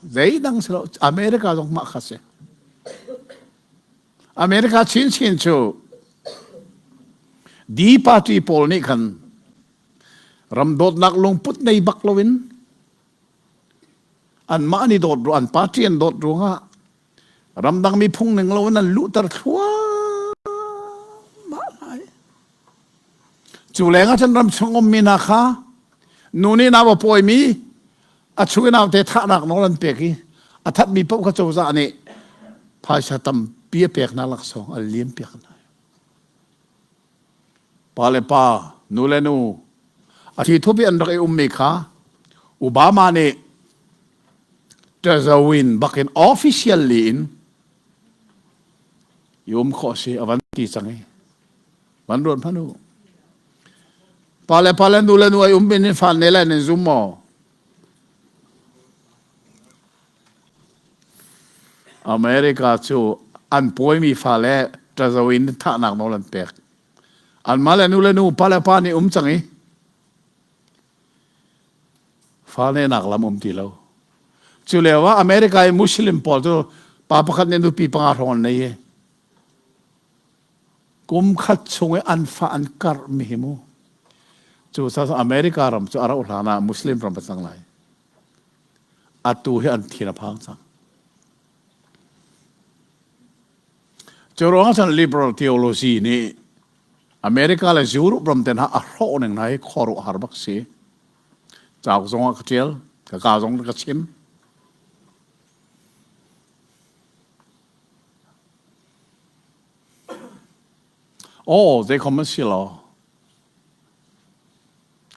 Zeidang si lo, America zong mah kha si. America chinchin cu D party pawl nih khan ram dawtnak lungput nei bak loin anmah an i dawt an party an dawt ruangah ramdang mi phung ning loin an luhter thluahmah lai. Cu lengah cun ram chung ummi hna kha nu nih nau a pawimi a chung i naute thahnak nawl an pek i a thatmi paoh kha cozah nih phaisa tampi a pek hna laksawng an liam piak hna. Pa le pa, nu le nu, a thi thup i an rak i ummi kha Obama nih ṭazawin bakin officially in i um khawh si a van ti cang i van ruat hmanh u. Pa le pa le nu le nu ai um in fa ne le nan zum maw? America cu an pawimi fale ṭazo in thahnak nawl an pek. Anmah le nu le nu, pa le pa nih um cang i fa nehnak lam um ti lo. Cu lio ah America i Muslim pawl cu pa pakhat nih nupi panga hrawng an nei i kum khat chung i an fa an karh mi hi mu. Cu America ram cu a rauh hlan ah Muslim ram a cang lai. Atu hi an thin a phang cang. Cu ruangah cun liberal theology nih America le Europe ram te hna a hrawh ning hna hi khuaruahhar bak si. Cauk zong ah ka ṭial, ka ka zong ka chim. Aw, zeikhom an si lo.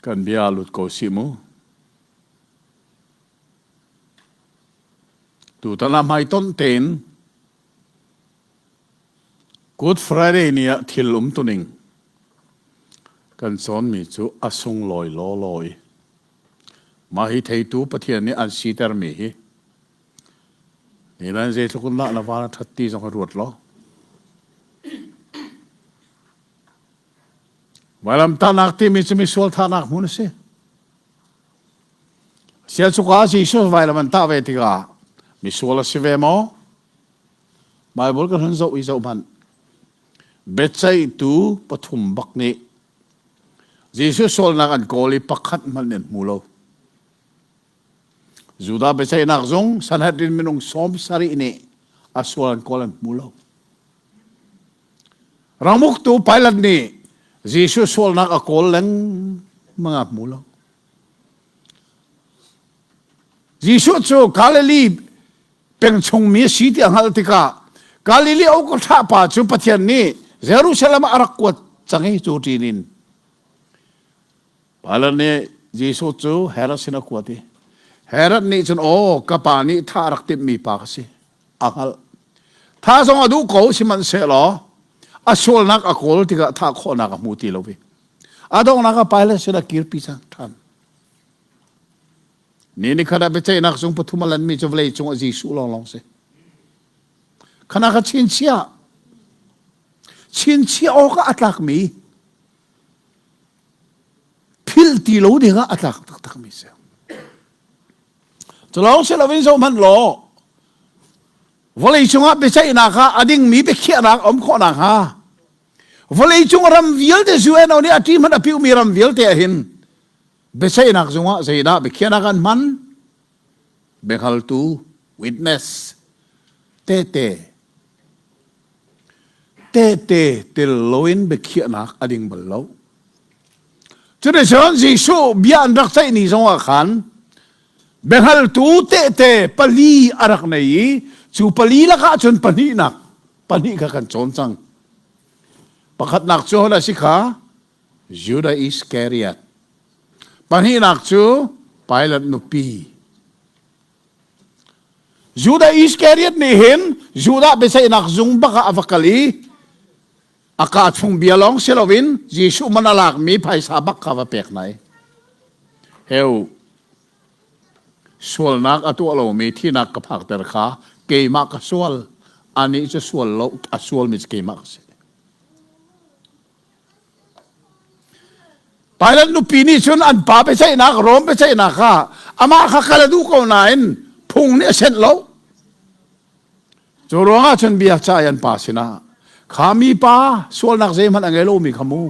Kan bia lut ko si mu. Tutan ah hmaitonh tein Good Friday ni ah thil umtuning kan cawnmi cu a sunglawi lawlaw i mah hi theitu Pathian nih an sitermi hi nilan zeitluk in dah na van a ṭhat ti zong hi ruat law vailamtahnak timi cu misual thahnak hmun a si. Sialsuk ah Jesuh vailam an tah ve tikah misual a si ve maw? Bible kan hun zoh i zoh hmanh. Biaceihtu pathum bak nih Jesuh sualnak an kawl i pakhat hmanh an hmu lo. Judah biaceihnak zung Sanhedrin minung 70 nih a sual an kawl an hmu lo. Ramuktu Pilate nih Jesuh sualnak a kawl lengmang a hmu lo. Jesuh cu Galilee peng chungmi a si ti a hngalh tikah Galilee a thlah pa cu Pathian nih Jerusalem ah a rak kuat cang i cu ṭin in Pilate nih Jesuh cu Herod sin a kuat i Herod nih cun aw ka pa nih thah a rak timhmi pa ka si a hngalh. Tha zong a duh ko sihmanhsehlaw a sualnak a kawl tikah thah khawhnak a hmu ti lo i a donghnak ah Pilate sin a kirpi cang ṭhan. Ni ni khat ah biaceihnak zung pathum a lanmi cu vawlei cung ah Jesuh lawnglawng si. Khana kha chinchiah chinchiah awk ah a tlakmi philh ti lo ding ah a tlak taktakmi si. Cu lawng si loin zohhmanh law vawlei cungah biaceihnak ah a dingmi biakhiahnak a um khawh nakhnga vawlei cung ram vialte UNO nih a ṭi hmanh a piumi ram vialte ah hin biaceihnak zungah zeidah biakhiahnak an hman biahngaltu witness tehte tehte tel loin biakhiahnak a ding bal lo Cuticun Jesuh bia an rak ceih ni zongah khan biahngaltu tehte pali a rak nei i cu pali lakah cun pahnihnak pahnih kha kan cawn cang. Pakhatnak cu hodah si kha Judah Iskariot. Pahnihnak cu Pilate nupi. Judah Iskariot nih hin Judah biaceihnak zung bak ah a va kal i A kaa chung bia lawng si loin Jesuh man a lakmi phaisa bak kha va pek nai. Heu, sualnak a tuah lomi thinak ka phakter kha keimah ka sual. Anih cu sual lo, a sualmi cu keimah ka si. Pilate nupi nih cun an pa biaceihnak, Rom biaceihnak kha amah kha kal a duh ko nain Phung nih a senh lo. Cu ruangah cun bia ca an pa sinah kha mi pa sualnak zeihmanh a ngei lomi kha mu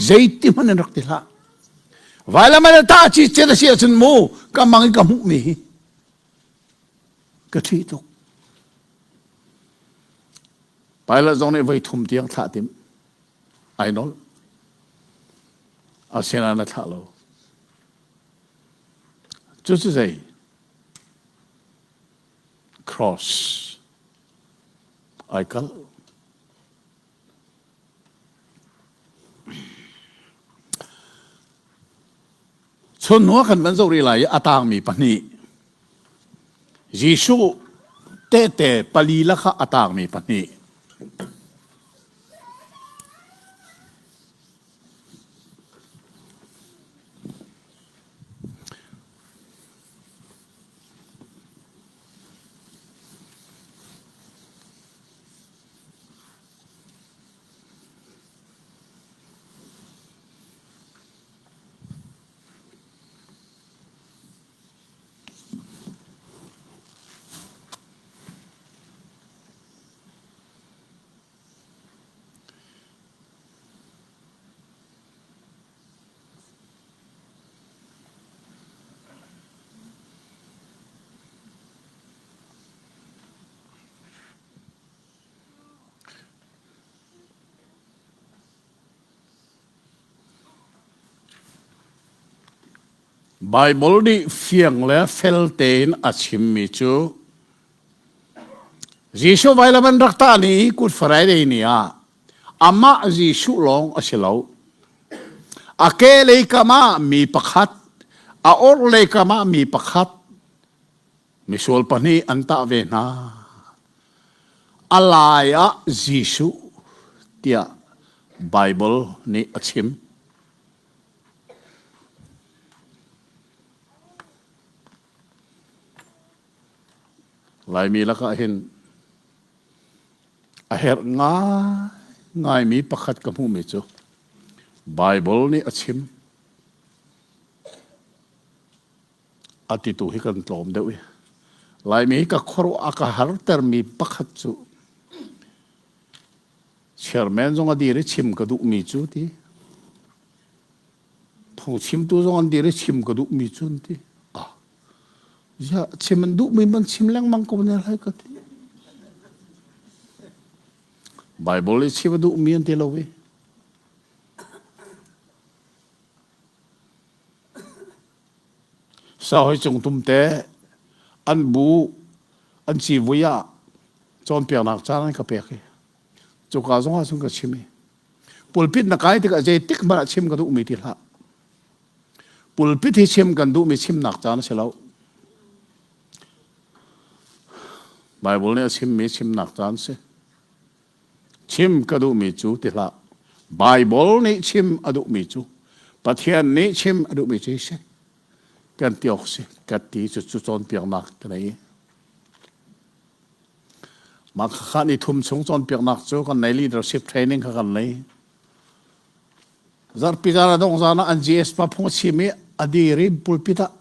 zeiti hmanh in rak ti hlah. Vailam an tah ci cet a si ahcun mu ka mang i ka hmuhmi hi ka ṭih tuk. Pilate zong nih voi thum tiang thlah tim ai nolh. Asinain a thlah lo. Cucu zei? Cross ai kalh. Chun hnu ah kan van zoh rih lai i a tangmi pahnih Jesuh tehte pali lakah a tangmi pahnih Baibal nih fiang le fel tein a chimmi cu Jesuh vailam an rak tah ni Good Friday ni ah amah Jesuh lawng a si lo. A ke lei kam ah mi pakhat, a orhlei kam ah mi pakhat, misual pahnih an tah ve hna. A lai ah Jesuh tiah Baibal nih a chim. Laimi lakah hin a herh ngaingaimi pakhat ka hmuhmi cu Baibal nih a chim. A titu hi kan tlawm deuh i Laimi hi ka khuaruah a ka hartermi pakhat cu chairman zong a dir i chim ka duhmi cu ti phungchimtu zong an dir i chim ka duhmi cu an ti. Ah, ziah chim an duhmi man chim lengmang ko ne lai ka ti. Bible i chim a duhmi an ti lo i. Sahoi cung tumte an bu an civui ah cawnpiaknak caan an ka pek i cuka zong ah cun ka chim i Pulpit na kai tikah zeitik hmanh ah chim ka duhmi ti hlah. Pulpit hi chim kan duhmi chimnak caan a si lo. Bible nih a chimmi chimnak caan si. Chim ka duhmi cu ti hlah. Bible nih chim a duhmi cu Pathian nih chim a duhmi cu si. Kan ti awk si. Ka ti cu cu cawnpiaknak ka nei. Mah khakha ni thum chung cawnpiaknak cu kan nei leadership training kha kan nei. Zarhpi zan a dongh zan ah an GS pa phung a chim i a dir i pulpit ah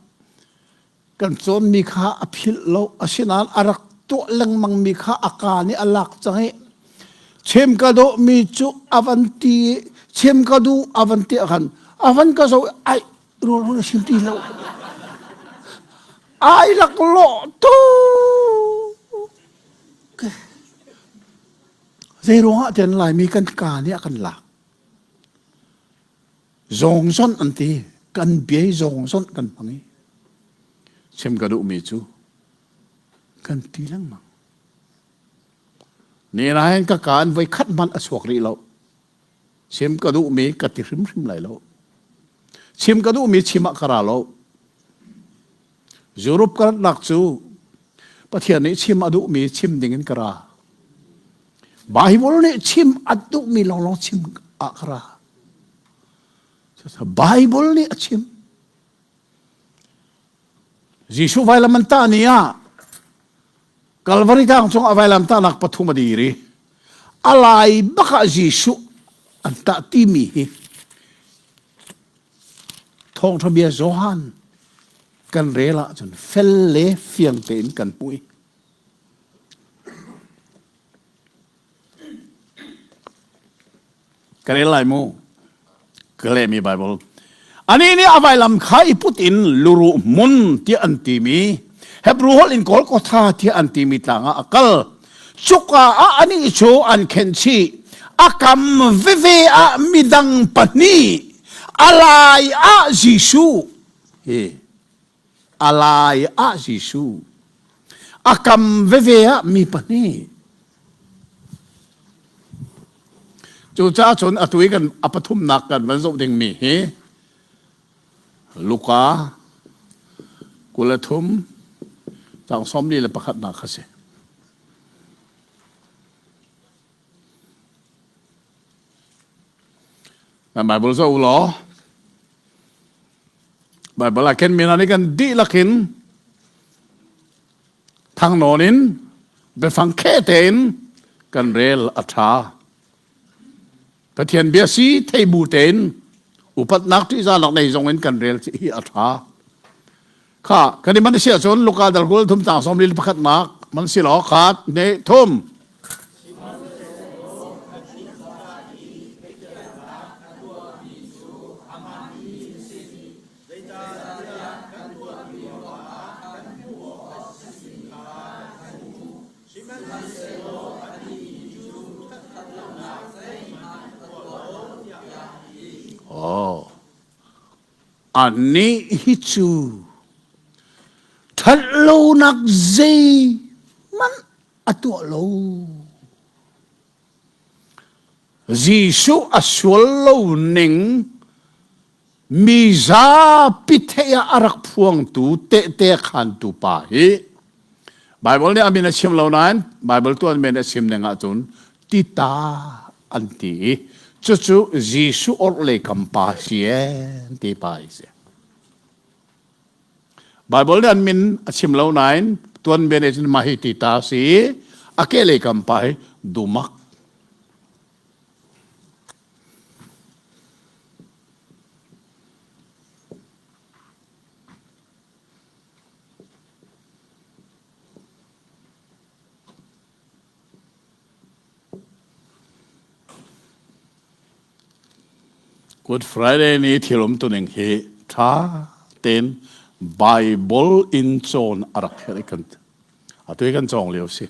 kan cawnmi kha a philh lo asinain a rak tuah lengmangmi kha a kaa nih a lak cang i chim ka dawhmi cu a van ti i chim ka duh a van ti ah khan a van ka zoh i ai rawl a chim ti lo Ai laklawh tuk. Zei ruangah tian Laimi kan ka nih a kan lak. Zawngzonh an ti. Kan biai zawngzonh kan hmang i. Chim ka duhmi cu kan ti lengmang. Ni nain ka ka an voi khat hmanh a chuak rih lo. Chim ka duhmi ka ti hrimhrim lai lo. Chim ka duhmi chim ah ka ra lo. Europe ka ratnak cu Pathian nih chim a duhmi chim ding in ka ra. Bible nih chim a duhmi lawnglawng chim ah ka ra. Bible nih a chim. Jesuh vailam an tah ni ah Kalvari tlang cung a vailam tahnak pathum a dir i a lai bak ah Jesuh an tah timi hi thawngṭha bia Johan. Kan rel ahcun fel le fiang tein kan pui. Ka rel lai mu. Ka lehmi Bible. Anih nih a vailam kha i put in luruh hmun tiah an timi Hebrew holh in Golgotha tiah an timi tlang ah a kal. Cuka ah anih cu an khenh chih. A kam veve ah midang pahnih, a lai ah Jesuh. Hi a lai ah Jesuh. A kam veve ah mi pahnih. Cucaah cun atu i kan a pathumnak kan van zoh dingmi hi Luka 23 cang 41 nak kha si. Nan Bible zoh u law Bible ah khin mi hna nih kan dihlak in thangnawn in biafang kheh tein kan rel a ṭha. Pathian bia si thei bu tein upatnak ṭihzahnak nei zong in kan rel hi a ṭha. Kha kan i man si ahcun Luka dal kul thum tang sawm li pakhatnak man si law khat ne thum. Oh. Anih hi cu ṭhatlonak zeihmanh a tuah lo. Jesuh a sual lo ning mi zapi theih ah a rak phuangtu tehte khantu pa hi Bible nih a min a chim lo nain Bible tuan men a chim ning ahcun tita an ti i cucu Jesuh orhlei kam pa si en ti pa hi si. Bible nih an min a chim lo nain tuanbia nih cun mah hi tita si a kehlei kam pa hi dumak. Good Friday ni thil umtuning hi ṭha tein Bible in cawn a rak herh i kan atu hi kan cawng lio si.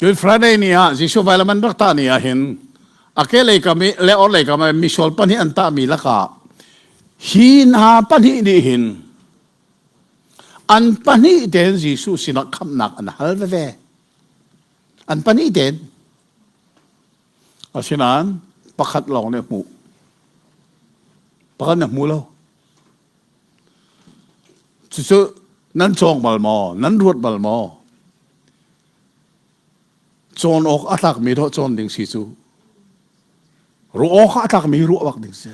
Good Friday ni ah Jesuh vailam an rak tah ni ah hin a kehlei kam i le orhlei kam i misual pahnih an tahmi lakah hi hna pahnih nih hin An pahnih tein Jesuh sinah khamhnak an hal veve. An pahnih tein. Asinain pakhat lawng nih a hmuh. Pakhat nih a hmu lo. Cucu nan cawng bal maw? Nan ruat bal maw? Cawn awk a tlakmi dawh cawn ding si cu. Ruah awk a tlakmi ruah bak ding si.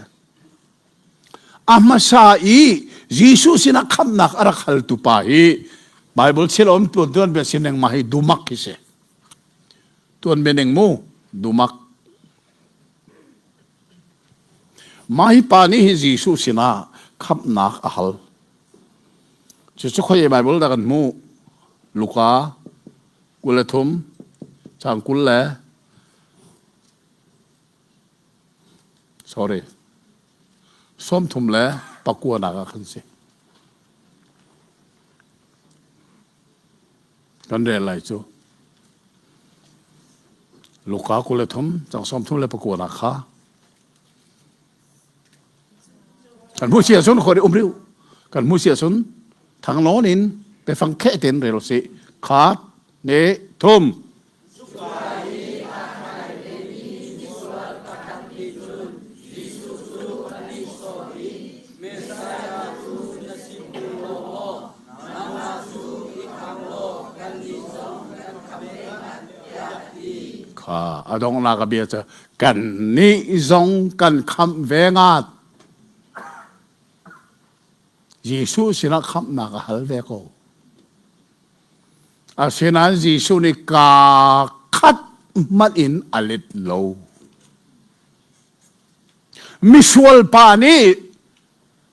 A hmasa i Jesuh sinah khamhnak a rak haltu pa hi Bible thil a um tuan tuan bia sin mah hi dumak hi si. Tuan bia ning mu dumak. Mah hi pa nih hi Jesuh sinah khamhnak a hal. Cucu khoi Bible dah kan hmuh? Luka 23 cang 20 le Sorry. 39 nak ah khan si. Kan rel lai cu. Luka 23 cang 39 nak kha. Kan hmu sia cun khori um riu. Kan hmu sia cun thanglawn in pefang khe ten rel si. Khat ne thum. Kha a donghnak a bia cu kannih zong kan khamh ve ngat. Jesuh sinah khamhnak a hal ve ko. Asinain Jesuh nih kaa khat hmanh in a let lo. Misual pa nih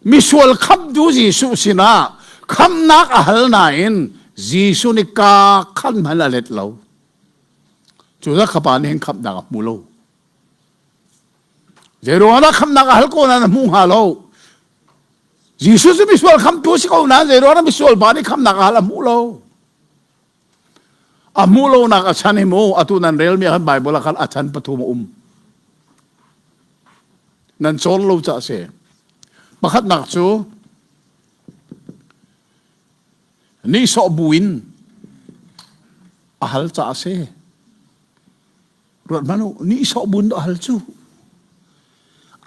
Misual khamtu Jesuh sinah khamnak a hal nain Jesuh nih ka khan hmanh a let lo. Cu dah khapa nih hin khamhnak a hmu lo. Zeiruang dah khamhnak a hal ko nain a hmu hnga lo. Jesuh cu misual khamtu a si ko nain zeiruang dah misual pa nih khamhnak a hal a hmu lo. A hmuh lonak a chan hi mu atu nan relmi ah khan Bible ah khan a chan pathum a um. Nan cawn lo ca si. Pakhatnak cu nihsawh buin a hal ca a si. Ruat hmanh u, nihsawh buin a hal cu.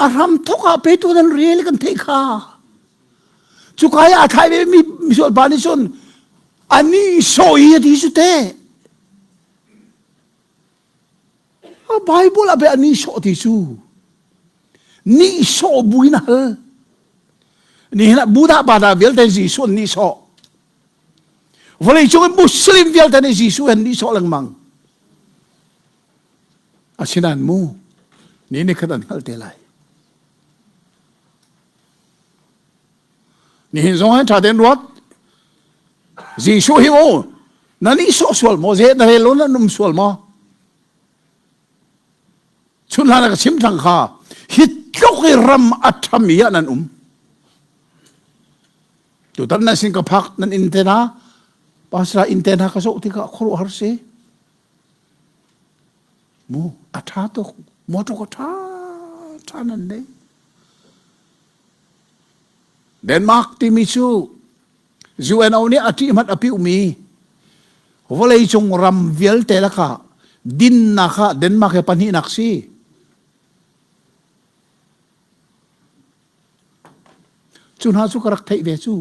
A hram thok ah petu nan rel kan theih kha. Cuka i aa thlai ve mi misual pa nih cun a nihsawh i a ti cu te. A Bible ah pe a nihsawh ti cu. Nihsawh buin a hal. Nihin ah Buddha bada vialte Jesuh an nihsawh. Vawlei cung in Muslim vialte nih Jesuh an nihsawh lengmang. Asinain mu, ni ni khat an hngalh te lai. Nihin zong hin ṭha tein ruat. Jesuh hi mu, na nihsawh sual maw? Ze na rel lo na um sual maw? Chun hlan ah ka chim thang kha, hi tluk i ram a ṭhami ah nan um. Tutan nan sin ka phak nan inn te hna, pastor inn te hna ka zoh tikah khuaruahhar si. Mu a ṭha tuk, motor ka ṭha ṭha nan nei. Denmark timi cu UNO nih a ṭih hmanh a piuhmi vawleicung ram vialte lakah dinnak ah Denmark he pahnihnak si. Cu hna cu ka rak theih ve cu.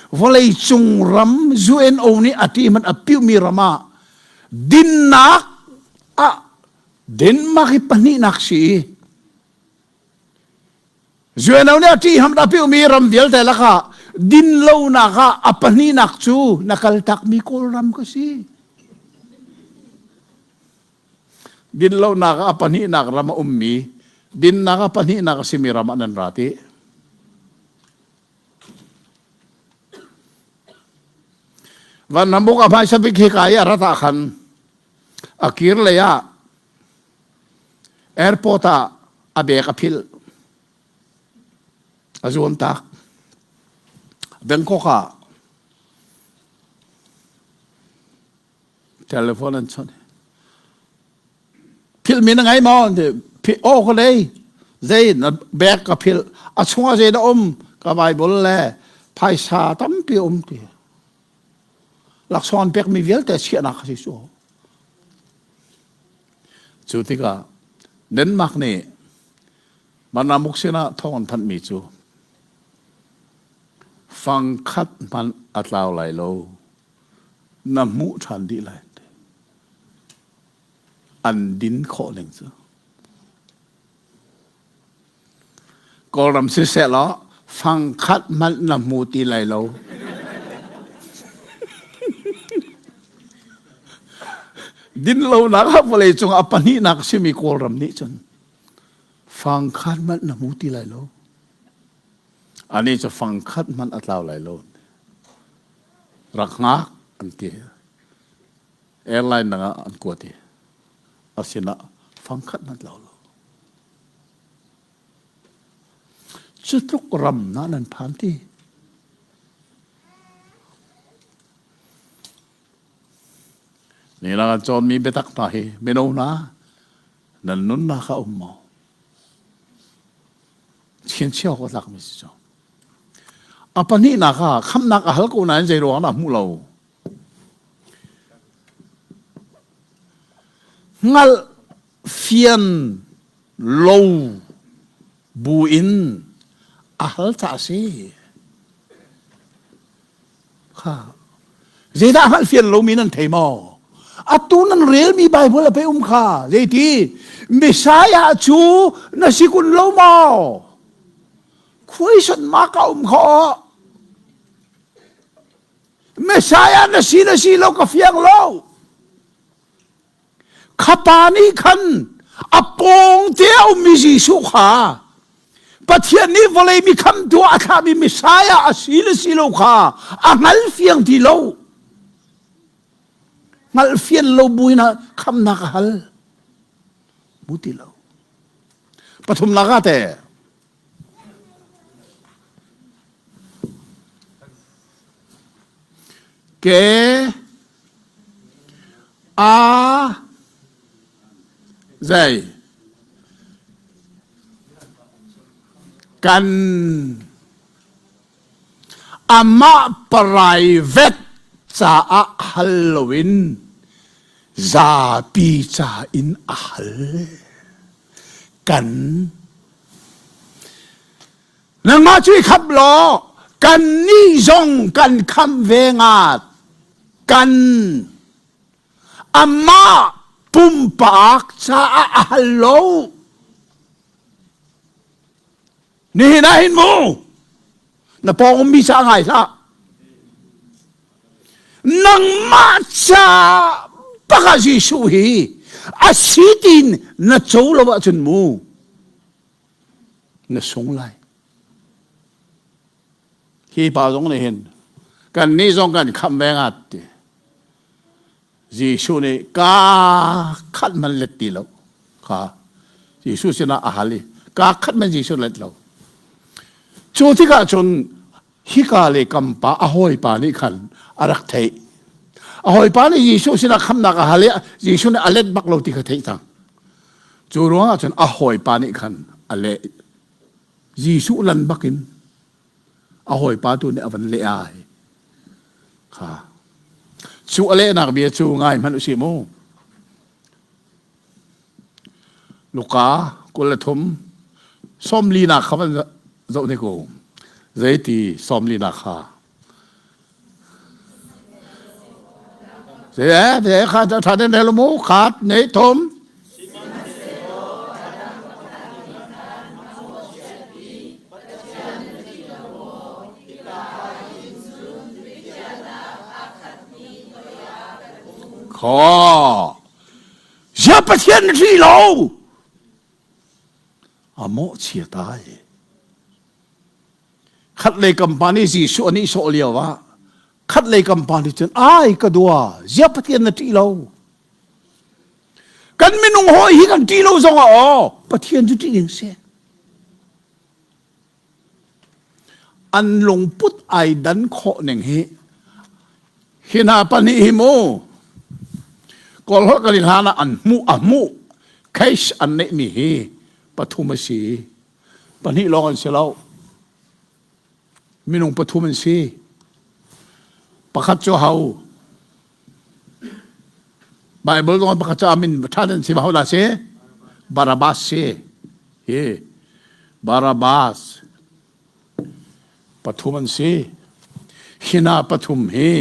Vawleicung ram UNO nih a ṭih hmanh a piuhmi ram ah dinnak ah Denmark hi pahnihnak si i UNO nih a ṭih hmanh a piuhmi ram vialte lakah dinlonak ah a pahnihnak cu na kaltakmi Kawlram ka si. Dinlonak ah a pahnihnak ram a ummi, dinnak a pahnihnak a simi ram ah nan ra ti. Vanramuk a hmaisa bik hika i a rat ah khan a kir lei ah airport ah a bek a philh. A zuan tak. Bangkok ah Telephone an chawnh. Philhmi na ngei maw? Aw ka lei. Zei na bag ka philh. A chungah zei dah um? Ka Bible le phaisa tampi um ti. Laksawng an pekmi vialte chiahnak a si cu. Cu tikah Denmark nih Manamuk sinah thawng an thanhmi cu fangkhat hmanh a tlau lai lo. Na hmuh ṭhan dih lai. An din khawh ning cu. Kawlram siseh law fangkhat hmanh na hmu ti lai lo. Din lonak ah vawlei cung a pahnihnak simi Kawlram nih cun fangkhat hmanh na hmu ti lai lo. Ani cu fangkhat hmanh a tlau lai lo. Rak hngak an ti. Airline dang ah an kuat i a sinah fangkhat hmanh tlau lo. Cu tluk ram na nan phan ti. Ni la kan cawnmi biatak hna hi mino hna nan nunnak ah um maw? Chianchiah awk a tlakmi si cu. A pahnihnak ah khamhnak a hal ko nain zei ruang dah hmuh lo? Hngalh fian lo bu in a hal ca a si. Kha zeidah hngalh fian lomi nan thei maw? Atu nan relmi Bible a pe um kha zeiti Messiah cu na si kun lo maw? Khuaisan ma ka um kho. Messiah na si na si lo ka fiang lo. Khapa nih khan A pawng te a ummi Jesuh kha Pathian nih vawlei mi khamtu ah a thlahmi Messiah a si le si lo kha a hngal fiang ti lo. Hngalh fian lo buin khamnak a hal. Bu ti lo. Pathumnak ah te Ke a zei kan amah private caah hal loin zapi ca in a hal. Kan nangmah cu i khamh law kannih zong kan khamh ve ngat. Kan amah pumpak caah a hal lo. Nihin ah hin mu na pawng ummi ca ngai hlah. Nangmah ca bak ah Jesuh hi a si tiin na co lo ahcun mu na sung lai. Hi pa zong nih hin kan nih zong kan khamh ve ngat ti. Jesuh nih ka khat man let ti lo kha Jesuh sinah a hal i ka khat man Jesuh let lo. Cu tikah cun hika le kampa a hawipa nih khan a rak theih. A hawipa nih Jesuh sinah khamnak a hal i Jesuh nih a let bak lo ti kha theih cang. Cu ruangah cun a hawipa nih khan a leh. Jesuh lan bakin a hawipa tu nih a van leh ai. Kha. Cu a lehnak bia cu ngai hmanh usih mu. Luka 23 sawmlinak kha van zoh ne ko. Zeiti sawmlinak kha. Zei eh kha tha den rel mu khat nei thum. Kha. Zia Pathian na ṭih lo. A mawhchiat ai. Khatlei kam pa nih Jesuh a nihsawh lio ah khatlei kam pa nih cun ai ka dua zia Pathian na ṭih lo. Kan minung hawi hi kan ṭih lo zong ah aw Pathian cu ṭih ding si. An lungput ai dan khawh ning hi hi hna pahnih hi mu Kawl holh kan i hlan ah an hmuh a hmuh case an neihmi hi pathum a si. Pahnih lawng an si lo. Minung pathum an si. Pakhat cu ho? Bible zong pakhat cu amin ṭha an si ho dah si? Barabbas si. Hi Barabbas pathum an si. Hina pathum hi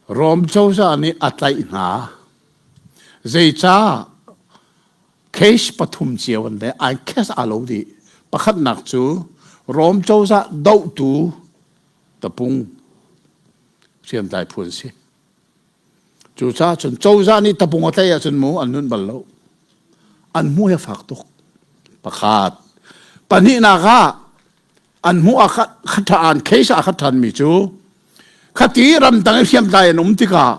Rom cozah nih a tlaih hna. Zeicah Case pathum cio an le ai case aa lo dih. Pakhatnak cu Rom cozah dohtu tapung hriamtlai phu an si. Cucaah cun cozah nih tapung a tlaih ahcun mu an nunh bal lo. An hmuh hi a fak tuk. Pakhat. Pahnihnak ah an hmuh ah khat an case ah khat ṭhanmi cu khati ramtang i hriamtlai an um tikah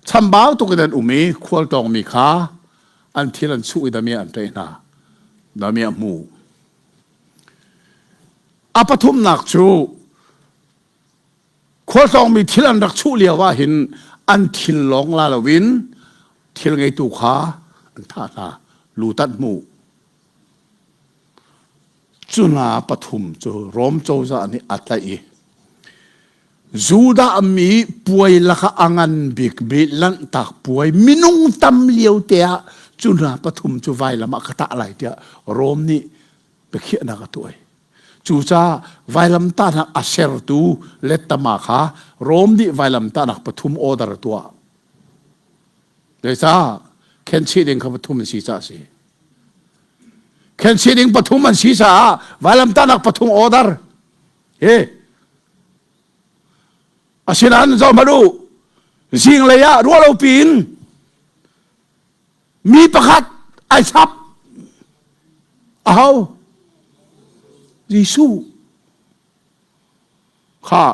chambau tuk in an um i khualtawngmi kha an thil an chuh i damiah an ṭaih hna damiah hmu a pathumnak cu khualtlawngmi thil an rak chuh lio ah hin an thil lawng la loin thil ngeitu kha an thah hna lutat hmu Cu hna pathum cu Rom cozah nih a tlaih i Judah mi puai lakah a ngan bikmi Lanhtak puai minung tam lio te ah cu hna pathum cu vailam ah ka tah lai tiah Rom nih biakhiahnak a tuah. Cucaah vailamtahnak a sertu lettama kha Rom nih vailamtahnak pathum order a tuah. Zeicah khenchih ding kha pathum an si caah a si. Khenchih ding pathum an si caah vailamtahnak pathum order. Hi. Asinain zoh hmanh u. Zinglei ah ruahlo piin mi pakhat Ai chap. Aho? Jesuh. Kha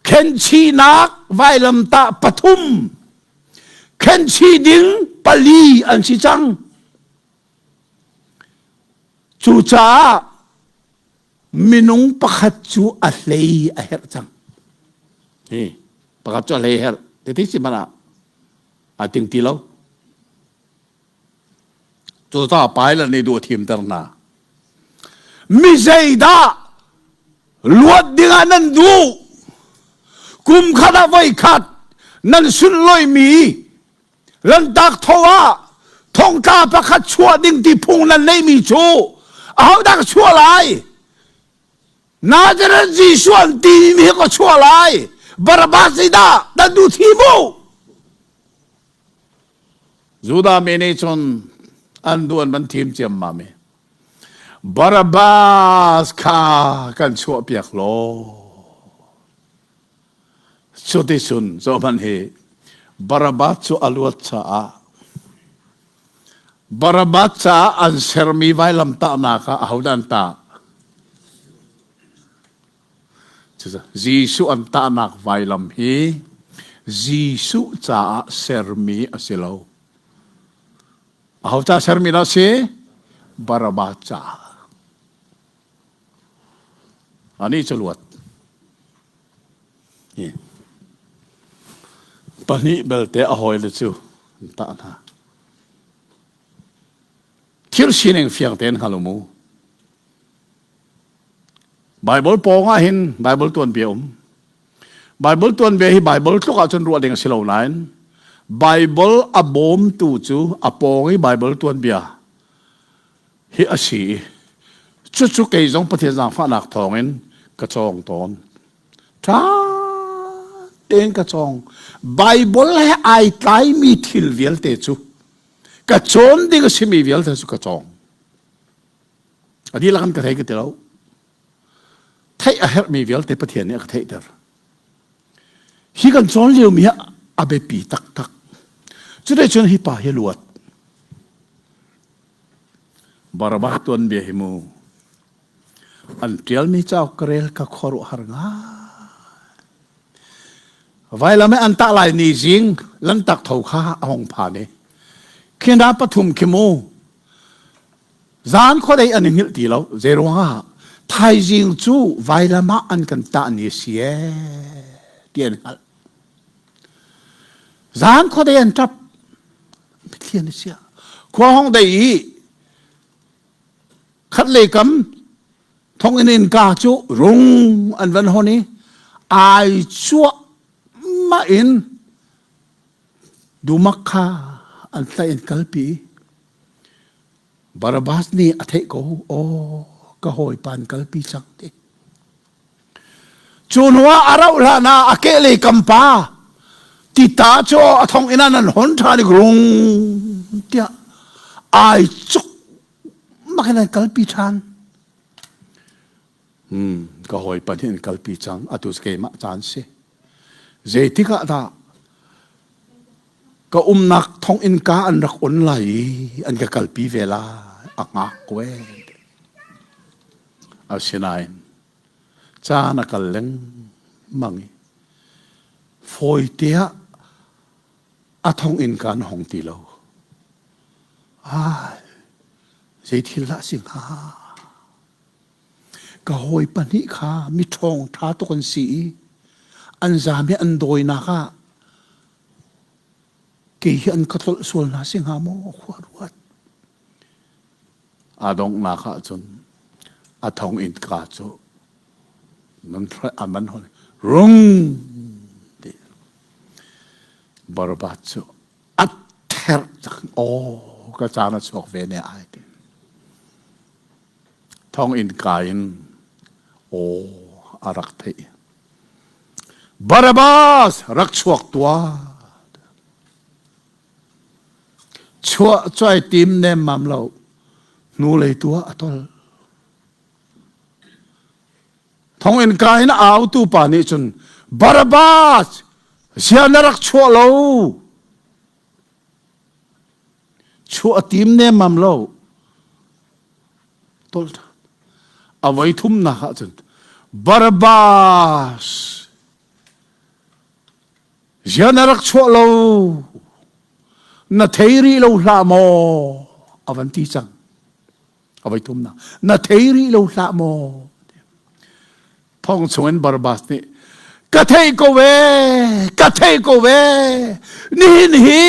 khenchihnak vailamtah pathum khenchih ding pali an si cang. Cucaah minung pakhat cu a hlei a herh cang. Hi pakhat cu a hlei a herh. Tete si hmanh ah a ting ti lo. Cucaah Pilate nih duh a thimter hna. Mi zeidah luat dingah nan duh? Kum khat ah voi khat nan sunlawihmi lantak tho ah thongtla pakhat chuah ding ti phung nan neihmi cu ahodah ka chuah lai? Nazareth Jesuh an timi hi ka chuah lai. Barabbas zeidah nan duh thim u? Judah mi nih cun an duh an van thim ciammam i Barabbas kha kan chuahpiak law cuticun zohhmanh hi Barabbas cu a luat caah Barabbas caah an sermi vailamtahnak ah ahodah an tah? Jesuh an tahnak vailam hi Jesuh caah sermi a si lo. Aho ca sermi dah si? Barabbas caah. Anih cu luat. Pahnih belte a hawile cu an tah hna. Thil sining fiang tein hngal u mu. Baibal pawng ah hin Baibal tuanbia um. Baibal tuanbia hi Baibal tluk ahcun ruah ding a si lo nain Baibal a bawmtu cu a pawng i Baibal tuanbia hi a si i cucu kei zong Pathian zaangfahnak thawngin ka cawng tawn. Ṭha tein ka cawng. Baibal he ai tlaimi thil vialte cu ka cawn ding a simi vialte cu ka cawng. A dihlak in ka thei ka ti lo. Theih a herhmi vialte Pathian nih a ka theihter. Hi kan cawn liomi hi a biapi taktak. Cuticun hi pa hi luat. Barabbas tuanbia hi mu. An ṭialmi cauk ka rel ka khuaruahhar ngai. Vailam i an tah lai ni zing lantak tho kha a hong phan i khi pathum khi mu Zan khuadei an i hngilh ti lo. Zeiruangah? Thaizing cu vailam ah an kan tah ni a si ee ti an hngalh. Zan khuadei an ṭap. Mitthli an i sia. Khua hong dei i khat lei kam thonginn innka cu rung an van hon i ai cuah mah in dumak kha an tlaih an kalpi. Barabbas nih a theih ko, aw ka hawipa an kalpi cang ti. Cu hnuah a rauh hlan ah a kehlei kam pa tita cu a thong inn ah nan hon ṭhan i rung tiah ai cuk makin an kalpi ṭhan. Hmm, ka hawipa nih an kalpi cang, atu cu keimah caan si. Zeitik ah dah ka umnak thonginn ka an rak on lai i an ka kalpi ve lai, a hngak ko ee. Asinain caan a kal lengmang i fawite ah a thonginn ka an hong ti lo. Ai, zei thil dah a si hnga? Ka hawi pahnih kha miṭhawng ṭha tuk an si i an zaam i an dawinak ah kei hi an ka tlolh sual hna si hnga maw khua ruat. A donghnak ah cun a thong innka cu nan a man hon rung ti Barabbas cu a therh cang aw ka caan a chuak ve ne ai ti. Thonginn ka in aw a rak theih. Barabbas rak chuak tuah. Chuah cuai tim nemmam lo. Hnulei tu ah a tol. Thonginn ka in a autu pa nih cun Barabbas ziah na rak chuah lo? Chuah a tim nemmam lo. Tol ṭhan. A voi thumnak ah cun Barabbas zian a rak chuah lo na thei rih lo hlah maw a van ti cang. A voi thumnak na thei rih lo hlah maw thong chungin Barabbas nih ka thei ko ve ka thei ko ve nihin hi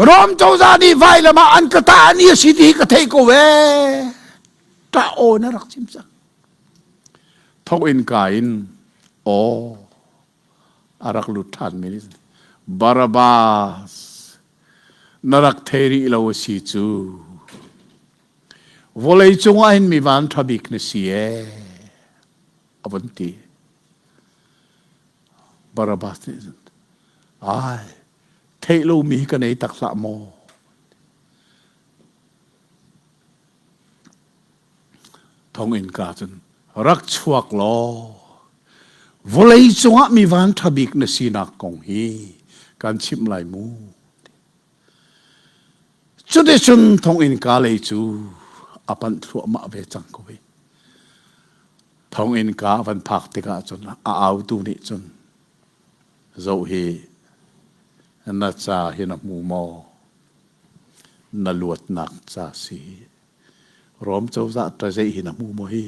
Rom cozah nih vailam ah an ka tah ni a si ti ka thei ko ve ṭah aw na rak chim cang thong in ka in aw a rak lut ṭhan mi Barabbas na rak thei rih lo a si cu Vawlei cungah hin mi van ṭha bik na si ee, a vun ti. Barabbas nih cun, ai, theih lomi hi ka nei tak hlah maw? Thonginn ka cun rak chuak law vawlei cungah mi van ṭha bik na sinak kong hi kan chimh lai mu. Cuticun thonginn ka lei cu a panh thluahmah ve cang ko i thonginn ka a van phak tikah cun a autu nih cun zoh hi na ca hi na hmu maw? Na luatnak ca si. Rom cozah ṭazeih hi na hmu maw hi?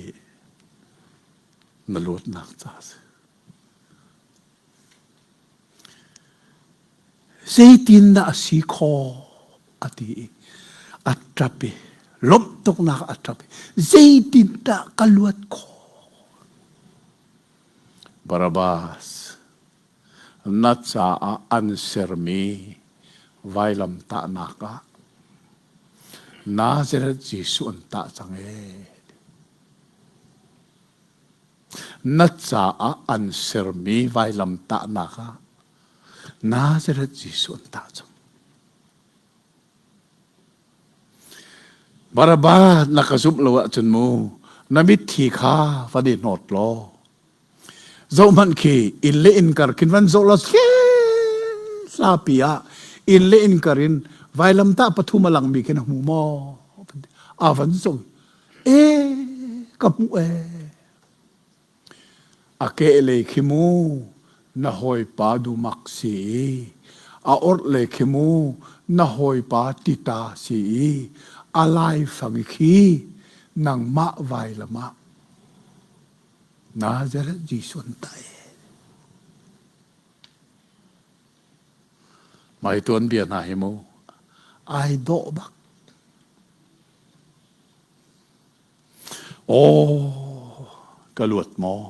Na luatnak ca si. Zeitindah a si khawh a ti i a ṭap i lawmh tuknak a ṭap i zeitindah ka luat khawh? Barabbas, na caah an sermi vailamtahnak ah Nazareth Jesuh an tah cang ee. Na caah an sermi vailamtahnak ah Nazareth Jesuh an tah cang. Barabbas na ka zumh lo ahcun mu na mitthi kha van i hnawt law zohhmanh khi inn le inn kar khin van zoh law hlapi ah inn le inn kar in vailamtah pathum a langmi khi na hmu maw a van zoh e ka hmuh e A kehlei khi mu na hawipa dumak si i a orhlei khi mu na hawipa tita si i a laifang i khi nangmah vailam ah Nazareth Jesuh an tah ee. Mah hi tuanbia hna hi mu ai dawh bak. Aw, ka luat maw?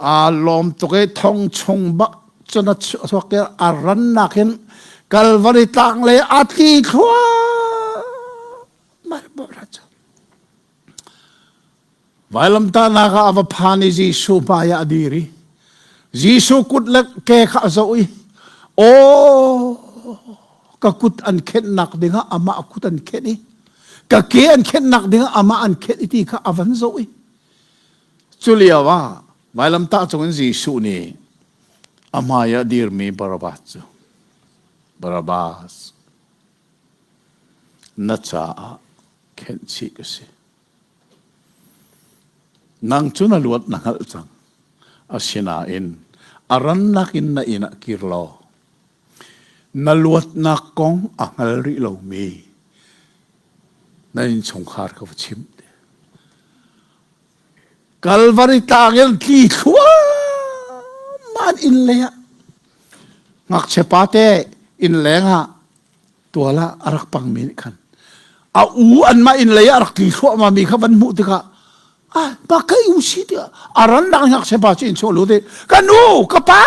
Aa lawm tuk i thong chung bak cun a chuak i a rannak in Kalvari tlang lei a tli thluahmah. Vailamtahnak ah a va phan i Jesuh hmai ah a dir i Jesuh kut le ke kha a zoh i aw ka kut an khenhnak dingah amah kut an khenh i ka ke an khenhnak dingah amah an khenh i ti kha a van zoh i cu lio ah vailamtah cungin Jesuh nih a hmai ah dirmi Barabbas cu Barabbas na caah khenh chih ka si Nang cu na luat na hngalh cang. Asinain a rannak in na inn ah kir law na luatnak kong a hngal rih lomi na innchungkhar ka va chimh. Kalvari tlang in tli thluahmah inn lei ah ngakchia pate inn leng ah tual ah a rak pangmi nih khan a u anmah inn lei ah a rak tli thluahmah mi kha van hmuh tikah ah pa kai u si tiah a ran dang ngakchia pa cu in chuah lut i ka nu ka pa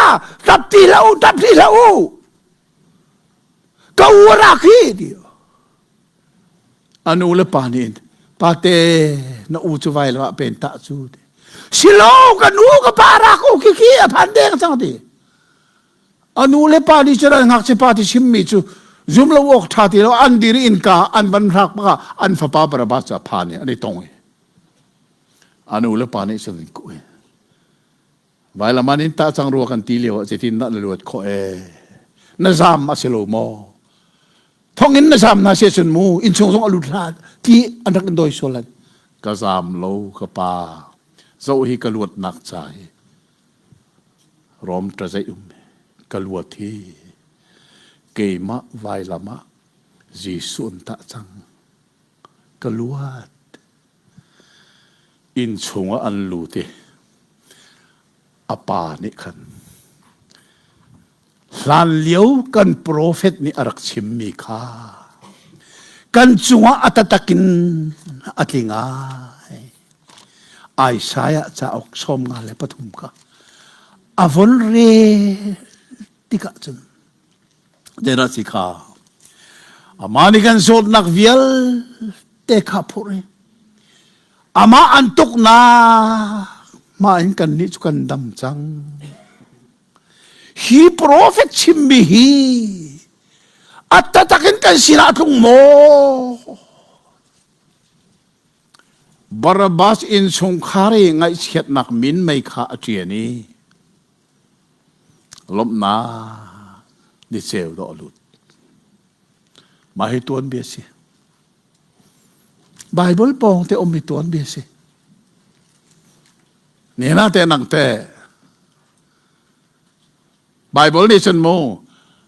tap ti hlah u tap ti hlah u ka u a rak hi ti a nu le pa nih pate na u cu vai lo ah pen tah cu ti silo ka nu ka pa rak u khi khi a phan deng cang ti A nu le pa nih cun an ngakchia pa ti chimmi cu zum lo awk ṭha ti lo an dir i innka an van hrak bak ah an fapa Barabbas cu a phan i an i tong i a nu le pa nih cun an kuh i vailam an in tah cang rua kan ti lio ah zeitin dah na luat khawh ee na zam a si lo maw? Thonginn na zaam hna si cun mu innchung zong a lut hlah ti an rak in dawi sual lan. Ka zaam lo ka pa. Zoh hi ka luatnak ca hi. Rom ṭazeih um ka luat hi keimah vailam ah Jesuh an tah cang. Ka luat. Inn chungah an lut i a pa nih khan hlanlio kan profet nih a rak chimmi kha kan cungah a tatak in a tling ai. Isaiah cauk 53 kha a von rel tikah cun zeidah si kha amah nih kan zawtnak vialte kha phurh i amah an tuknak mah in kannih cu kan dam cang. Hi profet chimmi hi a tatak in kan sinah a tlung maw? Barabbas innchungkhar i ngaihchiatnak minmei kha a ṭian i lawmhnak niceu dawh a lut. Mah hi tuanbia si. Bible pawng te ummi tuanbia si. Nina te nang te Bible nih cun mu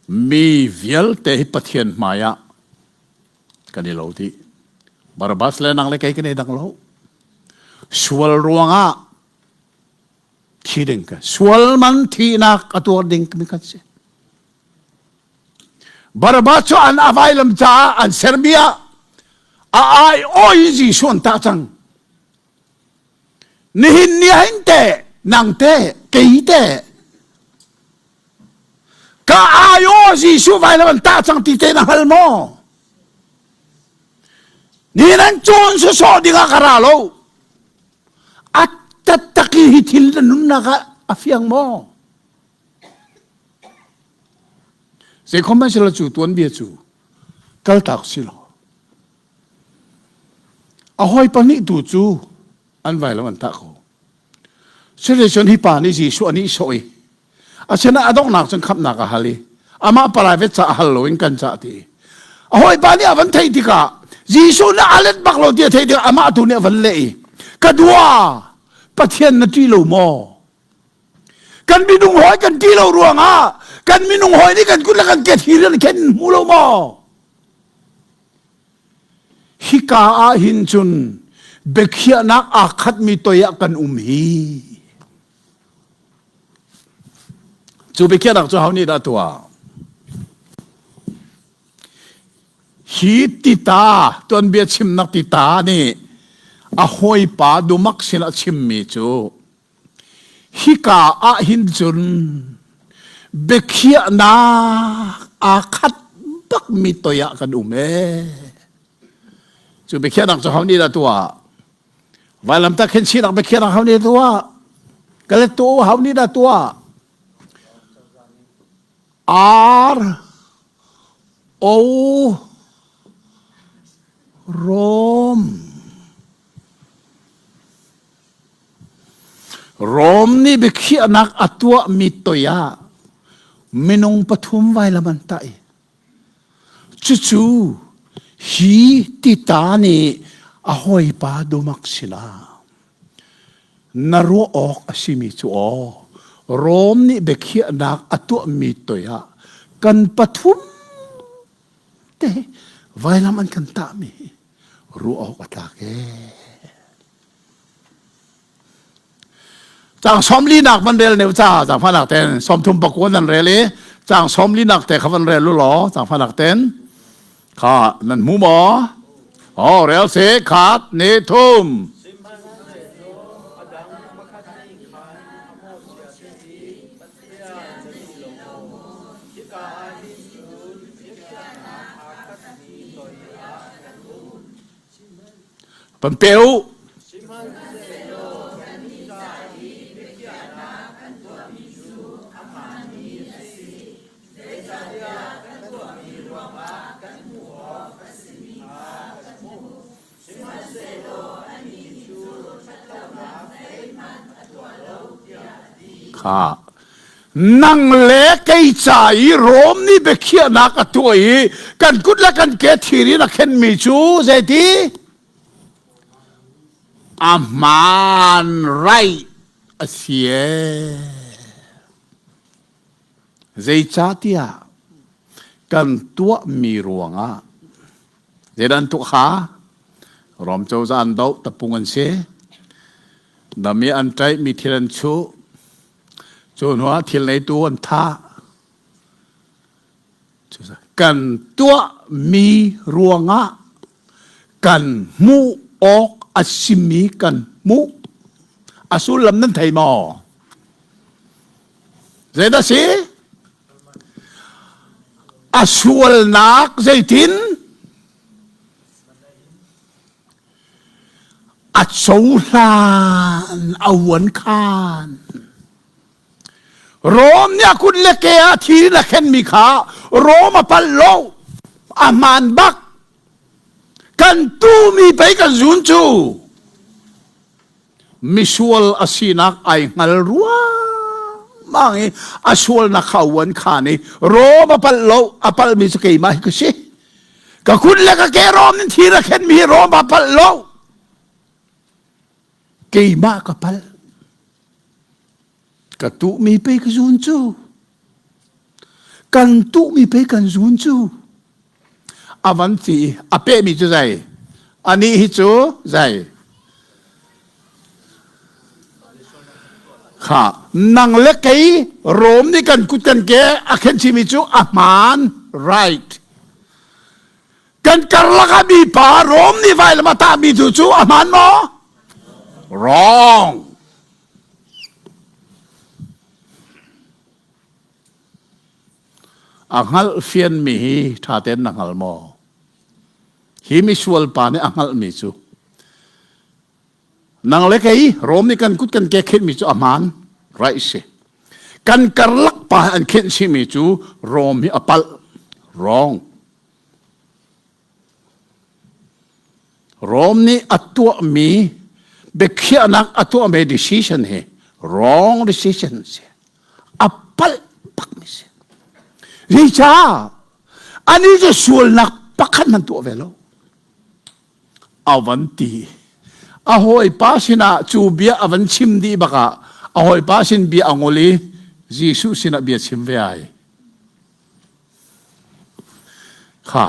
mi vialte hi Pathian hmai ah kan i lo dih. Barabbas le nang le kei kan i dang lo. Sual ruangah thi ding ka sual man thihnak a tuar ding mi kan si. Barabbas cu an availam caah an sermi ah a ai oi Jesuh an tah cang. Nihin ni hin te nang te kei te ka ai aw Jesuh vailam an tah cang ti te na hngal maw? Ni nan cawn sawsawh dingah ka ra lo. A taktak i hi thil na nunnak ah a fiang maw? Zeikhom hmanh sila cu tuanbia cu kaltak si lo. A hawi pahnih tu cu an vailam an tah ko. Cuticun hi pa nih Jesuh a nihsawh i asinain a donghnak cun khamhnak a hal i amah private ca a hal loin kan cah ti. A hawipa nih a van theih tikah Jesuh nih a let bak lo ti a theih tikah amah tu nih a van leh i ka dua Pathian na ṭih lo maw? Kan minung hawi kan ṭih lo ruangah kan minung hawi nih kan kut le kan ke thir an khen hmu lo maw? Hika ah hin cun biakhiahnak aa khatmi toi ah kan um hi. Cu biakhiahnak cu ho nih dah tuah? Hi tita tuanbia chimnak tita nih a hawipa dumak sin a chimmi cu Hika ah hin cun biakhiahnak aa khat bakmi toi ah kan um ee. Cu biakhiahnak cu ho nih dah tuah? Vailamtah khenchihnak biakhiahnak ho nih tuah? Ka let tu ho nih dah tuah? R O Rom Rom nih biakhiahnak a tuahmi toi ah minung pathum vailam an tah i cucu hi tita nih a hawipa dumak sinah na ruah awk a simi cu aw Rom nih biakhiahnak a tuahmi toi ah kan pathum te vailam an kan tahmi ruah awk a tlak ee. Caang sawmlinak van rel neu ca caang fanak ten 39 nan rel i caang sawmlinak te kha van rel u law caang fanak ten kha nan hmu maw? Oh rel si khat ni thum. Pan pe u. Sihmanhsehlaw kannih ca i biakhiahnak kan tuahmi cu a hmaanmi a si, zeicahtiah kan tuahmi ruangah kan hmuh awk a simi kha kan hmuh. Sihmanhsehlaw anih cu ṭhatlonak zeihmanh a tuah lo, tiah a ti. Kha. Nang le kei ca i Rom nih biakhiahnak a tuah i kan kut le kan ke thir in a khenmi cu zeiti? A hmaan right a si ee. Zeicahtiah kan tuahmi ruangah zeidah an tuah kha? Rom cozah an doh, tapung an si. Dami an ṭaih, mi thil an chuh. Cu hnuah thil neitu an thah. Kan tuahmi ruangah kan hmuh awk a simi kan hmuh. A sullam nan thei maw? Zeidah si? A sualnak zeitin? A cohlan a uan khan. Rom nih a kut le ke ah thi in a khenmi kha Rom a palh lo. A hmaan bak. Kan tumi pei kan zun cu. Misual a sinak ai hngal ruangmang i a sualnak kha uan khan i Rom a palh lo. A palhmi cu keimah hi ka si. Ka kut le ka ke Rom in thi a khenmi hi Rom a palh lo. Keimah ka palh. Ka tuhmi pei ka zun cu. Kan tuhmi pei kan zun cu. A van ti a pehmi cu zei? Anih hi cu zei? Kha nang le kei Rom nih kan kut kan ke a khen chimi cu a hmaan right. Kan karlak ah mi pa Rom nih vailam a tahmi tu cu a hmaan maw? Wrong. A hngalh fianmi hi ṭha tein na hngal maw? Hi misual pa nih a hngalhmi cu nang le kei Rom nih kan kut kan ke khenhmi cu a hmaan right si. Kan karlak pa an khenh chihmi cu Rom hi a palh wrong. Rom nih a tuahmi biakhiahnak a tuahmi decision hi wrong decision si. A palh bakmi si. Zeicah? Ani cu sualnak pakhat hmanh tuah ve lo. A van ti. A hawipa sinah cu bia a van chim dih bakah a hawipa sin bia a ngol i Jesuh sinah bia chim ve ai. Kha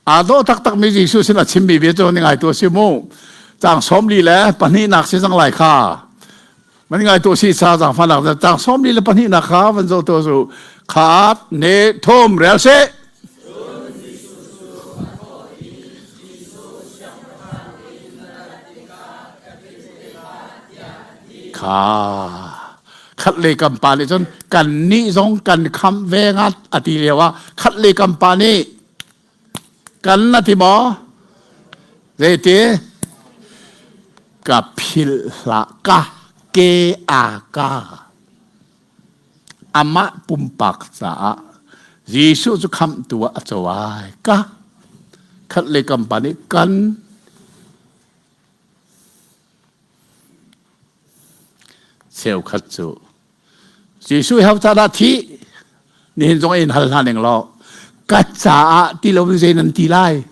aa dawh taktakmi Jesuh sin a chimmi bia cu ni ngaitu a si mu. Caang 42nak si cang lai kha. Man ngaitu si sa zaangfahnak caang 42nak kha van zoh tu su. Khat ne thum rel seh. Kha khat le kam pa nih cun kan nih zong kan khamh ve ngat a ti lio ah khat le kam pa nih kan na ti maw zeiti ka philh hlah ka ke a ka amah pumpak caah Jesuh cu khamhtu ah a co ai ka khat le kam pa nih kan Cheukhat cu Jesuh hi hoca dah thih? Nihin zong in hal hna ning law ka caah ti lo in zei nan ti lai?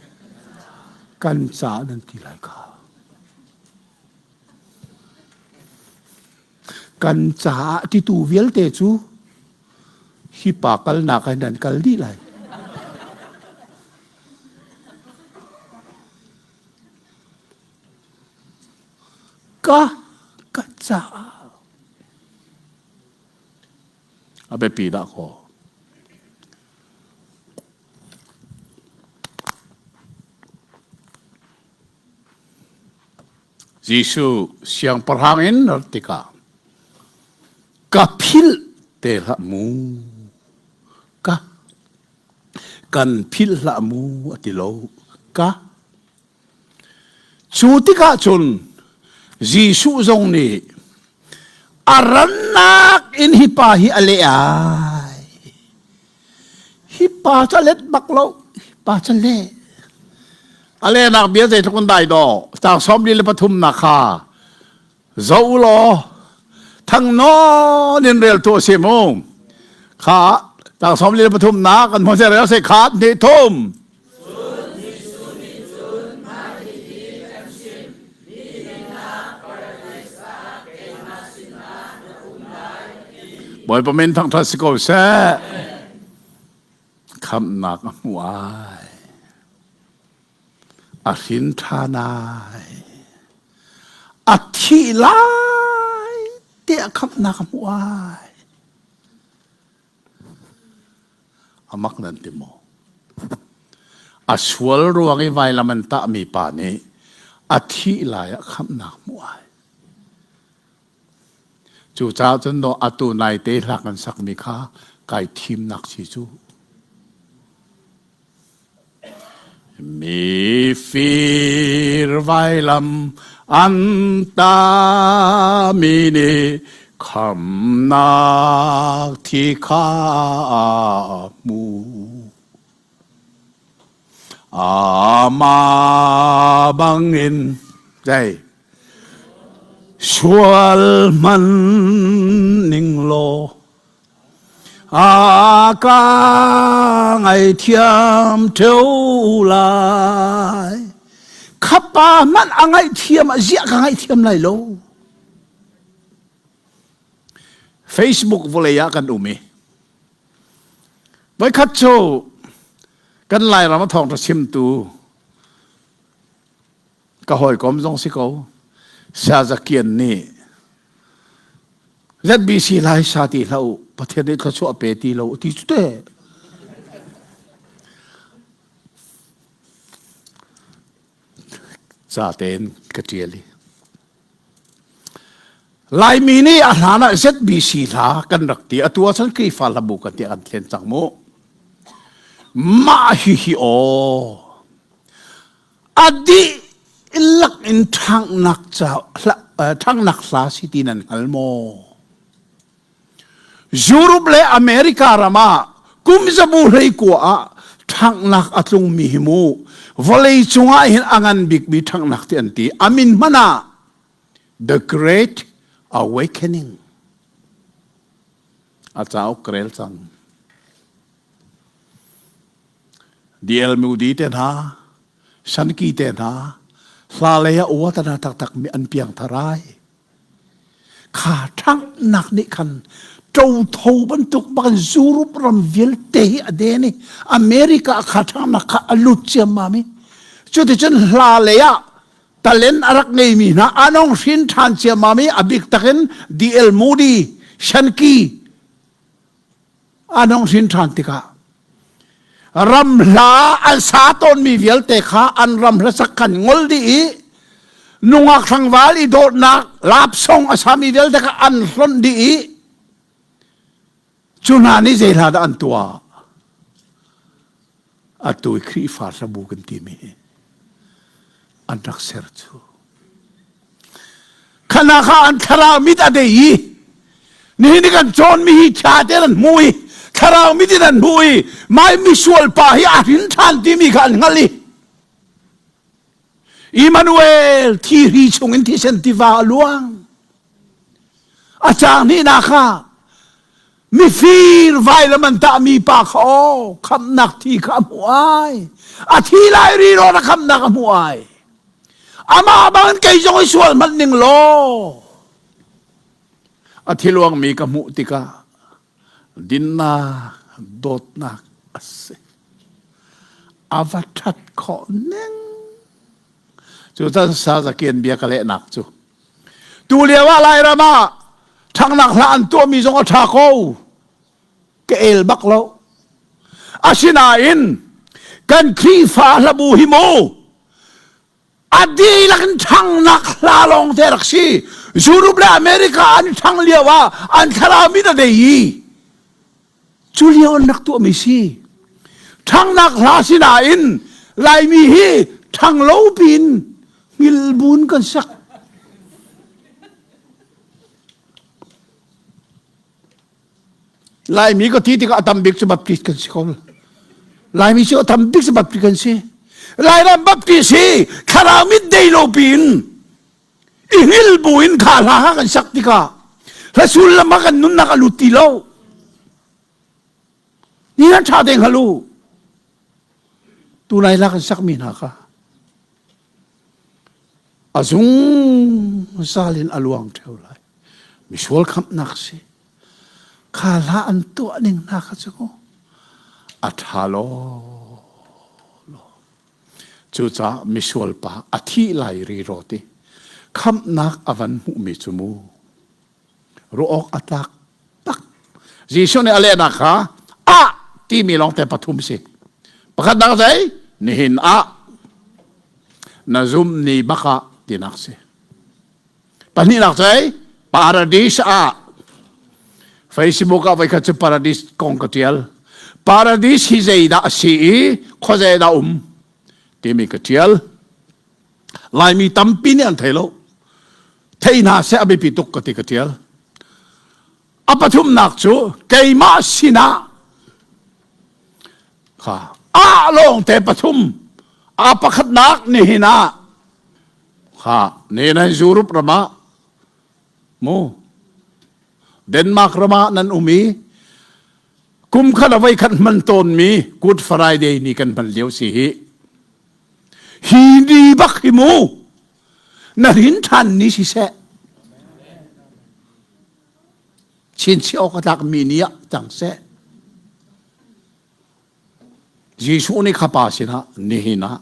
Kan caah nan ti lai kha. Kan caah titu vialte cu hi pa kalnak ah nan kal dih lai. Ka ka caah a biapi dah kaw. Jesuh siangpahrang in rat tikah ka philh te hlah mu ka kan philh hlah mu a ti lo ka Cu tikah cun Jesuh zong nih a rannak in hi pa hi a leh ai. Hi pa cu a let bak lo. Hi pa cu a leh. A lehnak bia zeitluk in dai dawh. Caang 43 nak kha zoh u law thang nawn in rel tuah si mu. Kha tang som le pathum na kan hmu rel se khat ni thum. Bawipa min thangṭhat si ko seh. Khamhnak a hmu ai. A hrin ṭhan ai. A thih lai tiah khamhnak a hmu ai. A mak nan ti maw? A sual ruang i vailam an tahmi pa nih a thih lai ah khamhnak hmu ai. Cucaah cun dawh atu naite hla kan sakmi kha kai thimnak si cu. Mifir vailam an tami nih khamnak thi kha a hmu. Amah bangin zei sual hman ning law A ka ngaithiam ṭheo lai. Khapa hmanh a ngaihthiam ah ziah ka ngaihthiam lai lo. Facebook vawlei ah kan um i voikhat cu kan Lairam a thawngṭha chimtu ka hawikom zong si ko Sazakian nih ZBC lai sa ti hlah u Pathian nih thluachuah pe ti lo ti cu te ca tein ka ṭial i Laimi nih a hlan ah ZBC hla kan rak ti atu ah cun Khrihfa hlabu kan ti kan thlen cang mu mah hi hi aw A dihlak in ṭhanghnak ca ṭhanghnak hla si ti nan hngal maw? Europe le America ram ah kum zabu hleikua ah ṭhanghnak a tlungmi hi mu vawlei cungah hin a ngan bikmi ṭhanghnak ti an ti. A min hmanh ah The Great Awakening a cauk ka rel cang. D.L. Moody te hna, Shanky te hna, hla lei ah uatana taktak mi an piangthar ai. Kha ṭhanghnak nih khan ṭotho bantuk bakin Europe ram vialte hi a den i America kha ṭhanghnak kha a lut ciammam i cuticun hla lei ah talent a rak ngeimi hna an ong hrin ṭhan ciammam i a bik takin D.L. Moody, Shanky an hung hrin ṭhan tikah ram hla an sa tawnmi vialte kha an ram hlasak khan ngol dih i nungak hrangval i dawtnak lapsong a sami vialte kha an hlonh dih i cu hna nih zei hla dah an tuah atu i Khrihfa hlabu kan timi hi an rak ser cu Khana kha an thlarau mit a dei i nihin i kan cawnmi hi ṭha tein an hmu i thlarau mit in an hmu i mai misual pa hi a hrin ṭhan timi kha an hngalh i Immanuel thihri chungin thisen tiva a luang a caang hnihnak kha mifir vailam an tahmi pa kha aw khamhnak thi kha a hmuh ai a thi lai ri rawn a khamhnak a hmuh ai amah bangin kei zong i sual hmanh ning law a thiluangmi ka hmuh tikah dinnak dawtnak a si a va ṭhat khawh ning cu tan sa zakian bia ka lehnak cu tu lio ah Lairam ah ṭhangnak hla an tuahmi zong a ṭha ko ka el bak lo asinain kan Khrihfa hlabu hi mu a dihlak in ṭhangnak hla lawng te rak si Europe le America an ṭhang lio ah an thlarau mit a dei i cu lio an rak tuahmi si ṭhangnak hla sinain Laimi hi ṭhang lo piin hngilbun kan sak Laimi ka ti tikah a tam bik cu Baptist kan si ko. Laimi cu a tam bik cu Baptist kan si. Lairam Baptist hi thlarau mit dei lo piin i hngil buin kha hla kha kan sak tikah hla sullam ah kan nunnak a lut ti lo. Ni nan ṭha te hngal u. Tunai la kan sakmi hna kha a zungzal in a luang ṭheo lai. Misual khamhnak si. Kha hla an tuah ning hna kha cu a ṭha law law. Cucaah misual pa a thih lai riraw ti khamhnak a van hmuhmi cu mu ruah awk a tlak tak. Jesuh nih a lehnak kha ah timi lawngte pathum si. Pakhat nak zei nihin ah na zum ni bak ah tinak si. Pahnihnak zei paradis ah Facebook ah voikhat cu paradis kong ka tial. Paradis hi zeidah a si i khuazei dah um timi ka tial. Laimi tampi nih an thei lo. Thei hna seh a biapi tuk ka ti ka tial. A pathumnak cu keimah sinah kha a lawngte pathum a pakhatnak nihin ah kha ne nan Europe ram ah mu Denmark ram ah nan um i kum khat a voi khat hman tawnmi Good Friday ni kan hman lio si hi hi ni bak hi mu na rin ṭhan ni siseh chinchiah awk a tlakmi ni ah cang seh Jesuh nih kha pa sinah nihin ah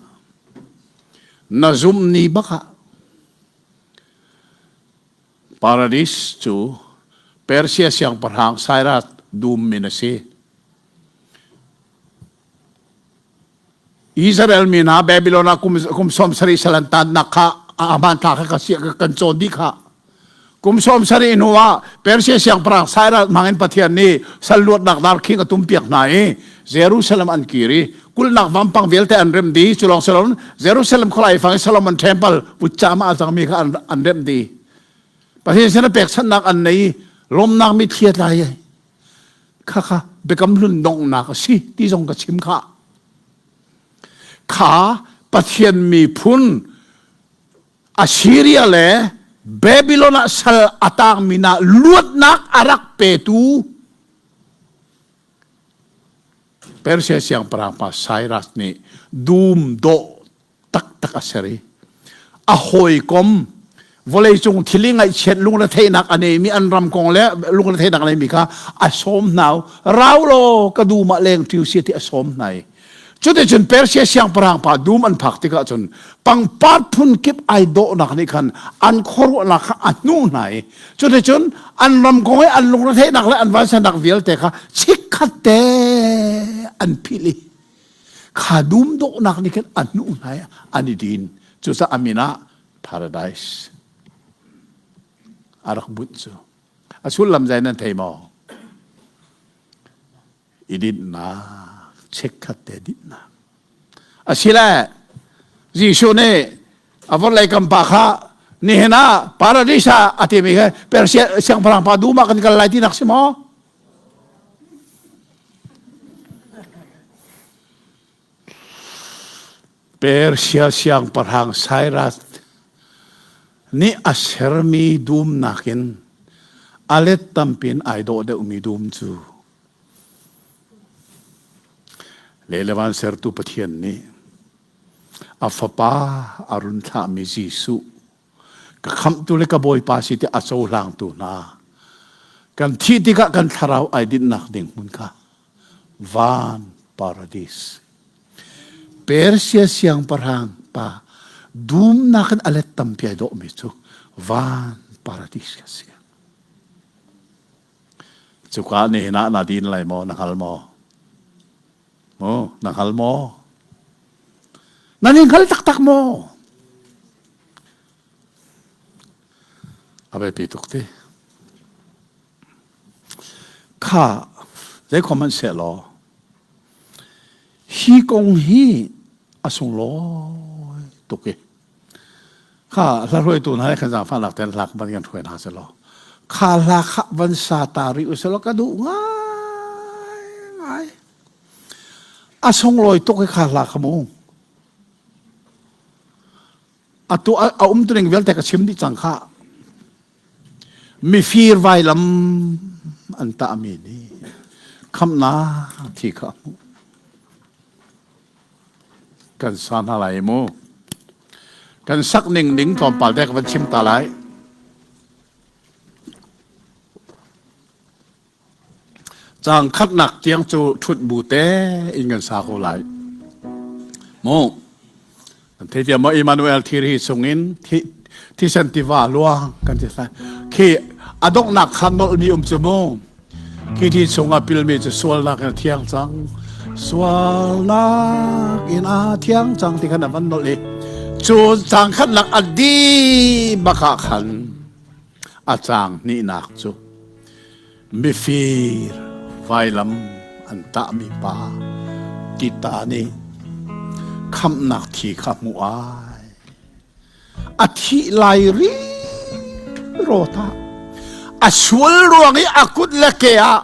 na zumh ni bak ah Paradis cu Persia siangpahrang Cyrus dum min a si. Israel mi hna Babylon ah kum kum sawm sarih sal an tannak kha a hmanthlak kha ka sia kan cawn dih kha. Kum sawm sarih hnu ah Persia siangpahrang Cyrus hmangin Pathian nih sal luatnak darkhing a tumpiak hna i Jerusalem an kir i kulhnak vampang vialte an remh dih. Cu lawng si loin Jerusalem khualai fang i Solomon Temple vutcam ah a cangmi kha an, an remh dih. Pathian sin a pekchanhnak an nei i lawmnak mitthli a tlai ai. Khakha biakam hlun donghnak a si ti zong ka chim kha. Kha Pathian miphun Assyria le Babylon ah sal a tangmi hna luatnak a rak petu Persia siangpahrang pa Cyrus nih dum dawh taktak a ser i a hawikom vawleicung thil i ngaihchiat lungretheihnak a neimi an ram kong le lungretheihnak a neimi kha a sawm hna rau law ka dum ah leng ṭiu si ti a sawm hna i Cuticun Persia siangpahrang pa dum an phak tikah cun pangpar phun kip ai dawhnak nih khan an khuaruahnak kha a hnuh hna i cuticun an ram kong i an lungretheihnak le an vansannak vialte kha chikkhat te an philh i kha dum dawhnak nih khan a hnuh hna i an i din. Cucaah a min ah Paradise a rak bunh cu. A sullam zei nan thei maw? I dinhnak chikkhat te dinhnak asile Jesuh nih a vawlei kam pa kha nihin ah paradis ah a timi kha Persia siangpahrang pa dum ah kan kal lai tinak si maw? Persia siangpahrang Cyrus nih a sermi dum nakin a let tampi in ai dawh deuhmi dum cu le le van sertu Pathian nih a fapa a run thlahmi Jesuh ka khamhtu le ka Bawipa si ti a cohlangtu hna kan thih tikah kan thlarau ai dinhnak ding hmun kha van paradis Persia siangpahrang pa dumnak in a let tampi ai dawhmi cu van paradis ka si. Cuka nihin ah na din lai maw, na hngal maw? Maw, na hngal maw? Nan in hngal taktak maw? A biapi tuk ti. Kha zei khom hmanh seh law hi kong hi a sunglawi tuk i kha hla hruaitu hna he khan zaangfahnak tein hla van kan hruai hna selaw kha hla kha van sa ta rih u selaw ka duh ngai ngai a sunglawi tuk i kha hla kha mu atu a um tuning vialte ka chim dih cang kha Mifir vailam an tahmi nih. Khamhnak thi kha a hmuh. Kan sa hna lai mu. Kan sak ning ding tlawmpal te ka van chim ta lai. Caang khatnak tiang cu ṭhut bu te in kan sa ko lai. Mu. Kan thei tiang maw Emmanuel thiri chungin thisen tiva luang kan ti lai. Khi a donghnak kha nolhmi um cu mu. Khi thi chungah pilmi cu sualnak in a thiang cang. Sualnak in a thiang cang ti khan a van nolh i cu caang khatnak a dih bak ah khan A caang hnihnak cu mifir vailam an tahmi pa Tita nih khamhnak thi kha hmuh ai. A thih lai ri rawt ah a sual ruang i a kut le ke ah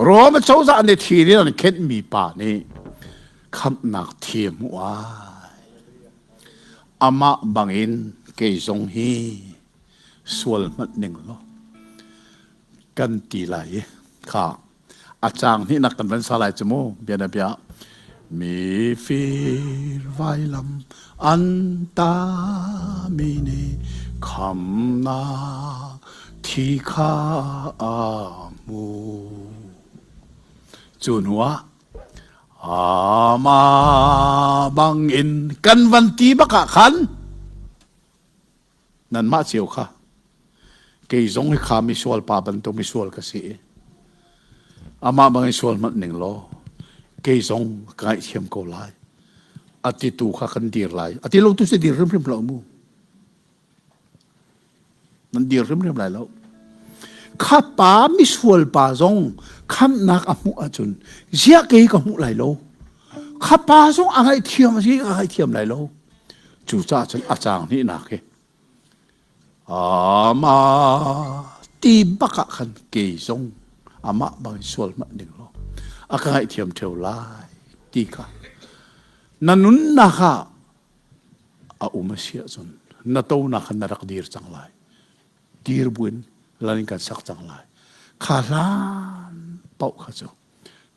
Rom cozah nih thi in an khenhmi pa nih khamhnak thi hmuh ai. Amah bangin kei zong hi sual hmanh ning law kan ti lai i kha a caang hnihnak kan van sa lai cu mu bianabia mifir vailam an tami nih khamnak thi kha a hmu cu hnuah amah bangin kan van ti bak ah khan Nanmah cio kha kei zong hi kha misual pa bantuk misual ka si i amah bangin sual hmanh ning law kei zong ka ngaihthiam ko lai. A titu kha kan dir lai. A ti lo tu si dir hrimhrim lo mu. Nan dir hrimhrim lai lo. Kha pa misual pa zong khamhnak a hmuh ahcun ziah kei ka hmuh lai lo. Kha pa zong a ngaihthiam a si ka ngaihthiam lai lo. Cucaah cun a caang hnihnak hi amah ti bak ah khan kei zong amah bang sual hmanh ding law a ka ngaihthiam ṭheo lai ti kha na nunnak ah a um a si ahcun na tonak khan na rak dir cang lai dir buin lan in kan sak cang lai kha hlan paoh kha cu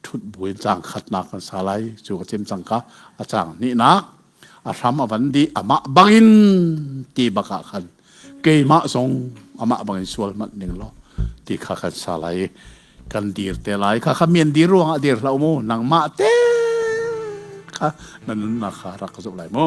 ṭhut buin caang khatnak kan sa lai cu ka chim cang ka a caang hnihnak a hram a van dih amah bangin ti bak ah khan keimah zong amah bangin sual hmanh ning law ti kha kan sa lai i kan dir te lai kha kha mian dir ruangah dir hlah mu nangmah te kha na nunnak kha rak ka zoh lai mu.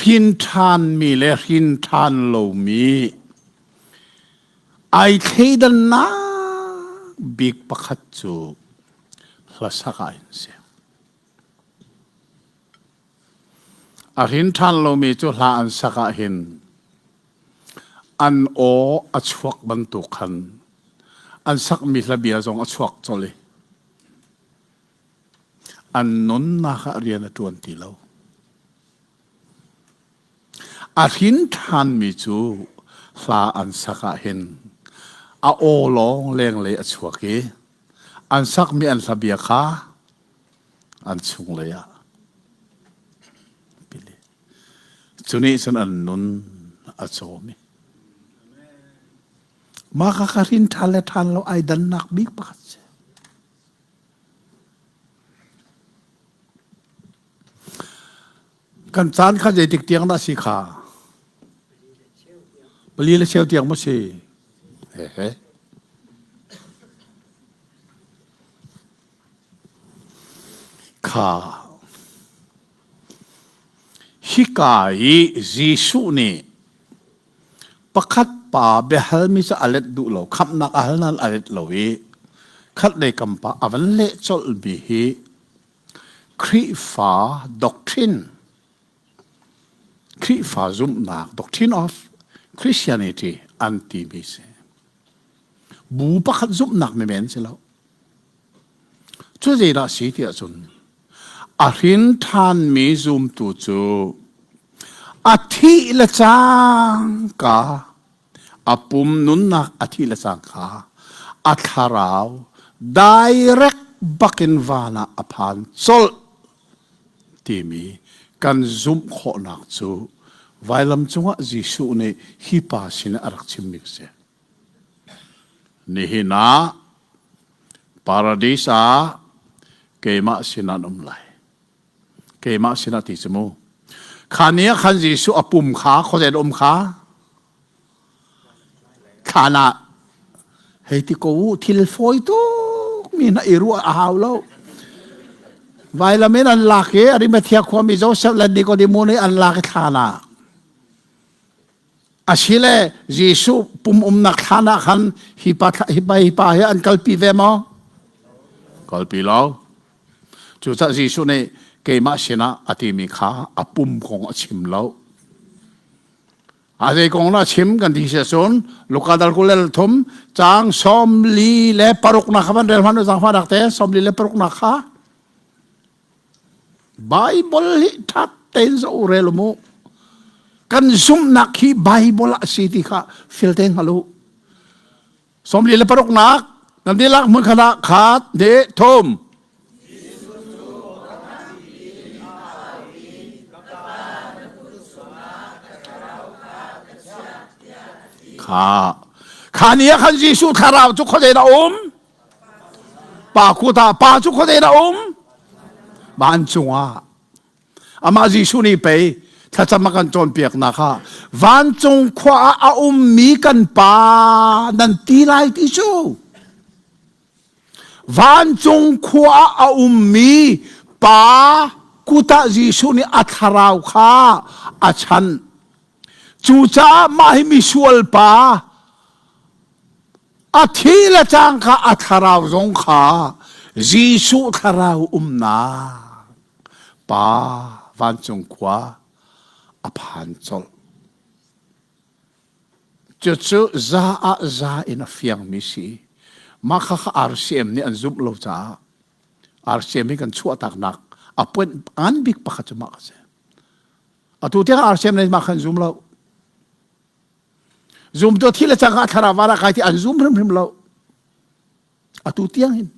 hrin ṭhanmi le hrin ṭhan lomi ai thleidannak bik pakhat cu hlasak ah hin si. A hrin ṭhan lomi cu hla an sak ah hin an aw a chuak bantuk khan an sakmi hlabia zong a chuak colh i an nunnak ah rian a ṭuan ti lo. A hrin ṭhanmi cu hla an sak ah hin a aw lawng lenglei a chuak i an sakmi an hlabia kha an chunglei ah pili. Cu nih cun an nun a cawm i mah kha ka hrin ṭhan le ṭhan lo ai dannak bik pakhat si. Kan caan kha zeitik tiang dah si kha? Pali le cheu tiang maw si? He he. Kha. Hika i Jesuh nih pakhat pa biahalmi cu a let duh lo, khamhnak a hal nain a let lo i khatlei kam pa a van leh colhmi hi Khrihfa doctrine, Khrihfa zumhnak, doctrine of Christianity an timi si. Bu pakhat zumhnak men si lo. Cu zeidah si tiah cun a hrin ṭhanmi zumtu cu a thih le cangka a pum nunnak a thih le cangka a thlarau direct bakin van ah a phan colh timi kan zumh khawhnak cu vailam cungah Jesuh nih hi pa sinah a rak chimmi a si. Nihin ah Paradis ah keimah sinah an um lai. Keimah sinah ti cu mu. Kha ni ah khan Jesuh a pum kha khuazei um kha thlan ah hei ti ko u thil fawi tuk mi na i ruah a hau lo. Vailam in an lak i Arimathea khuami Joseph le Nicodemus nih an lak i thlan ah Asile Jesuh pum umnak thlan ah khan hi pa hi pa hi pa hi an kalpi ve maw? Kalpi lo. Cucaah Jesuh nih keimah sinah a timi kha a pum kong a chim lo. A zei kong na chim kan ti si cun Luka dal kulel thum caang 46 nak kha van rel hmanh u zaangfah te 46 nak kha Bible hi ṭhat tein zoh rel mu. Kan zumhnak hi Bible ah si ti kha fil te hngal u. 46 nak nan dihlak hmun khat ah khat de thum. Kha kha ni ah khan Jesuh thlarau cu khuazei dah um? Pa kut ah pa cu khuadei dah um? Vancung ah. Amah Jesuh nih pei thlacam a kan cawnpiaknak ah vancung khua ah a ummi kan pa nan ti lai ti cu. Vancung khua ah a ummi pa kut ah Jesuh nih a thlarau kha a chanh. Cucaah mah hi misual pa A thi le cangka a thlarau zong kha Jesuh thlarau umnak Pa vancung khua a phan colh. Cucu za ah za in a fiangmi si. Mah kha kha RCM nih an zumh lo caah RCM hi kan chuahtaknak a point ngan bik pakhat cu mah kha si. Atu tiang RCM nih mah kha an zum lo. Zumtu thi le cang ah thlarau van ah kai ti an zum hrimhrim lo. Atu tiang hin.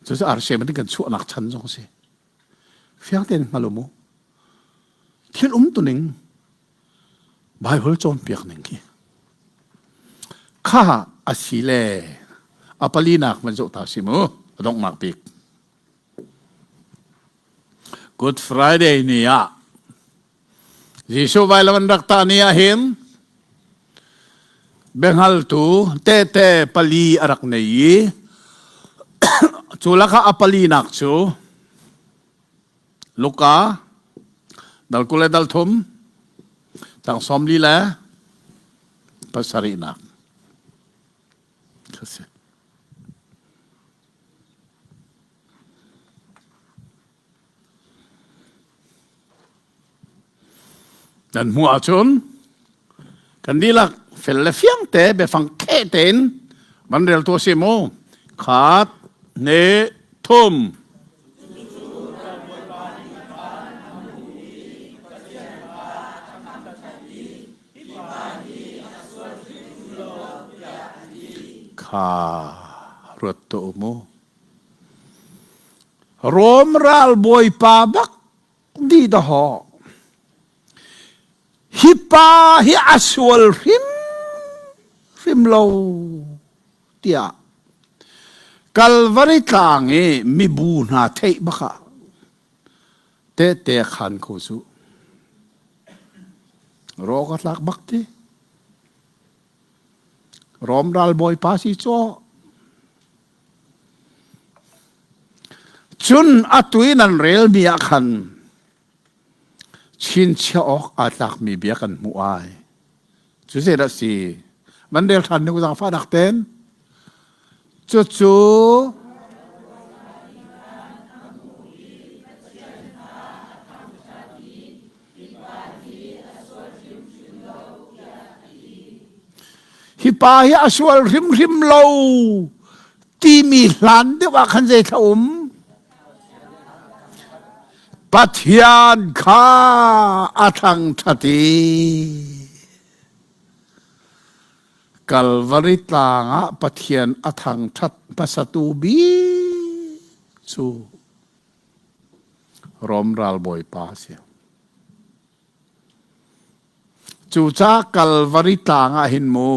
Cucu RCM in kan chuahnak chan zong si. Fiang tein hngal mu. Thil um tuning Bible cawnpiak ning khi. Kha a si le a palinak van zoh ta si mu. A donghnak bik. Good Friday ni ah Jesuh vailam an rak tah ni ah hin biahngaltu tehte pali a rak nei i cu lakah a palinak cu Luka Dal 20 le dal thum tang 40 le pasarihnak. Kasi. Nan hmuh ahcun kan dihlak fel le fiang te biafang kheh tein van rel tu a si mu. Khat, hnih, thum. Kha ruat tuah u mu. Rom ralbawipa bak di dahawh. Hi pa hi a sual hrim hrim lo tiah Kalvari tlang i mibu hna theih bak ah tehte khan ko cu. Rawk a tlak bak ti. Rom ralbawipa si caw. Cun atu i nan relmi ah khan chinchiah awk aa tlakmi bia kan hmuh ai. Cu zeidah a si? Van rel ṭhan ning zaangfahnak ten. Cucu Hi pa hi a sual hrimhrim lo timi hlan deuh ah khan zei thla um? Pathian kha a thangṭhat i Kalvari tlang ah Pathian a thangṭhat hmasatu bik cu Rom ralbawipa a si. Cucaah Kalvari tlang ah hin mu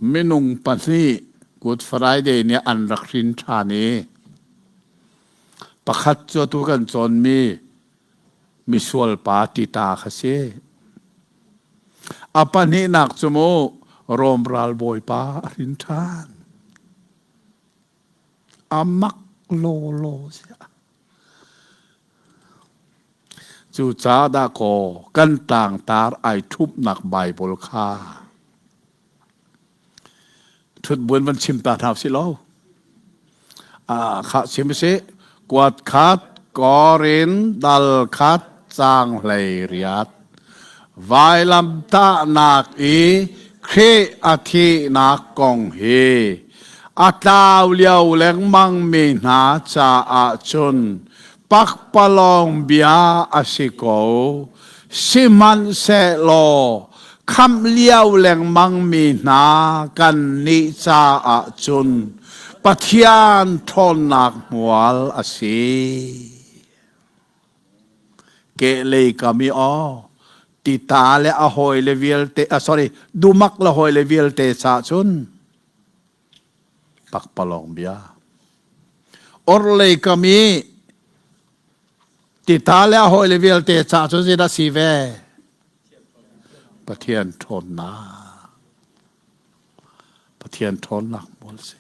minung pahnih Good Friday nih an rak hrin ṭhan i pakhat cu atu kan cawnmi misual pa Tita kha si. A pahnihnak cu mu Rom ralbawipa a hrin ṭhan. A mak lawlaw siah. Cucaah dahkaw kan tlangtar ai ṭhumhnak Baibal kha ṭhutbuan van chim ta hna usih law. Khah chim usih. Kuat khat, Korin dal khat, caang 18. Vailamtahnak i Khrih a thihnak kong hi a tlau lio lengmangmi hna caah cun pakpalawng bia a si ko. Sihmanhsehlaw khamh lio lengmangmi hna kannih caah cun Pathian ṭhawnnak hmual a si. Kehlei kam i aw tita le a hawile vialte, ah, sorry, dumak le hawile vialte caah cun pakpalawng bia. Orhlei kam i tita le a hawile vialte caah cun zeidah si ve? Pathian ṭhawnnak. Pathian ṭhawnnak mual si.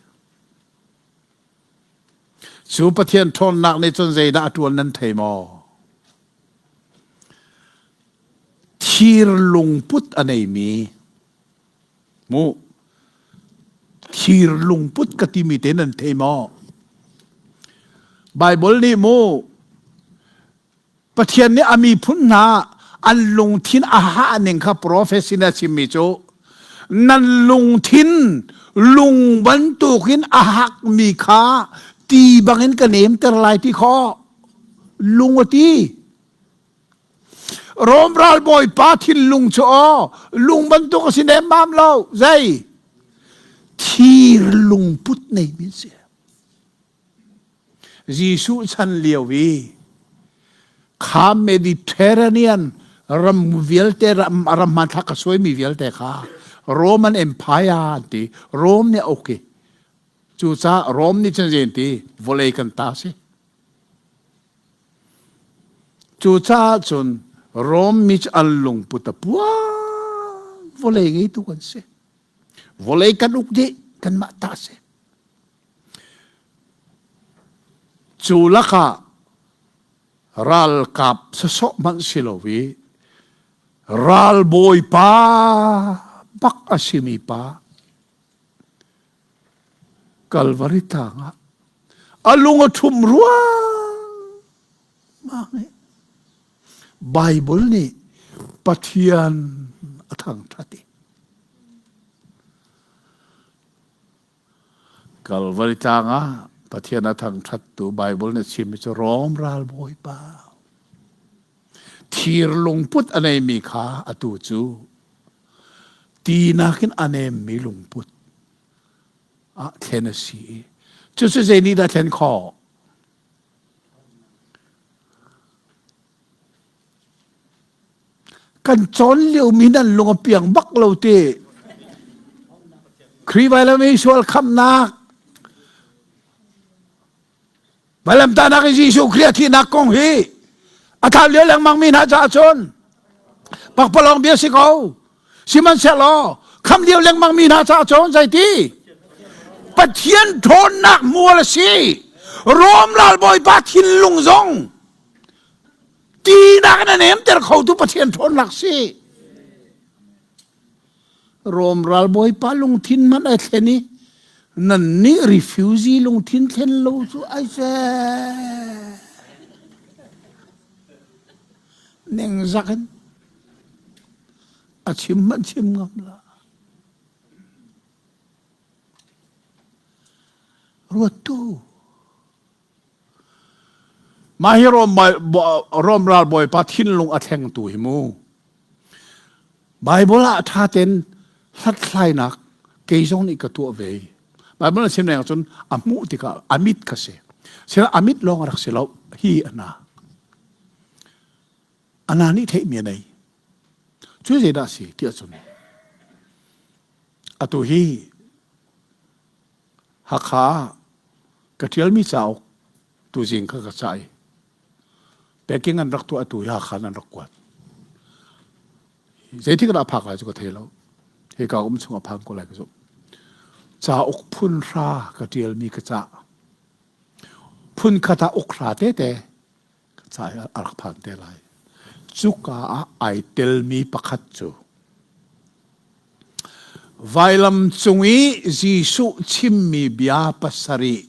Cu Pathian ṭhawnnak nih cun zeidah a ṭuan nan thei maw? Thir lungput a neimi Mu thir lungput ka timi te nan thei maw? Bible nih mu Pathian nih a miphun hna an lungthin a hah ning kha prophecy na chimmi cu nan lungthin lung bantukin a hakmi kha ti bangin ka nemter lai ti khaw lung a ti Rom ralbawipa thinlung cu aw lung bantuk a si nemmam lo zei thir lungput nei mi si Jesuh chan lio i kha Mediterranean ram vialte ram ram hmanthlak a suaimi vialte kha Roman Empire an ti Rome nih a uk i cucaah Rome nih cun zei an ti vawlei kan ta si Cucaah cun Rom mi cu an lungput a puang. Vawlei ngeitu kan si. Vawlei kan uk dih, kanmah ta si. Cu lakah Ralkap sasawh hmanh si lo i ralbawipa bak a simi pa Kalvari tlang ah a lung a ṭhum ruangmang i Baibal nih Pathian a thangṭhat i Kalvari tlang ah Pathian a thangṭhattu Baibal nih a chimmi cu Rom ralbawipa thir lungput a neimi kha atu cu ti nakin a nemmi lungput ah thlen a si i cucu zei nih dah thlen khawh? Kan cawn liomi nan lung a piang bak lo ti. Khrih vailam i sual khamhnak Vailamtahnak i Jesuh Khrih a thihnak kong hi a thlau lio lengmang mi hna caah cun pakpalawng bia si ko. Sihmanhsehlaw kham lio lengmang mi hna caah cun zeiti? Pathian ṭhawnnak mual a si. Rom ralbawipa thinlung zong tinak in a nemter khotu Pathian ṭhawnnak si. Rom ralbawipa lungthin hmanh ai thlen i nannih refugee lungthin thlen lo cu ai seh. Ningzak in a chim hmanh chim ngam la. Ruattu. Mah hi Rom, Rom ralbawipa thinlung a thlengtu hi mu. Bible ah ṭha tein hlathlainak kei zong nih ka tuah ve. Bible na chim leng cun a hmuh tikah a mit kha si. Sila a mit lawng a rak si lo. Hi a na. A na nih theihmi a nei. Cu zeidah a si tiah cun atu hi Hakha ah ka ṭialmi cauk tuzing kha ka cah i packing an rak tuah atu hi Hakha in an rak kuat. Zeitik dah a phak lai cu ka thei lo. Hika um chung a phan ko lai ka zumh. Cauk phun hra ka ṭialmi ka cah. Phun khat ah uk hra tete ka ca i a rak phan te lai. Cuka ah ai telmi pakhat cu vailam cung i Jesuh chimmi bia pasarih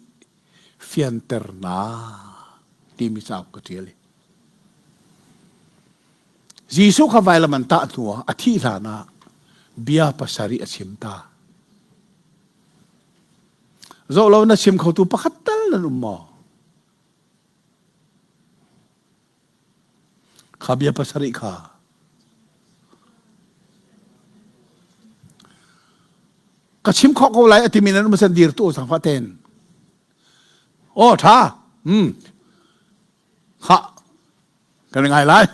fianternak timi cauk ka ṭial i Jesuh kha vailam an tah hnuah a thih hlanah bia pasarih a chim ta. Zoh lo na chim khotu pakhat tal nan um maw? Kha bia pasarih kha. Ka chim khawh ko lai a timi nan um san dir tu sang fa ten. Oh tha. Hmm. Kha. Kan ngai lai.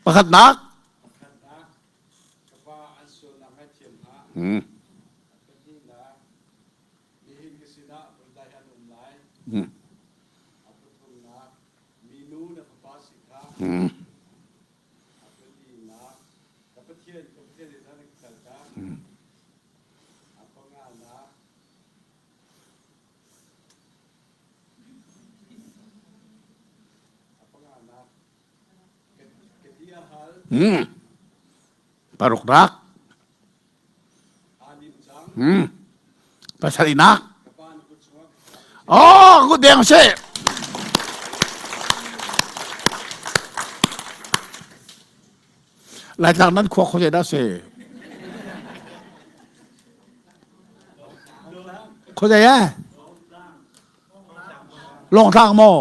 Pakhatnak. Hmm. Nihin ka sinah vundai an um lai. A pathumnak, minu na fapa si kha. A palinak, ka Pathian, ka Pathian zeicah na ka kaltak? A panganak, a panganak, ka ti a hal. Paruknak. Hmm. Pasarihnak. Oh, ku deng se. Laitlang nan khua kho dah se. Kho dei eh? Longtlang maw?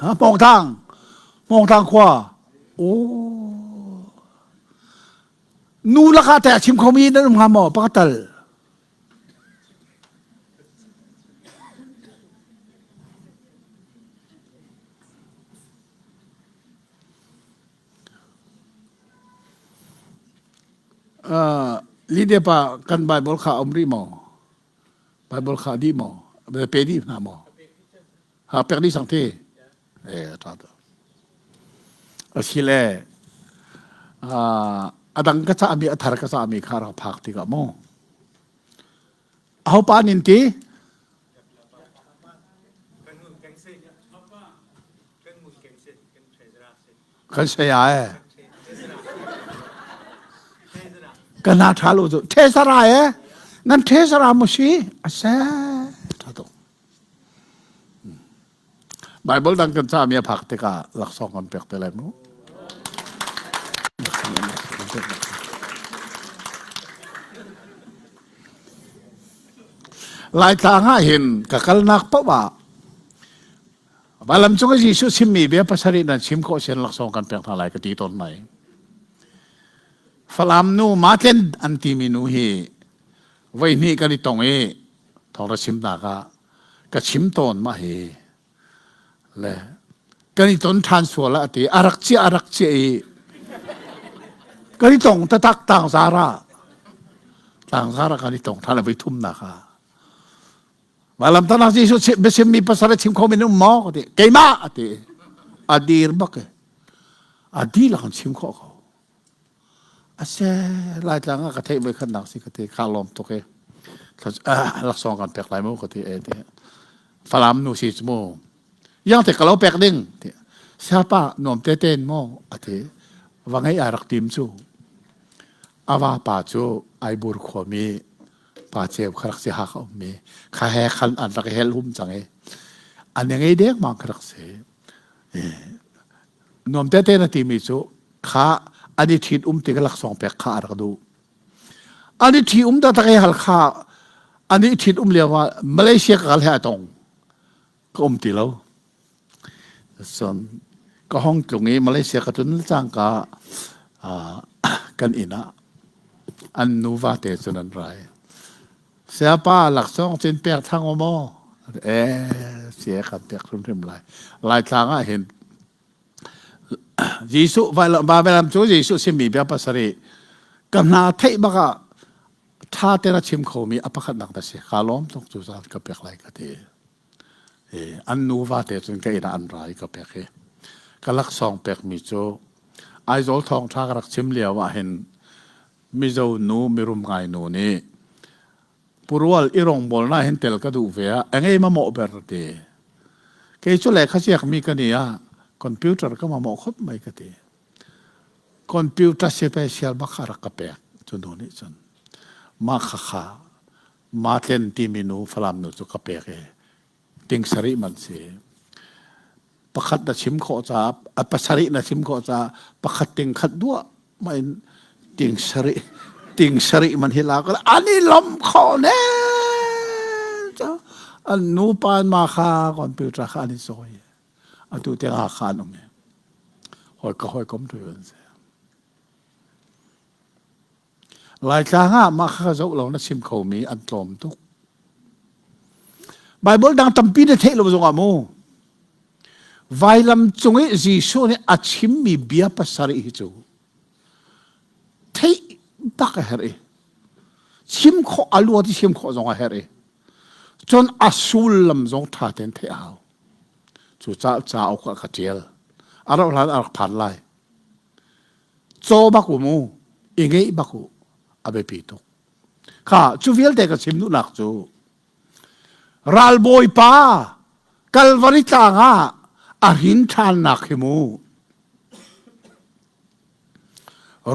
Ha, Pawngtlang. Pawngtlang khua. Oh. Nu lakah teh a chim khomi nan um hnga maw? Pakhat tal. Uh, Lydia pa kan Bible kha um rih maw? Bible kha dih maw? Pe dih hna maw? Ha pek dih sang te. Eh, ṭha tuk. Asile a dang ka cahmi a thar ka cahmi kha rak phak tikah mu. Aho pa nin ti? Kan saya e. Ka na tha lo cu. Thesara e. Nan thesara mu si? Ase. Tha tuk. Bible dang kan ca mi a phak tikah laksawng kan pek te lai mu. Laitlang ah hin ka kalnak paoh ah Valam cung i Jesuh chimmi bia pasarih nan chim khawh sian laksawng kan pek hna lai ka ti tawn mai. Falam nu Matlen an timi nu hi voi hnih kan i tong i thawng ra chimnak ah ka chim tawn mah hi le kan i ton ṭhan sual ah ti a rak cia a rak cia i kan i tong tatak tangzar ah tangzar ah kan i tong ṭhan a voi thumnak ah Vailamtahnak Jesuh biachimmi pasal a chim kho mi um maw? Ka ti. Keimah a ti. A dir bak e. A dihlak an chim khawh ko. A se Laitlang ah ka theih voi khatnak si ka ti. Kha lawm tuk e. Laksawng kan pek lai mu ka ti e ti. Falam nu si cu mu. Yang te ka lo pek ding. Ti. Siapa nuam te ten maw a ti. Va ngei ai rak tim cu. Ava pa cu Aibur khuami pa ceu kha rak si ha kha ummi kha he khan an rak hel hum cang i an ngei deng mang kha rak si nuam te te na timi cu kha an i ṭhit um tik laksawng pek kha a rak duh an i ṭhi um taktak i hal kha an i ṭhit um lio ah Malaysia ka kal he a tong ka um ti lo Cun ka hong tlung i Malaysia ka tlun cangka kan inn ah an nuva te cun an rai. Sayapa laksawng cin pek thang u maw? Eh, sia kan pek hrimhrim lai. Laitlang ah hin Jesuh vailam cu Jesuh simi bia pasarih ka hna theih bak ah ṭha tein a chim khomi a pakhatnak na si. Kaa lawm tuk cu zan ka pek lai ka ti. An nuva te cun ka inn ah an ra i ka pek i ka laksawng pekmi cu Aizawl thawngṭha ka rak chim lio ah hin Mizo nu mirum ngai nu nih Purual i rawngbawlnak hin tel ka duh ve ah engei mamawh ber ti. Kei cu lehkha ziakmi ka ni ah computer ka mamawh khop mai ka ti. Computer special bak kha rak ka pek cu nu nih cun mah khakha Matlen timi nu Falam nu cu ka pek i ting sarih man si. Pakhat na chim khawh caah a pasarih na chim khawh caah pakhat ting khat duah ma in ting sarih ting sarih man hi la ko an i lom kho ne an nu pa ma kha computer kha an i cawi atu te kha an um hoi ka hoi kom tu an si Laitlang ah mah kha zoh lo na chim khomi an tlawm tuk. Bible dang tampi na theih lo zongah mu. Vailam cung i Jesuh nih a chimmi bia pasarih hi cu theih bak a herh i chim khawh a luat i chim khawh zong a herh i cun a sullam zong ṭha tein theih a hau. Cucaah cauk ah ka ṭial. A rauh hlan a rak phan lai. Caw bak u mu, i ngeih bak u, a biapi tuk. Kha cu vialte ka chim duhnak cu ralbawipa Kalvari tlang ah a hrin ṭhannak hi mu.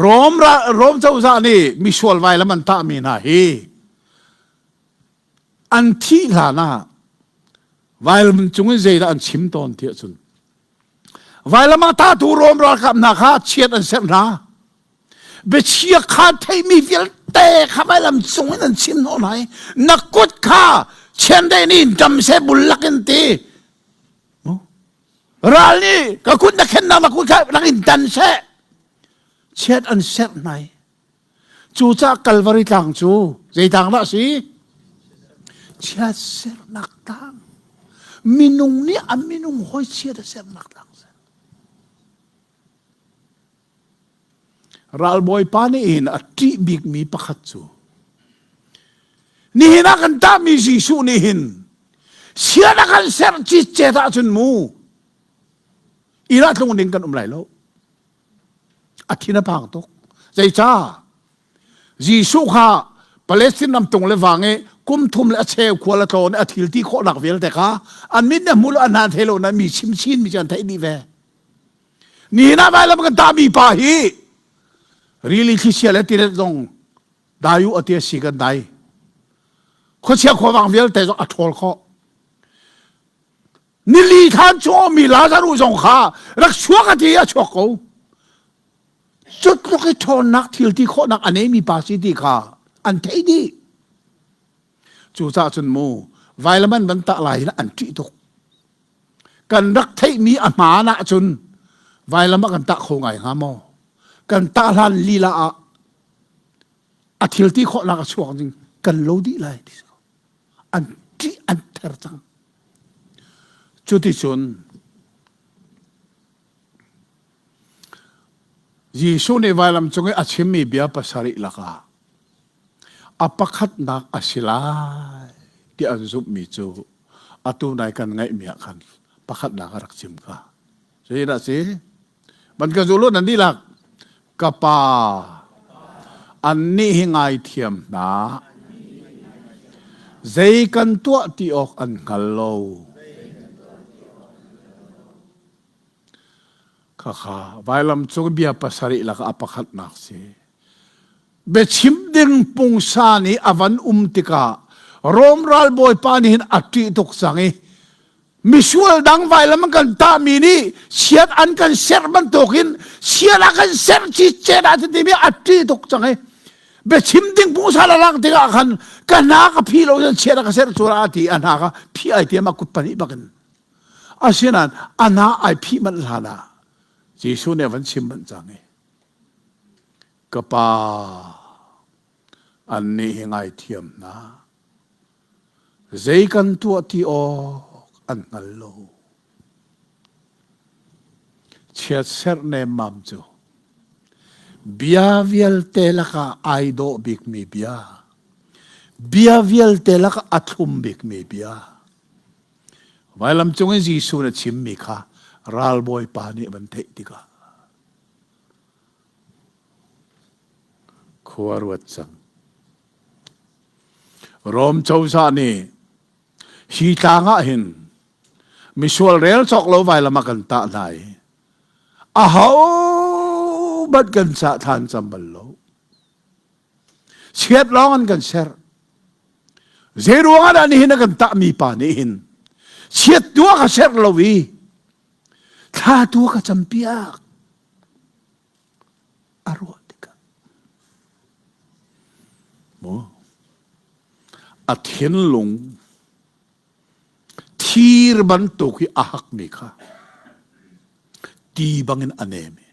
Rom, Rom cozah nih misual vailam an tahmi hna hi an thih hlan ah vailam cung in zeidah an chim tawn ti ahcun Vailam ah tatu Rom ralkap hna kha chiat an serh hna. Biachia kha theimi vialte kha vailam cung in an chim hnawh hna i na kut kha chiandeih nih dam seh bul lak in ti. Ral nih ka kut na khennak na kut kha rak in dan seh. Chiat an serh hna i Cucaah Kalvari tlang cu zei tlang dah a si? Chiatsernak tlang. Minung nih a minung hawi chiat a sernak tlang si. Ralbawipa nih hin a ṭih bikmi pakhat cu nihin ah kan tahmi Jesuh nih hin sian a kan serh citcet ahcun mu inn ah tlung ding kan um lai lo. A thin a phang tuk. Zeicah? Jesuh kha Palestine ram tung le vang i kum thum le a cheu khual a tlawn i a thil ti khawhnak vialte kha an mit ne hmu lo an hna thei lo na mi chim chin mi cu an theih dih ve. Nihin ah vailam kan tah mi pa hi rili thlichia le tilet zong dai u a ti a si kan dai. Khuachia khuavang vialte zong a ṭhawl khawh. Nili than chung mi Lazaruh zong kha rak chuak a ti a chuak ko. Cu tluk i ṭhawnnak thil ti khawhnak a neimi pa si ti kha an theih dih. Cucaah cun mu vailam an van tah lai hin an ṭih tuk. Kan rak theihmi a hmaan ahcun vailam ah kan tah kho ngai hnga maw? Kan tah hlan lila ah a thil ti khawhnak a chuak ding kan lo dih lai ti an ṭih an ther cang. Cuticun Jesuh nih vailam cung i a chimmi bia pasarih lakah a pakhatnak a si lai ti an zumhmi cu atu nai kan ngaihmi ah khan pakhatnak a rak chim kha. Zeidah si? Ban ka zul u nan dihlak. Ka pa, annih hi ngaithiam hna. Zei kan tuah ti awk an hngal lo. Khakha vailam cung bia pasarih lakah a pakhatnak si. Biachim ding pungsan i a van um tikah Rom ralbawipa nih hin a ṭih tuk cang i misual dang vailam an kan tahmi nih chiat an kan serh bantukin chiat a kan serh cicet ah timi a ṭih tuk cang i biachim ding pungsan a lang tikah khan ka hna ka phi lo cun chiat a ka serh cu a ti a hna ka phi ai tiam a kut pahnih bakin Asinain a hna ai phih manh hlan ah Jesuh nih a van chim manh cang i ka pa annih hi ngaithiam hna zei kan tuah ti awk an hngal lo chiatserh nemmam cu bia vialte lakah ai dawh bikmi bia bia vialte lakah a thlum bikmi bia Vailam cung in Jesuh na chimmi kha ralbawipa nih van theih tikah khua ruat cang. Rom cozah nih hi tlang ah hin misual rel cawk lo vailam ah kan tah hna i aho bat kan cah than cam bal lo. Chiat lawng an kan ser. Zei ruang ah dah nihin a kan tahmi pa nih hin chiat tu a ka ser lo i thla tu a ka campiak a ruah tikah mu a thinlung thir bantuk hi a hakmi kha ti bangin a nem i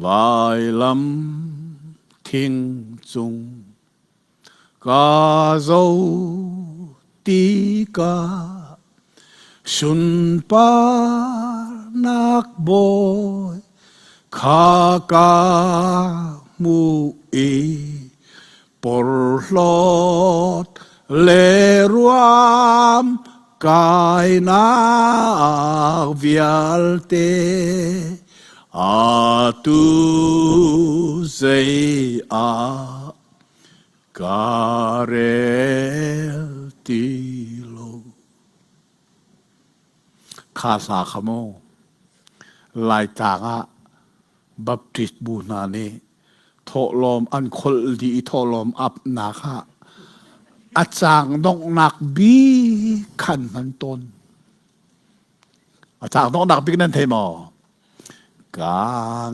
Vailam thing cung ka zo tikah sunparnak bawi kha ka hmuh i porhlawt le ruam kainak vialte atu zei ah ka rel ti lo. Kha hla kha mu Laitlang ah Baptist bu hna nih thawhlawm an kholh dih i thawhlawm apnak ah a caang donghnak bik khan hman tawn. A caang donghnak bik nan thei maw? Ka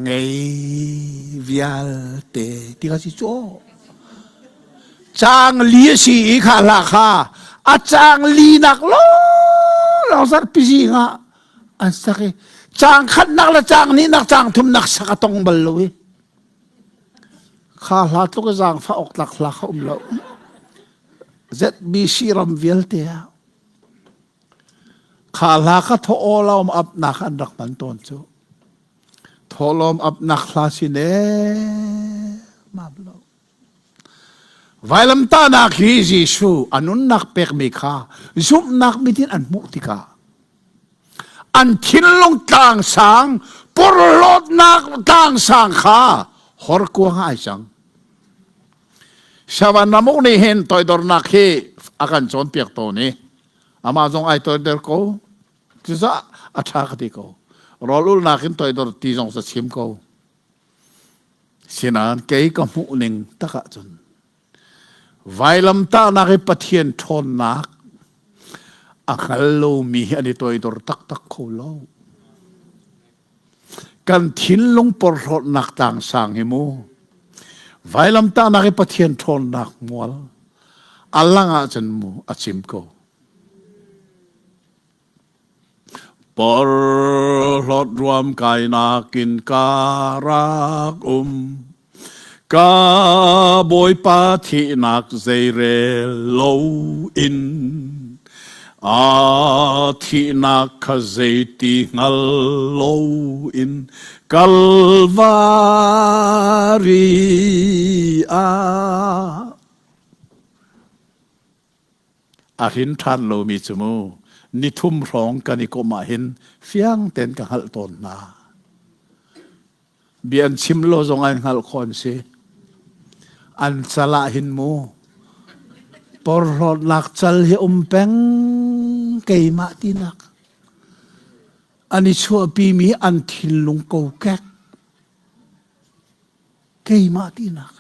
ngei vialte ti kha si cu. Caang li a si i kha hla kha a caang li nak lawng zarhpi zing ah an sak i caang khatnak le caang hnihnak caang thumnak sak a tong bal lo i kha hla tluk i zaangfah awk tlak hla kha um lo ZBC ram vialte ah kha hla kha thawlawm apnak an rak hman tawn cu thawlawm apnak hla si ne mam lo Vailamtahnak hi Jesuh a nunnak pekmi kha zumhnak mit in an hmuh tikah an thinlung tlangsang porhlawtnak tlangsang kha horkuang ah ai cang. Shavan ramuk nih hin toidornak hi a kan cawnpiak tawn i amah zong ai toidor ko. Cucaah a ṭha ka ti ko. Rawl ulhnak in toidor ti zong sa chim ko. Sinain kei ka hmuh ning tak ahcun vailamtahnak i Pathian ṭhawnnak a hngal lomi hi an i toidor taktak kho lo. Kan thinlung porhlawtnak tlangsang hi mu vailamtahnak i Pathian ṭhawnnak mual a lang ahcun mu a cim ko. Porhlawt ruam kainak in ka rak um. Ka Bawipa thihnak zeirel lo in a thihnak kha zeiti hngal lo in Kalvari ah A hrin ṭhan lomi cu mu nithum hrawng kan i komh ahhin fiang tein ka hngalh tawn hna. Bia an chim lo zong an hngalh khawh an si. An cal ah hin mu porhlawtnak cal hi um peng keimah tinak. An i chuahpimi an thinlung kokek keimah tinak.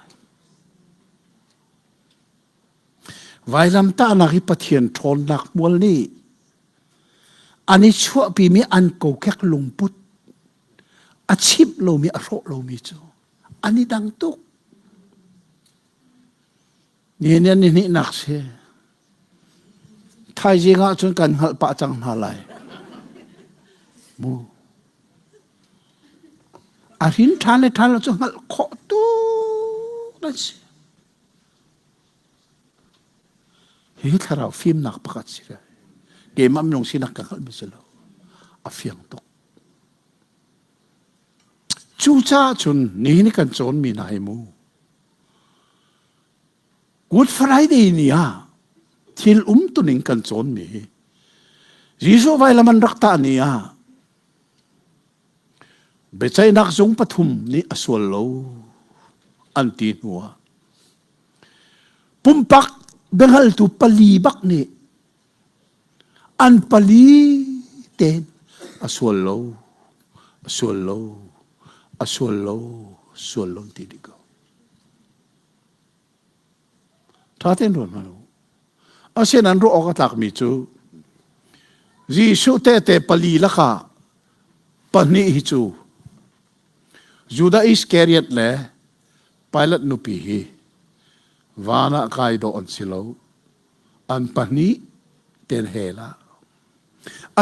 Vailamtahnak hi Pathian ṭhawnnak hmual nih an i chuahpimi an kokek lungput a chimh lomi a hrawh lomi cu an i dang tuk. Nihin ni hnihnak si. Thaizing ah cun kan hngalh pah cang hna lai. Mu. A hrin ṭhan le ṭhan lo cu hngalh khawh tuk an si. Hi thlarau fimnak pakhat si ve. Keimah minung sinak ka hngalhmi si lo. A fiang tuk. Cucaah cun nihin kan cawnmi hna hi mu. Good Friday ni ah thil umtuning kan cawnmi hi Jesuh vailam an rak tah ni ah biaceihnak zung pathum nih a sual lo an ti hnu ah Pumpak biahngaltu pali bak nih an pali tein a sual lo, a sual lo, a sual lo, sual lo ti dih ko. Ṭha tein ruat hmanh u. Asinain ruah awk a tlakmi cu Jesuh tehte pali lakah pahnih hi cu Judah Iskariot le Pilate nupi hi van ah kai dawh an si lo. An pahnih ten hell ah.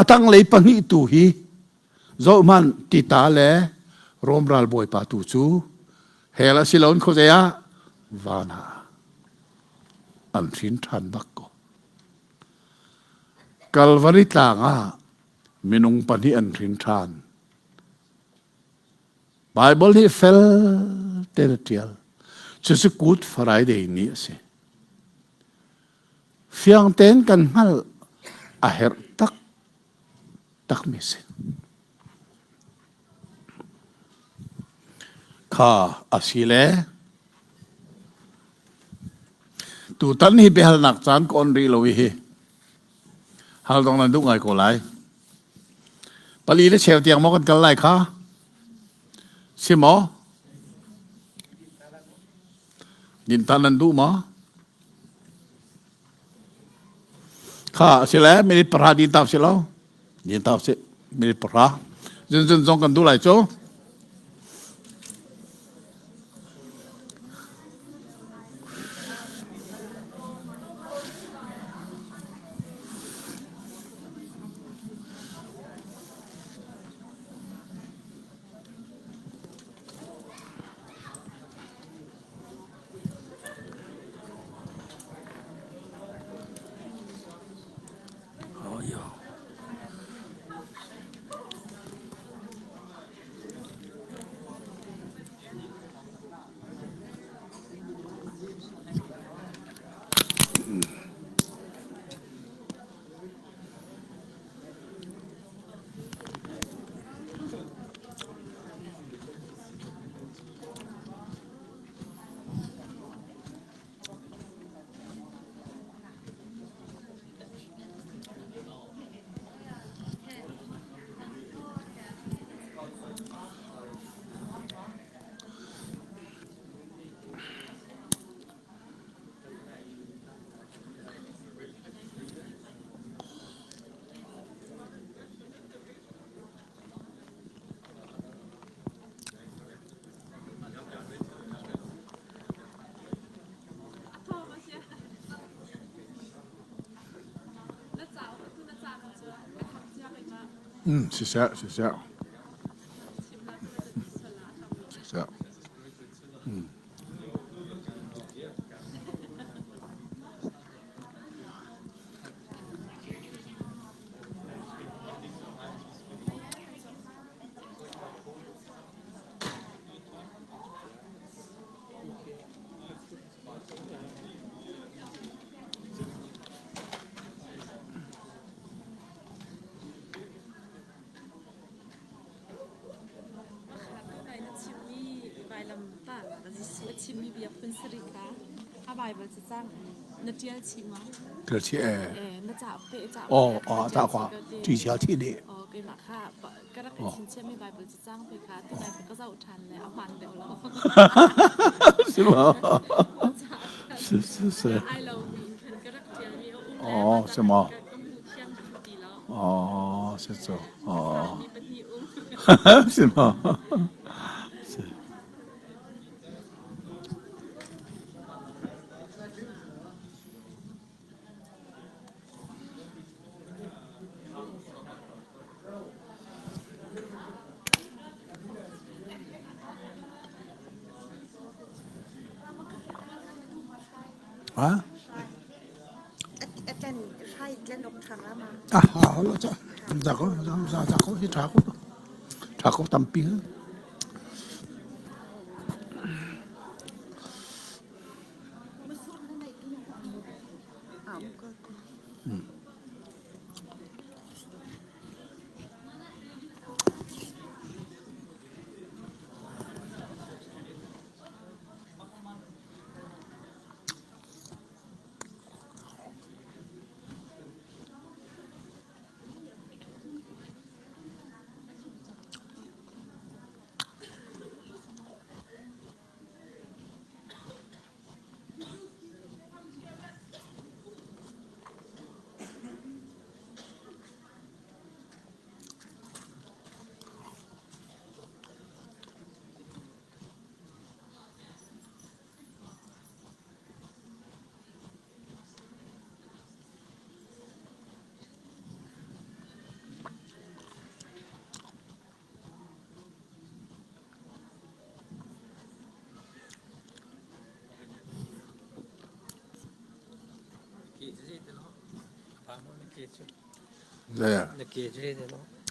A tanglei pahnih tu hi zohhmanh Tita le Rom ralbawipa tu cu hell a si lo in khuazei ah van ah an hrin ṭhan bak ko. Kalvari tlang ah minung pahnih an hrin ṭhan. Baibal nih fel tein a ṭial. Cucu Good Friday ni a si. Fiang tein kan hngalh a herh tak takmi a si. Kha a si le tutan hi biahalnak caan ka on rih lo i hi hal dong nan duh ngai ko lai. Pali le cheu tiang maw kan kal lai kha? Si maw? Dintan nan duh maw? Kha si le minute pahra din ta si lo. Din ta si minute pahra. Zun zun zong kan duh lai cu. Siseh, siseh. Siseh. Ṭial chih ee. Aw, aw, ta kwa ṭi sia thi dih. Si ma. Si si si. Aw, si ma. Aw, si cu. Aw. Si ma. Si. Ṭha ko tampi.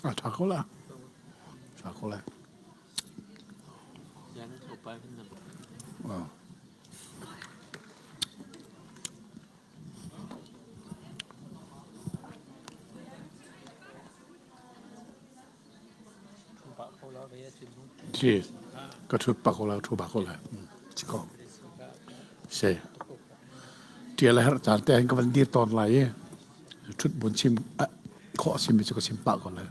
A ṭha ko la. Ṭha ko lai. Si, ka ṭhut pah ko lai, ṭhu pah ko lai. Si ko. Si. Ṭial a herh caan te ka van dir tawn lai i ṭhut bun chim khawh a simi cu ka chim pah ko lai.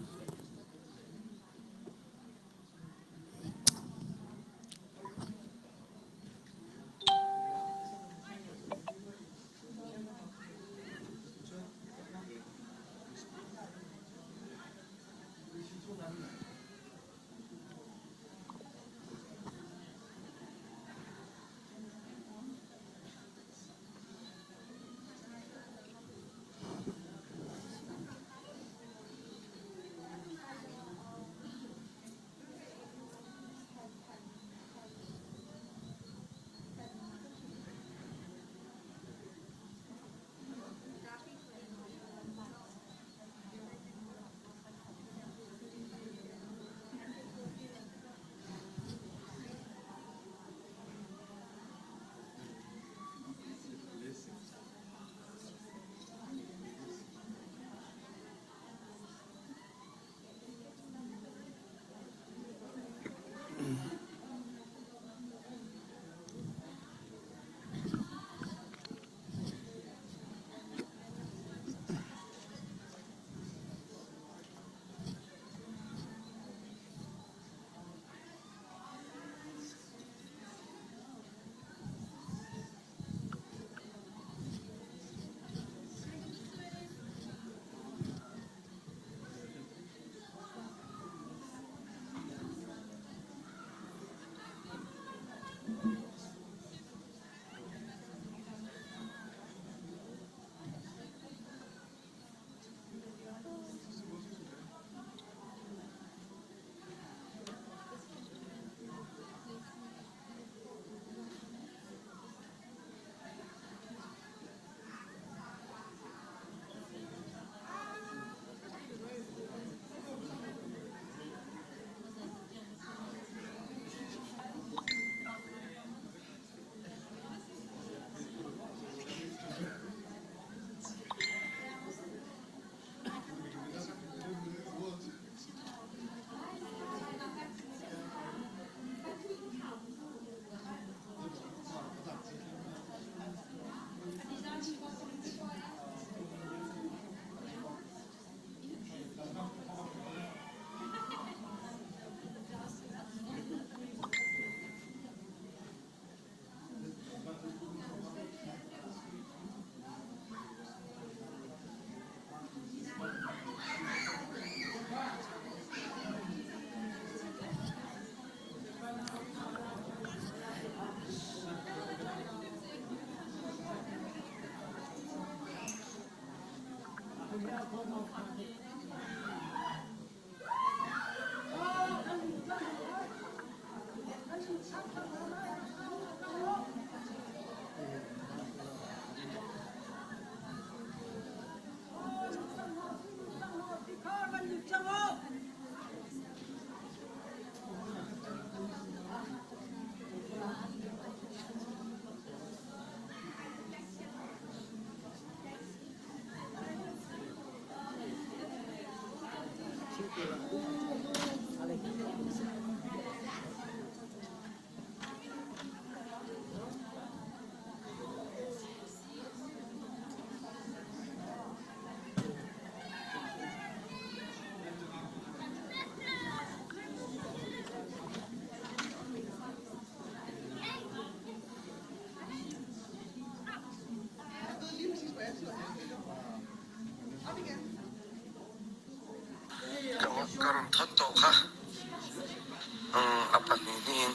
A pahnih in.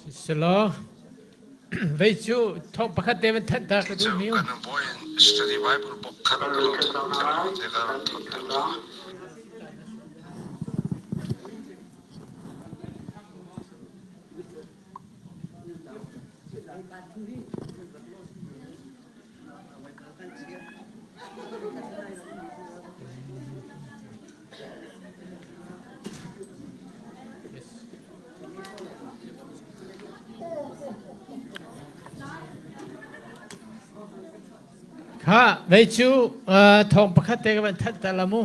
Siselaw vei cu thawng pakhat te van thanh ta ka duh mi. Kan boy study Bible book khan ka lo than te ka rak thon te la. Kha vei cu thawng pakhat te ka van thanh ta la mu.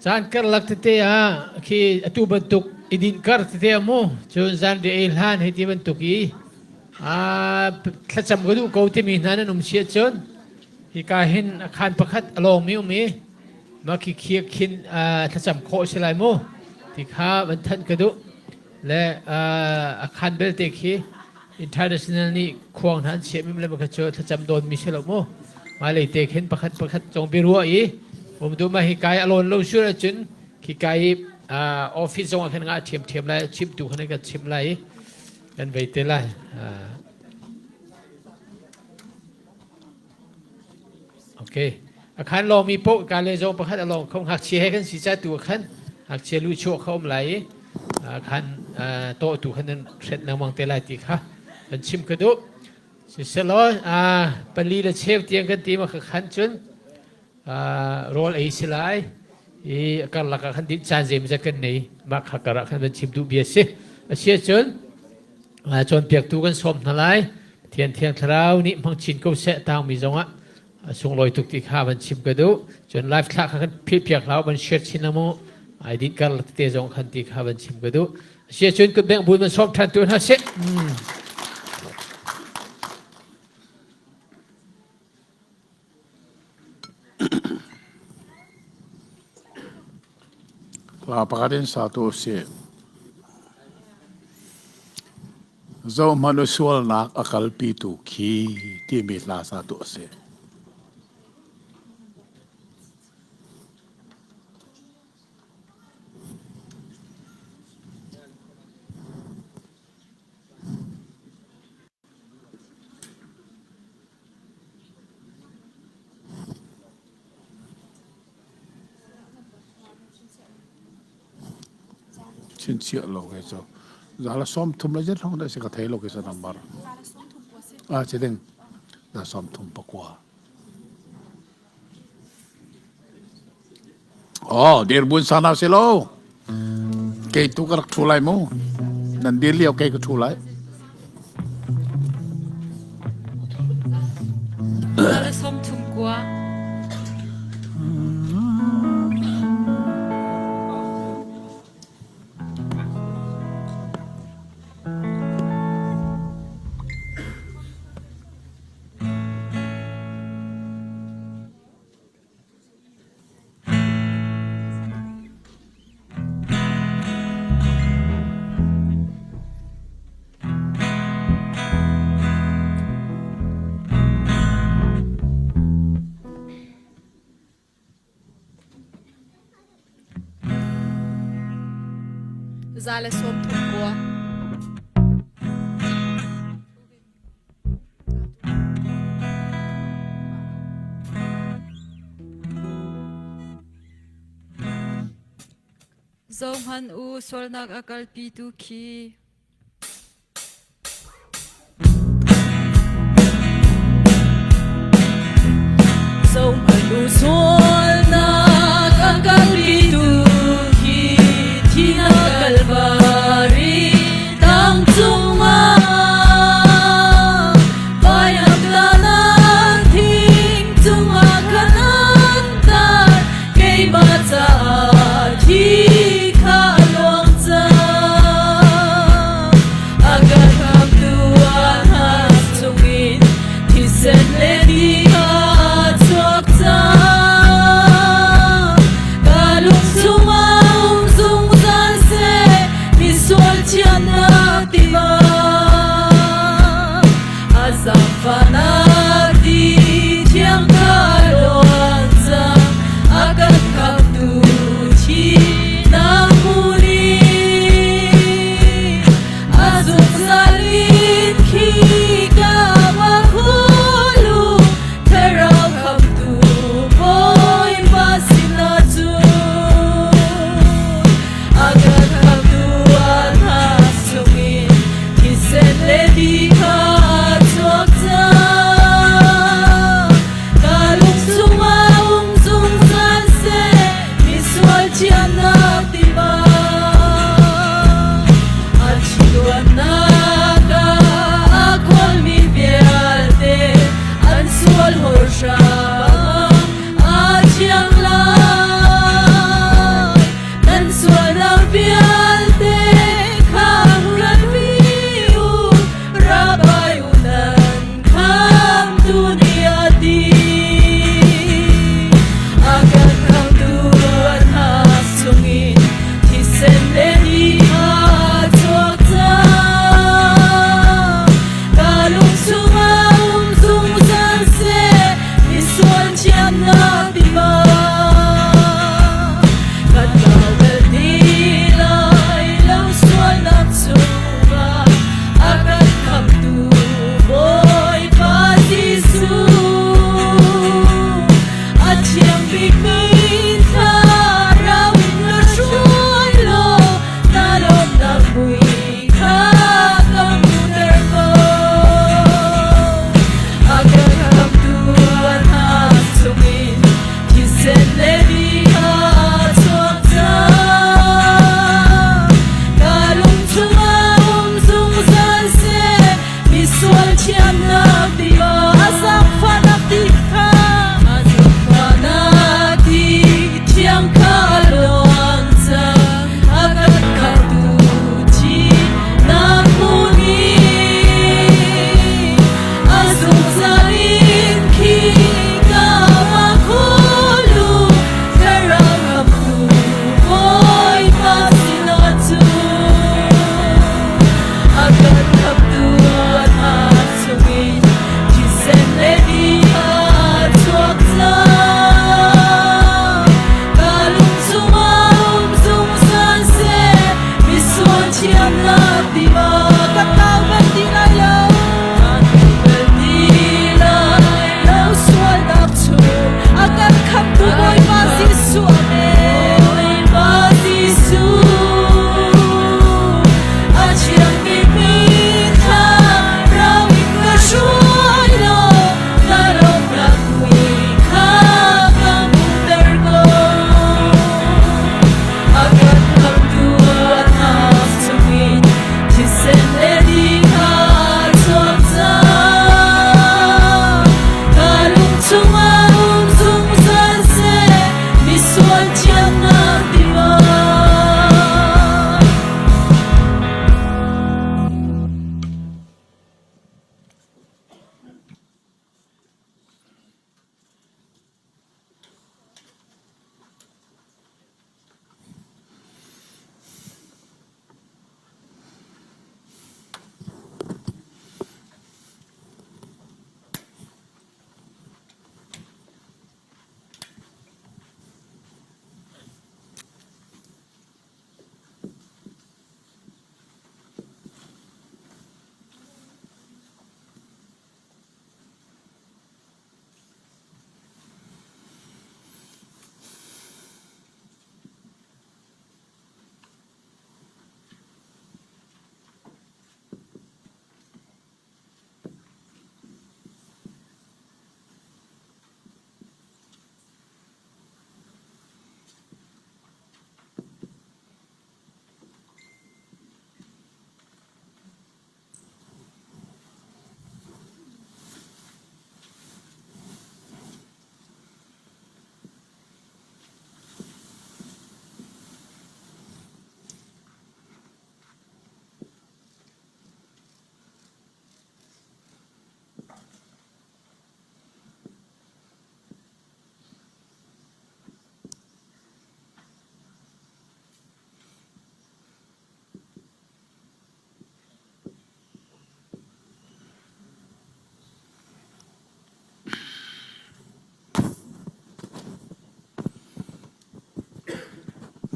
Caan karlak tete ah khi atu bantuk i dinh kar tete ah mu cun zan ri ei hlan hei ti bantuk i thlacam ka duh ko timi hna nan um si ahcun hika hin a khaan pakhat a lawngmi um i mah khi khi khin thlacam khawh si lai mu ti kha van thanh ka duh le a khaan belte khi international nih khuang hna an chiahmi le pakhat cu thlacam dawnmi si lo mu hmailei te khin pakhat pakhat cong biaruah i um du ma hi kai a lawn lo sur ahcun khi kai i office zong ah khan nga ṭhiamṭhiam lai chimtu khan kan chim lai i kan vei te lai. Okay. A khan lawngmi paoh ka le zong pakhat a lawng kho ngakchia he kan si ca tu khan ngakchia lu chuah kha um lai i khan tawh tu khan nan hret lengmang te lai ti kha kan chim ka duh. Siselaw pali le cheu tiang kan ti ma kha khan cun rawl ei si lai i karlak ah khan din caan zeimawzat kan nei mah kha kar ah khan van chim duh bia si. A si ahcun cawnpiaktu kan sawm hna lai. Pathian Thiang Thlarau nih hmang chin ko seh tangmi zongah a sunglawi tuk ti kha van chim ka duh. Cun live thlah kha kan philhpiak hlah van share chin la mu. Ai din kar tete zong khan ti kha van chim ka duh. A si ahcun kut bengh bun van sawm ṭhan tu hna sih. Hla pakhat in sa tu usih. Zohhmanh u sualnak a kalpitu khi timi hla sa tu a si. Chinchiah lo ke cu zala 30 le zet hrawng dah si ka thei lo ke sa number. Ah ci ding da 39. Oh, dirhmun sana si lo. Kei tu ka rak ṭhu lai mu. Nan dir lio kei ka ṭhu lai. 39. 139. Zohhmanh u, sualnak a kalpitu khi. Zohhmanh u, sualnak a kalpitu khi thihnak Kalvari tang cungah vailamtahnak thing cungah khan an tar keimah caah thi kha a luang cang.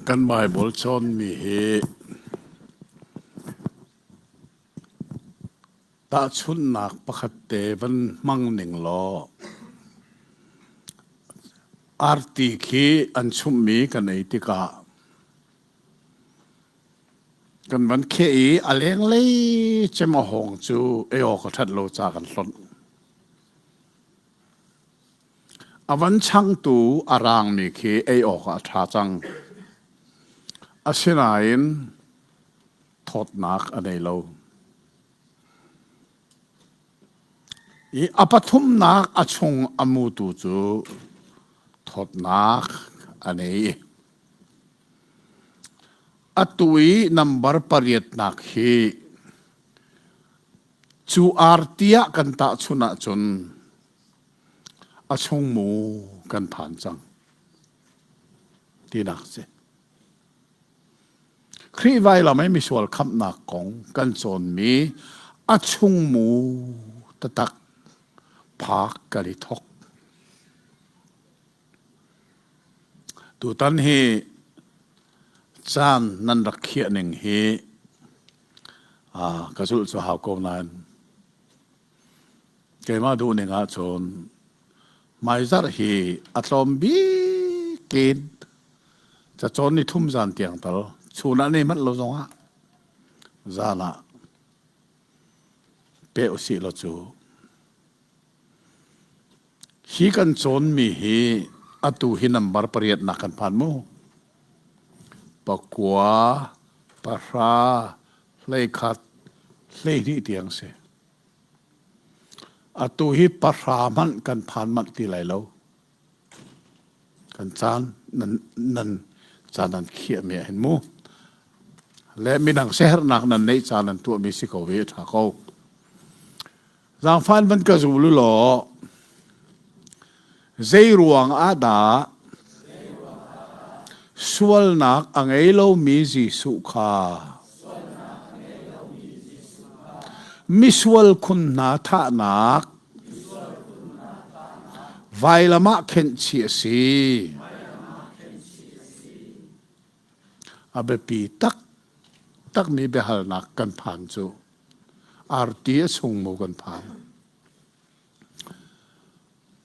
Kan Baibal cawnmi hi tahchunhnak pakhat te van hmang ning law arti khi an chumhmi kan ei tikah kan van kheh i a lenglei cem a hawng cu ei awk a ṭhat lo ca kan hlonh. A van changtu a raangmi khi ei awkah a ṭha cang. Asinain thawtnak a nei lo. I a pathumnak a chung a mutu cu thawtnak a nei. Atu i nambar pariatnak hi Cu arti ah kan tahchunh ahcun a chungmu kan phan cang tinak si. Khrih vailam i misual khamhnak kong kan cawnmi a chungmu taktak phak kan i thok. Tutan hi caan nan rak khiah ning hi ka zulh cu hau ko nain keimah duh ning ahcun hmaizarh hi a tlawm bik in cacawn ni thum zan tiang tal chun ah nei manh lo zongah zan ah pe usih law cu Hi kan cawnmi hi atu hi nambar pariatnak kan phan mu. Pakua, pahra, 11, 12 tiang si. Atu hi pahra hmanh kan phan manh ti lai lo. Kan caan nan, nan caan nan khiahmi ah hin mu. Le midang siaherhnak nan neih caan nan tuahmi si ko ve a ṭha ko. Zaangfah in van ka zul u law zei ruang ah dah sualnak a ngei lomi Jesuh kha misual khun hna thahnak vailam ah khenhchih a si. A biapi taktakmi biahalnak kan phan cu arti a chung mu kan phan.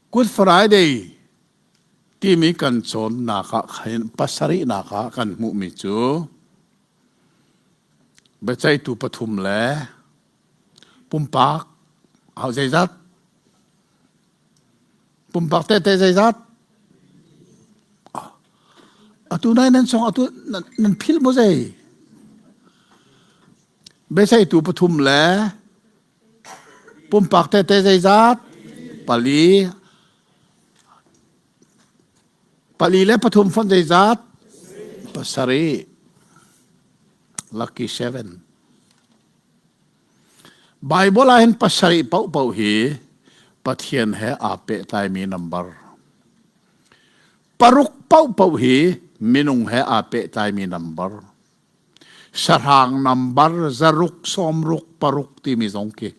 Good Friday timi kan cawnnak ah khin pasarihnak ah kan hmuhmi cu biaceihtu pathum le pumpak au zeizat pumpak tete zeizat atu nai nan song atu nan phil mo zei Biaceihtu pathum le pumpak tehte zeizat? Pali. Pali le pathum fonh zeizat? Pasarih. Lucky seven. Bible ah hin pasarih paohpaoh hi Pathian he aa pehtlaimi number. Paruk paohpaoh hi minung he aa pehtlaimi number. Sahrang nambar zaruk sawmruk paruk timi zong khi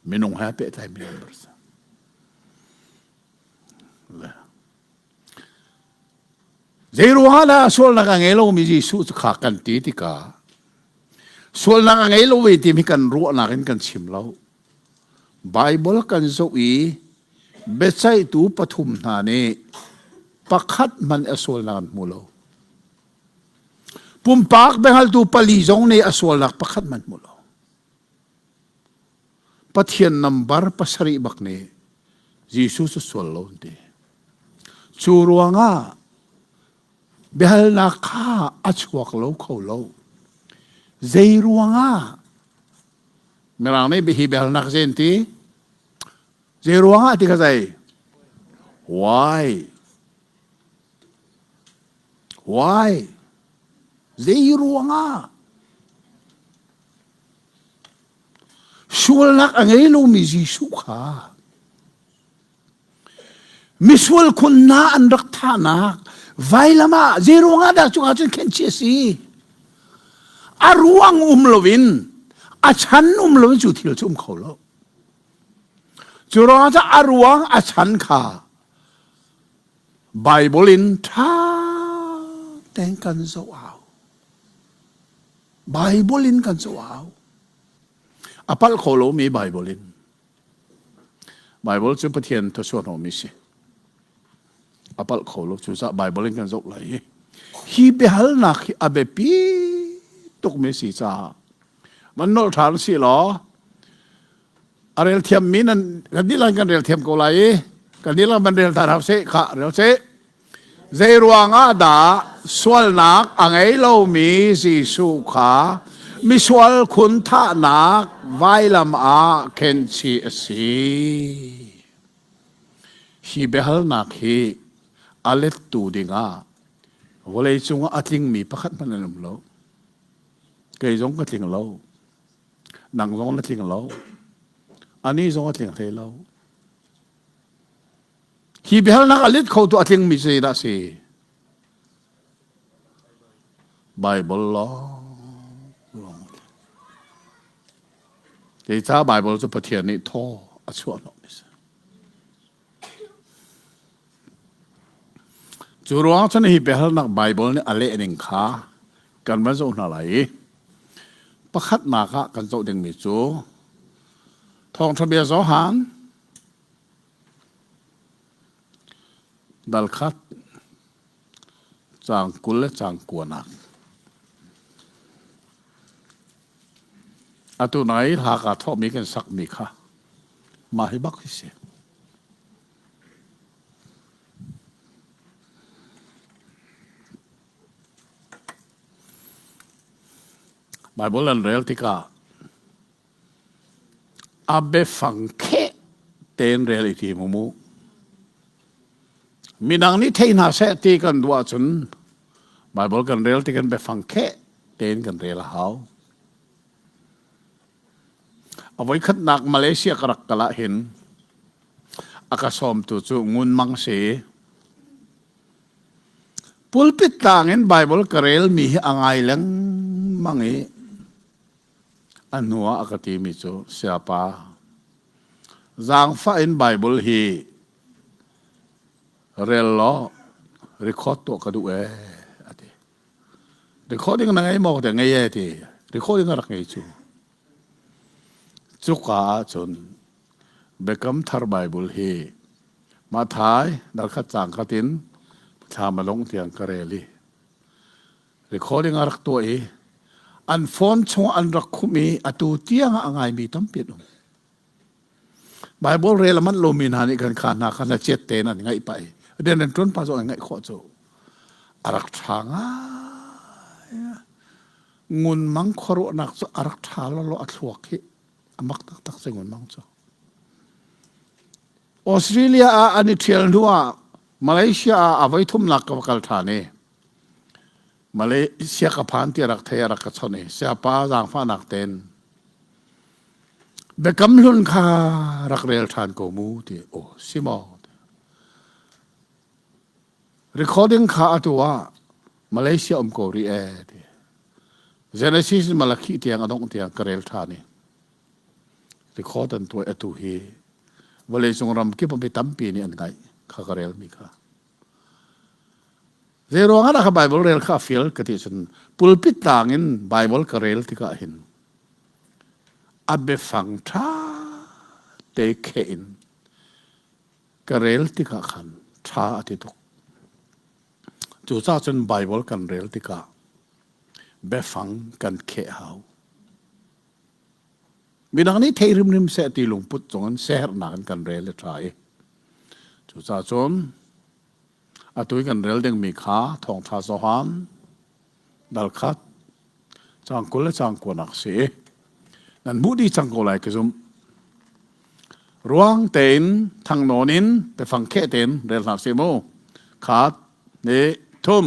minung he pehtlaimi nambar si. Zeiruangah dah sualnak a ngei lomi Jesuh cu kha kan ti tikah sualnak a ngei lo ve timi kan ruahnak in kan chim lo. Bible kan zoh i biaceihtu pathum hna nih pakhat hmanh a sualnak an hmu lo. Pumpak biahaltu pali zong nih a sualnak pakhat hmanh hmu lo. Pathian nambar pasarih bak nih Jesuh cu sual lo an ti. Cu ruangah biahalnak kha a chuak lo kho lo. Zei ruangah Mirang nih hi biahalnak zei an ti? Zei ruangah ti kha zei? Why? Why? Zei ruangah? Sualnak a ngei lomi Jesuh kha misual khun hna an rak thahnak vailam ah zei ruangah dah cungah cun khenchih a si? A ruang um loin a chan um loin cu thil cu um kho lo. Cu ruangah a ruang a chan kha Bible in ṭha. tein kan zoh hau. Bible in kan zoh hau. A palh kho lomi Bible in. Bible cu Pathian thawchuahhnawhmi si. A palh kho lo. Cucaah Bible in kan zoh lai hi. Hi biahalnak hi a biapi tukmi si caah van nolh ṭhan si law a rel thiammi nan kan dihlak kan rel thiam ko lai i kan dihlak van rel ṭhan hau seh khah rel seh. Zei ruangah dah sualnak a ngei lomi Jesuh kha misual khun thahnak vailam ah khenhchih a si? Hi biahalnak hi a lettu dingah vawleicung ah a tlingmi pakhat hmanh an um lo. Kei zong ka tling lo. Nang zong na tling lo. Anih zong a tling hlei lo. Hi biahalnak a let khotu a tlingmi cu zeidah a si? Bible lawng. Zeicah Bible cu Pathian nih thaw a chuah hnawhmi a si. Cu ruang cun hi biahalnak Bible nih a leh ning kha kan van zoh hna lai i pakhatnak ah kan zoh dingmi cu Thawngṭha bia Johan Dal khat caang 20 le caang kuanak. Atu nai hla kaa thawhmi kan sakmi kha mah hi bak hi si. Bible an rel tikah A biafang kheh tein rel i tim u mu. Midang nih thei hna seh ti kan duh ahcun Baibal kan rel ti kan biafang kheh tein kan rel a hau. A voikhatnak Malaysia ka rak kal ahhin a ka sawmtu cu Ngun Mang si. Pulpit tlang in Baibal ka relmi hi a ngai lengmang i A hnuah a ka timi cu, Sayapa, zaangfah in Baibal hi rel law record tuah ka duh ee, a ti. Recording na ngei maw? Ka ti, ngei ee ti. Recording a rak ngei cu. Cuka ahcun Biakam Thar Baibal hi Mathai dal khat caang khat in thlam a lung tiang ka rel i Recording a rak tuah i an phone chung an rak khumh i atu tiang ah a ngaimi tampi an um. Bible rel a manh lomi hna nih kan kha hna kha hlachiat tein an ngaih pah i rian an ṭuan pah zong an ngaih khawh cu a rak ṭha ngai. Ngun mang khuaruahnak cu a rak ṭha lolo a thluak hi a mak taktak si ngun mang cu. Australia ah an i ṭhial hnu ah Malaysia ah a voi thumnak ka va kal ṭhan i Malaysia ka phan ti rak thei a rak ka chawnh i siapa zaangfahnak ten biakam hlun kha rak rel ṭhan ko mu ti aw si maw recording kha atu ah Malaysia um ko rih e ti Genesis Malakhi tiang a dongh tiang ka rel ṭhan i record an tuah atu hi vawleicung ram kip mi tampi nih an ngaih kha ka rel mi kha Zei ruang ah dah ka Bible rel kha a fial ka ti cun pulpit tlang in Bible ka rel tikah hin a biafang ṭha te kheh in ka rel tikah khan ṭha a ti tuk. Cucaah cun Bible kan rel tikah biafang kan kheh hau. Midang nih thei rimrim seh ti lungput cungin siaherhnak in kan rel a ṭha i cucaah cun atu i kan rel dingmi kha thawngṭha Johan dal khat caang 20 le caang kuanak si i nan hmuh dih cang ko lai ka zumh. Ruang tein thangnawn in biafang kheh tein rel hna sih mu. Khat, hnih, thum.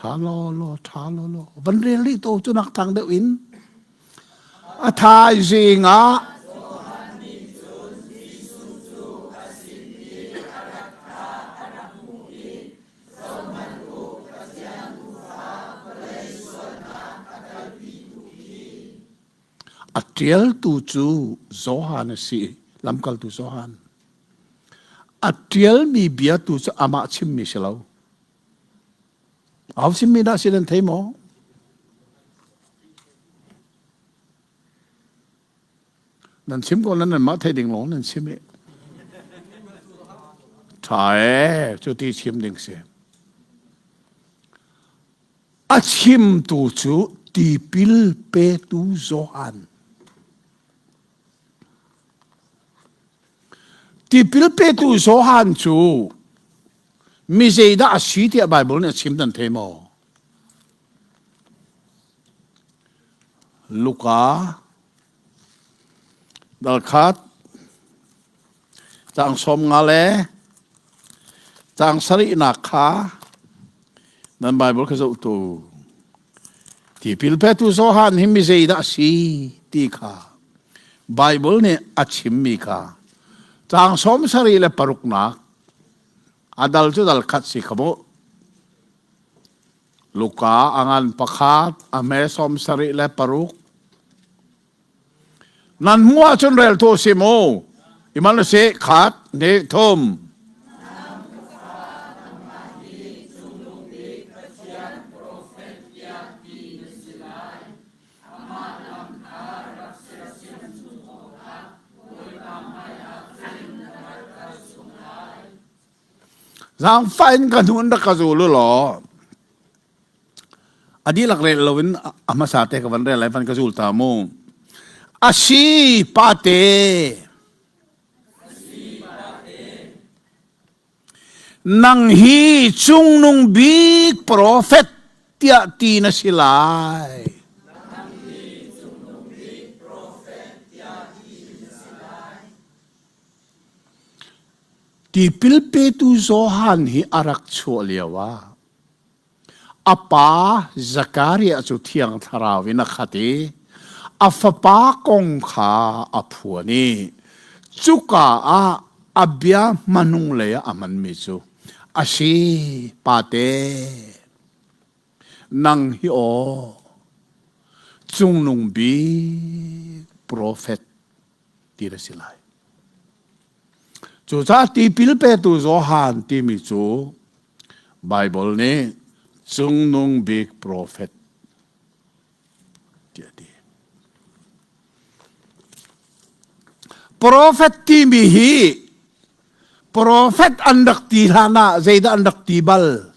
Ṭha lawlaw, ṭha lawlaw. Van rel rih to cu nak thang deuh in. A thaizing ah A ṭialtu cu Johan a si, lamkaltu Johan. A ṭialmi bia tu cu amah chimmi si lo. Aho chimmi dah si nan thei maw? Nan chim ko nan nanmah thei ding lawng nan chim i. Ṭha ee, cu ti chim ding si. A chimtu cu tipil petu Johan. Tipil petu Johan cu mi zeidah a si tiah Baibal nih a chim nan thei maw? Luka dal khat caang 50 le caang sarihnak kha nan Baibal kha zoh tu. Tipil petu Johan hi mi zeidah a si ti kha Baibal nih a chimmi kha caang 76nak a dal cu dal khat si kha mu. Luka a ngan pakhat a hme 76. Nan hmuh ahcun rel tu si mu. Imal si khat hnih thum. Zaangfah in ka hnu in rak ka zul u law a dihlak rel loin a hmasa te ka van rel lai van ka zul ta mu. A si pate. Nang hi cungnung bik profet tiah ti na si lai. Tipil petu Johan hi a rak chuah lioah a pa Zakariah cu Thiang Thlarau in a khat i a fapa kong kha a phuan i cuka ah a bia hmanung lei ah a hmanmi cu a si pate nang hi aw cungnung bik profet ti a si lai. Cucaah tipil petu Johan timi cu Baibal nih cungnung bik profet tiah a ti. Profet timi hi profet an rak ti hlan ah zeidah an rak ti bal?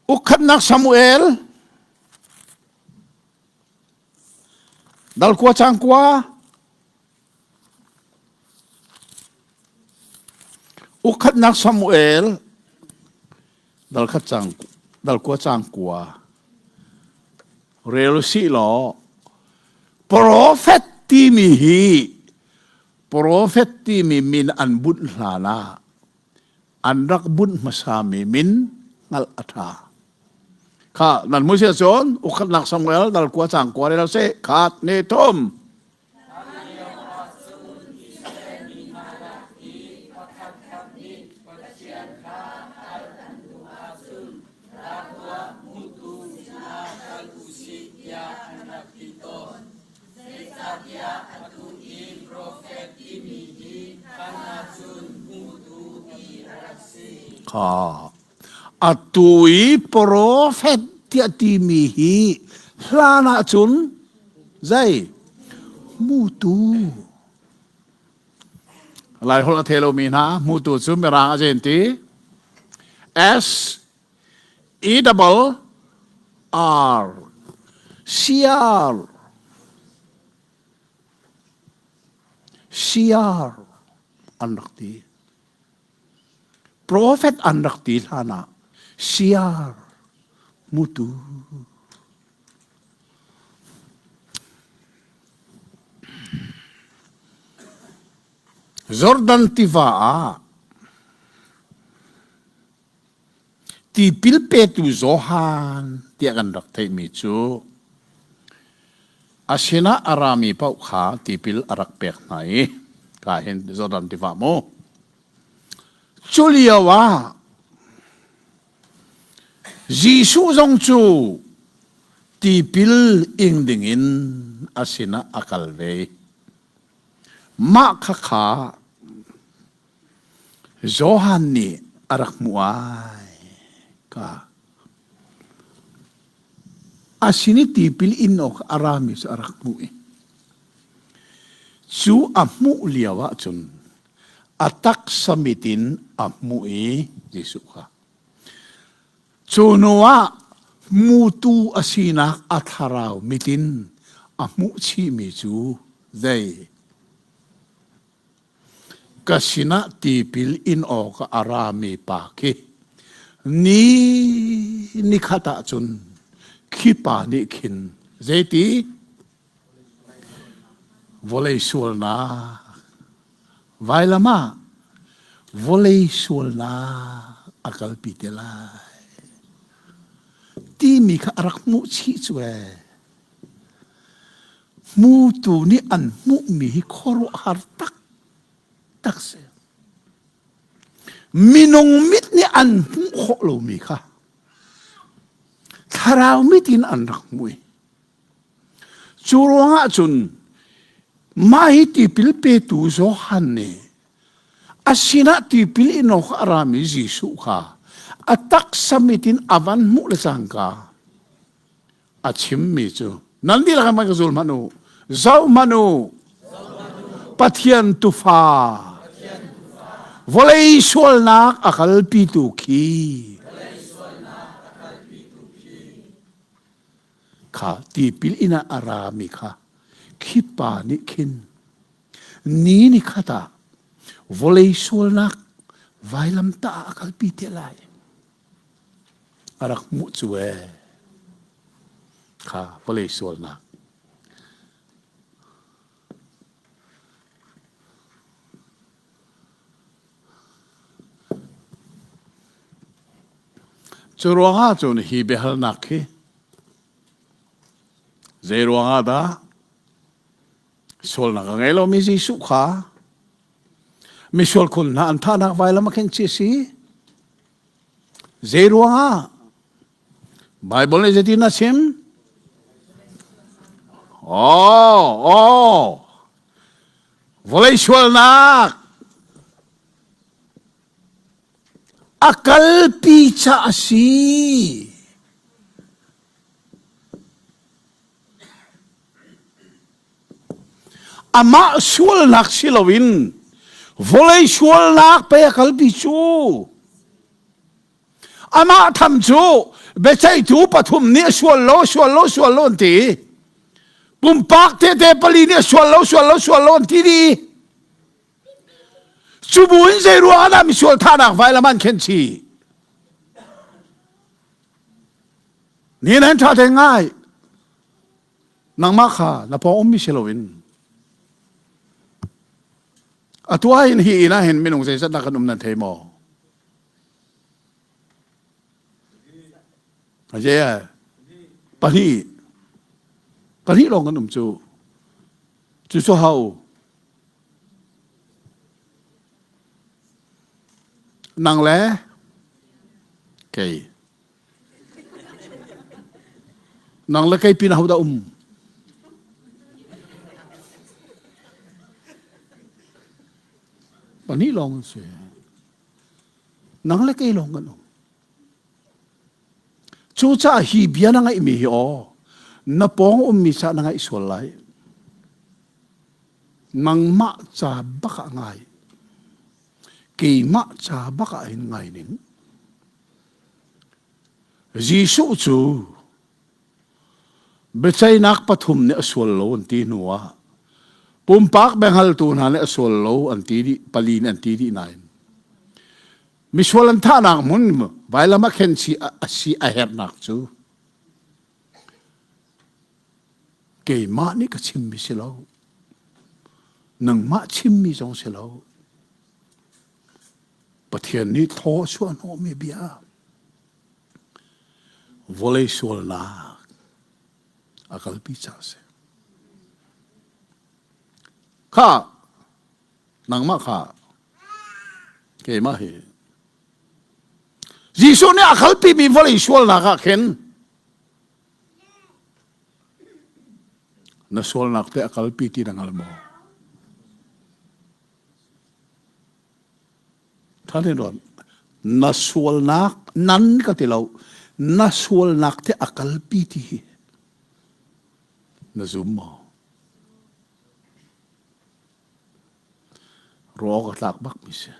Ukkhatnak Samuel dal kua cang kua Ukkhatnak Samuel dal khat cang dal kua cang kua rel si law prophet timi hi prophet timi min an bunh hlan ah an rak bunh hmasami min hngalh a ṭha. Kha nan mu sia cun ukhatnak Samuel dal kua cang kua rel se khat ne thum. Zeicahtiah atu i profet timi hi hlan ahcun hmutu ti a rak si. Kha atu i profet tiah timi hi hlan ahcun zei hmutu Laiholh a thei lomi hna hmutu cu mirang a zen ti S E double R C R C R an rak ti. Prophet an rak ti hlan ah C R mutu. Jordan tiva ah Tipil petu Johan tiah kan rak theihmi cu a sinah a rami paoh kha tipil a rak pek hna i ka hin Jordan tiva mu. Cu lio ah. Jesuh zong cu tipil ing dingin a sinah a kal ve. Mah khakha Johan nih a rak hmuh ai ka. A sin i tipil in awk a rami cu a rak hmuh i cu a hmuh lio ahcun a taksa mit in a hmuh i Jesuh kha cu hnu ah hmutu a sinak a thlarau mit in a hmuh chihmi cu zei Ka sinah tipil in awkah a rami pa khi ni nikhat ah cun khi pa nih khin zeiti vawlei sualnak vailam ah vawlei sualnak a kalpi te lai timi kha a rak hmuh chih cu ee. Hmutu nih an hmuhmi hi khuaruahhar taktak si. Minung mit nih an hmuh khawh lomi kha thlarau mit in an rak hmuh i cu ruangah cun mah hi tipil petu Johan nih a sinah tipil in awk a rami Jesuh kha a taksa mit in a van hmuh le cangka a chimmi cu nan dihlak in ka zul hmanh u zoh hmanh u Pathian tufa vawlei sualnak a kalpitu khi kha tipil inn ah a rami kha khi pa nih khin ni ni khat ah vawlei sualnak vailamtah ah a kalpi te lai A rak hmuh cu ee. Kha vawlei sualnak. Cu ruangah cun hi biahalnak hi zei ruangah dah sualnak a ngei lomi Jesuh kha misual khun hna an thahnak vailam a khen chi si Zei ruangah? Bible nih zeitin a chim? Oh, oh. Vawlei sualnak a kalpi ca a si. Amah sualnak si loin vawlei sualnak pei a kalpi cu. Amah tham cu biaceihtu pathum nih a sual lo, sual lo, sual lo an ti. Pumpak tete pali nih a sual lo, sual lo, sual lo an ti dih. Cu bu in zei ruang ah dah misual thahnak vailam an khen chih? Ni nan ṭha te ngai. Nangmah kha na pawng ummi si loin atu ah hin hi inn ah hin minung zeizat dah kan um nan thei maw? Aje pahnih pahnih lawng kan um cu cu cu hau nang le kei Nang le kei pin ahodah um? Pahnih lawng an si. Nang le kei lawng kan um. Cucaah hi bia na ngaihmi hi aw, na pawng ummi ca na ngaih sual lai. Nangmah ca bak ah ngai. Keimah ca bak ah hin ngai ning. Jesuh cu biaceihnak pathum nih a sual lo an ti hnu ah pumpak biahngaltu hna nih a sual lo an ti dih pali nih an ti dih nain misual an thahnak hmun vailam a khen si a si a herhnak cu keimah nih ka chimmi si lo nangmah chimmi zong si lo Pathian nih thaw a chuah hnawhmi bia vawlei sualnak a kalpi ca a si. Kha nangmah kha keimah hi. Jesuh nih a kalpimi vawlei sualnak ah khin na sualnak te a kalpi ti na hngal maw? Thani ruan na sualnak nan ka ti lo na sualnak te a kalpi ti hi na zum maw? Ruah awk a tlak bak mi si.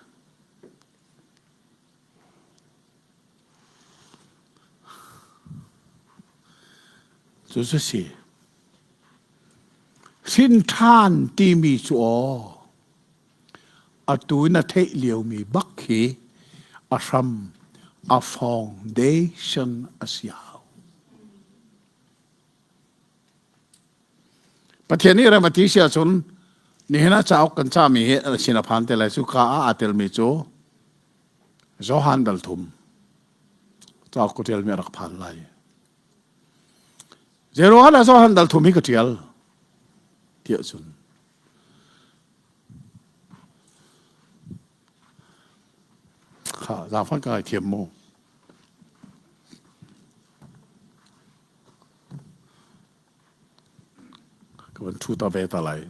Cu cu si. Hrin ṭhan timi cu aw atu na theih liomi bak khi a hram a foundation a si hau. Pathian nih rem a ti si ahcun nihin ah cauk kan cahmi hi a sin a phan te lai cu ka ah aa telmi cu Johan dal thum cauk ka ṭialmi a rak phan lai. Zeiruang ah Johan dal thum hi ka ṭial tiah cun kha zaangfah ka ngaithiam mu. Ka van ṭhu ta ve ta lai.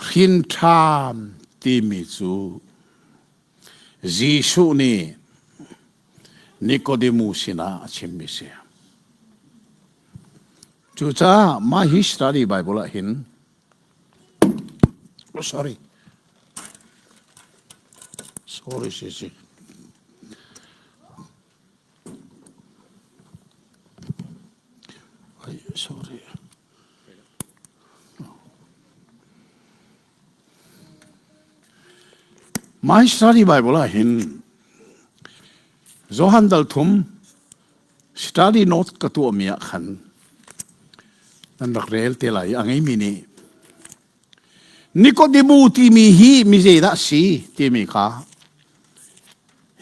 Hrinṭhan timi cu Jesuh nih Nikodemu sinah a chimmi si. Cucaah mah hi study Bible ah hin oh, sorry sorry si si Ay, sorry My study Bible ah hin Johan dal thum Study note ka tuahmi ah khan nan rak rel te lai i a ngeimi nih Nikodemu timi hi mi zeidah a si timi kha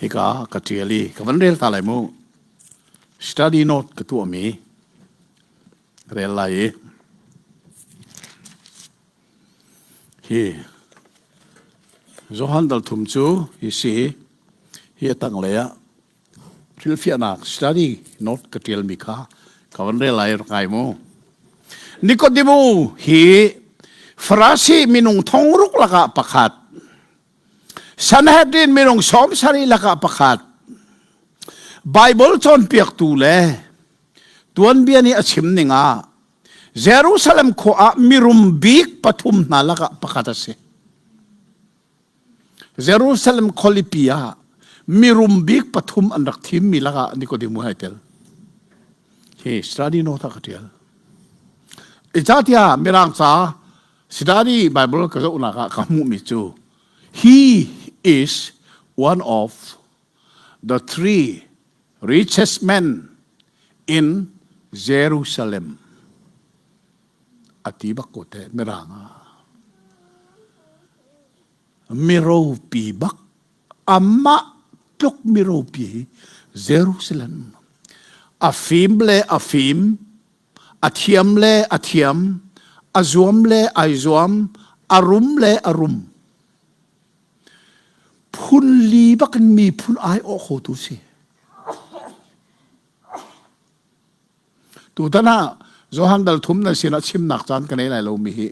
hika ka ṭial i ka van rel ta lai mu. Study note ka tuahmi rel lai i hi Johan dal thum cu hi si hi a tanglei ah Hrilhfiahnak study note ka ṭialmi kha ka van rel lai rak ngai mu. Nikodemu hi Farasi minung thongruk lakah pakhat, Sanhedrin minung sawm sarih lakah pakhat, Bible cawnpiaktu le tuanbia nih a chim ning ah Jerusalem khua ah mirum bik pathum hna lakah pakhat a si. Jerusalem khualipi ah mirum bik pathum an rak thimmi lakah Nikodemu hai tel. Hi study note ah ka ṭial. Icatiah Mirang ca study Bible ka zohnak ah ka hmuhmi cu he is one of the three richest men in Jerusalem. A ti bak ko te Mirang ah. Miropi bak amah tluk miropi hi Jerusalem a fim le a fim a thiam le a thiam a zuam le ai zuam a rum le a rum phun li bak in mi phun ai awh khotu si Tutan ah Johan dal thum na sinah chimnak caan ka nei lai lomi hi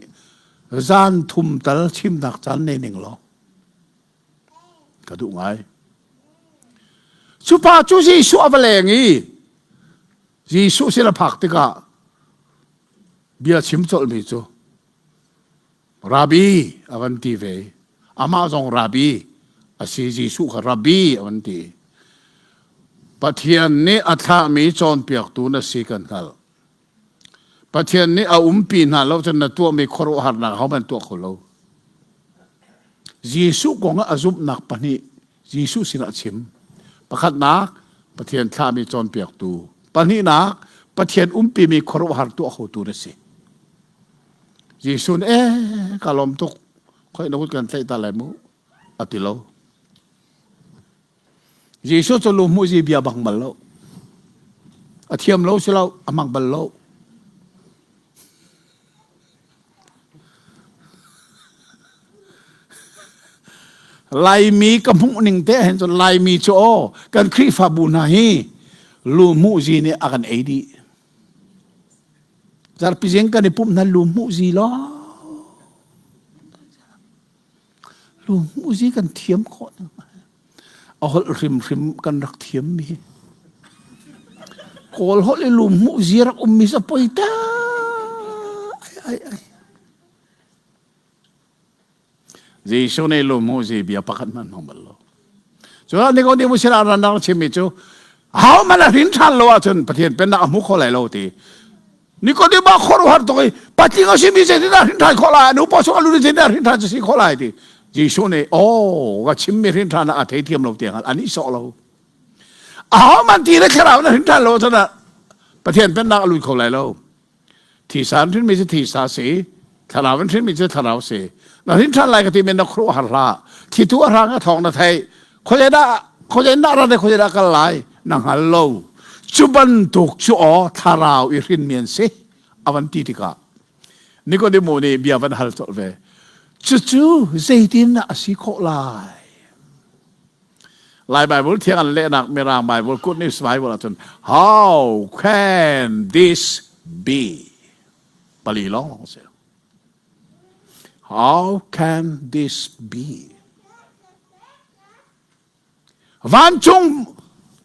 zan thum tal chimnak caan nei ning law ka duh ngai. Cu pa cu Jesuh a va leng i Jesuh sin a phak tikah bia chim colhmi cu Rabbi a van ti ve. Amah zong Rabbi a si Jesuh kha Rabbi a van ti. Pathian nih a thlahmi cawnpiaktu na si kan hngalh. Pathian nih a umpi hna lo cun na tuahmi khuaruahharnak ahohmanh tuah kho lo. Jesuh kong ah a zumhnak pahnih Jesuh sinah a chim. Pakhatnak, Pathian thlahmi cawnpiaktu. Pahnihnak, Pathian umpimi khuaruahhar tuah khotu na si. Jesuh nih eh ka lawm tuk khoi na kut kan tlaih ta lai mu a ti lo. Jesuh cu lu hmuh bia bang bal lo. A thiam lo si lo, a hmang bal lo. Laimi ka hmuh ning te hin cun Laimi cu aw kan Khrihfabu hna hi lu hmuh zi nih a kan ei dih. Zarpi zing kan i pumh hna lu hmuh zi law. Lu hmuh zi kan thiam khawh. A holh hrimhrim kan rak thiam mi. Kawl holh i lu hmuh zi rak um mi sa poi ta. Ai ai ai. Jesuh nih lungmuhzi bia pakhat hmanh hmang bal lo. Cu ah Nicodemus sinah ran rak chimmi cu ahohmanh a hrin ṭhan lo ahcun Pathian pennak a hmu kho lai lo ti. Nicodemus a khuaruahhar tuk i patling a simi zeitindah hrin ṭhan khawh lai, nu paw chung a lut zeitindah hrin ṭhan cu si khawh lai ti. Jesuh nih aw ka chimmi hrin ṭhan ah a theithiam lo tiang an i sawh lo. Ahohmanh ti le thlarau na hrin ṭhan lo ahcun Pathian pennak a lut kho lai lo. Thisa an hrinmi cu thisa si, thlarau an hrinmi cu thlarau si. Na hrin ṭhan lai ka ti men na khuaruah har hlah. Thitu a hrang a thawng na theih. Khuazei dah khuazei dah rat khuazei dah kal lai na hngal lo. Cu bantuk cu aw thlarau i hrinmi an si a van ti tikah Nikodemu nih bia van hal colh ve. Cucu zeitin a si khawh lai? Lai Bible thiang an lehnak Mirang Bible Good News Bible ahcun how can this be? Pali lawng lawng si. How can this be? Vancung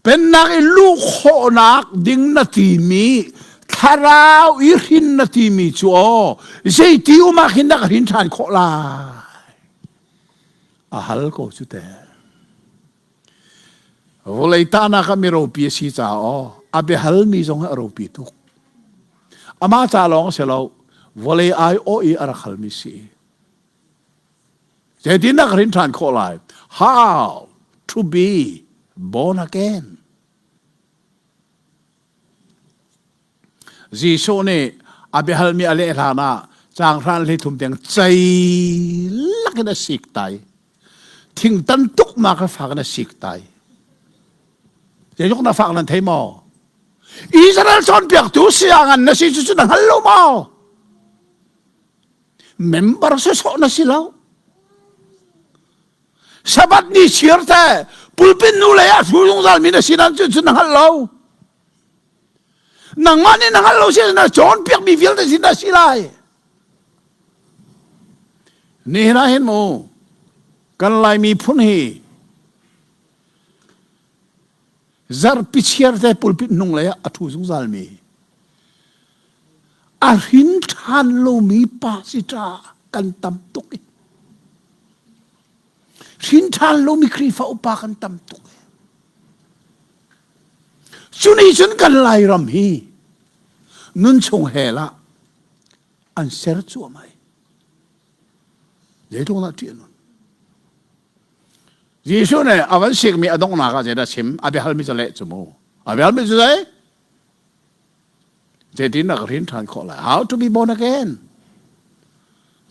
pennak i luh khawhnak ding na timi thlarau i hrin na timi cu aw zeiti um ah khin dah ka hrin ṭhan khawh lai? A hal ko cu te. Vawlei tahnak ah mi ropi a si caah aw a biahalmi zong hi a ropi tuk. Amah ca lawng a si lo, vawlei aiawh i a rak halmi si. Zeitin dah ka hrin ṭhan khawh lai? How to be born again? Jesuh nih a biahalmi a leh hlan ah caanghran hleithum tiang cei lakin a sik tai. Thingtan tuk ma kha fak in a sik tai. Zeitluk na fak nan thei maw? Israel cawnpiaktu siangan na si cu cu na hngal lo maw? Member sawsawh na si lo. Sabbath ni chiar te pulpit nu lei ah thu zungzal mi na si nan cu cu na hngal lo. Nangmah nih na hngalh lo si na cawnpiak mi vialte sin dah si lai. Nihin ah hin mu kan Lai miphun hi zarpi chiar te pulpit hnung lei ah a thu zungzal mi a hrin ṭhan lomi pa si ṭa kan tam tuk i hrin ṭhan lomi Khrihfa upa kan tam tuk i Cu nih cun kan Lairam hi nunchung hell ah an ser cuahmah i zeitluk dah ṭih a nun. Jesuh nih a van sikmi a donghnak ah zeidah chim? A biahalmi cu leh cu mu. A biahalmi cu zei? Zeitin dah ka hrin ṭhan khawh lai? How to be born again?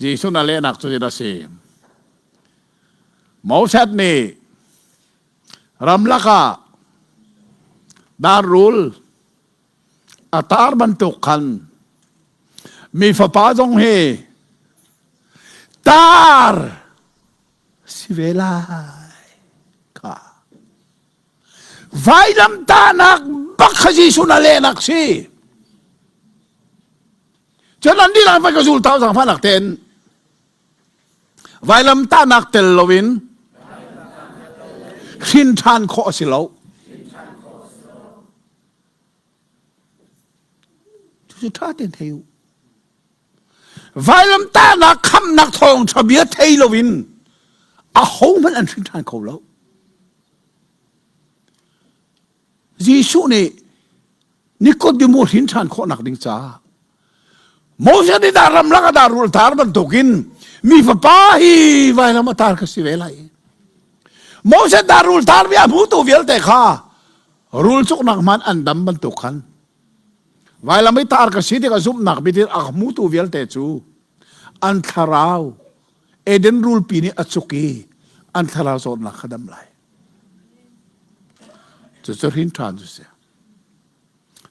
Jesuh na lehnak cu zeidah si? Moses nih Ramlak ah darrul a tar bantuk khan mi fapa zong hi tar si ve lai kha vailamtahnak bak kha Jesuh na lehnak si cun an dihlak vai ka zul tau zangfahnak tein Vailamtahnak tel loin hrin ṭhan khawh a si lo. Cucu ṭha tein thei u. Vailamtahnak khamhnak thawngṭha bia thei loin ahohmanh an hrin ṭhan kho lo. Jesuh nih Nikodemu hrin ṭhan khawhnak ding caah Moses nih dah ramlak a dah rul tar bantukin mi fapa hi vailam a tar ka si ve lai. Moses dah rul tar mi a hmutu vialte kha rul cuknak hman an dam bantuk khan vailam i tar ka si tikah zumhnak bitin a hmutu vialte cu an thlarau Eden rulpi nih a cuk i an thlarau zawtnak kha dam lai. Cucu hrin ṭhan cu si.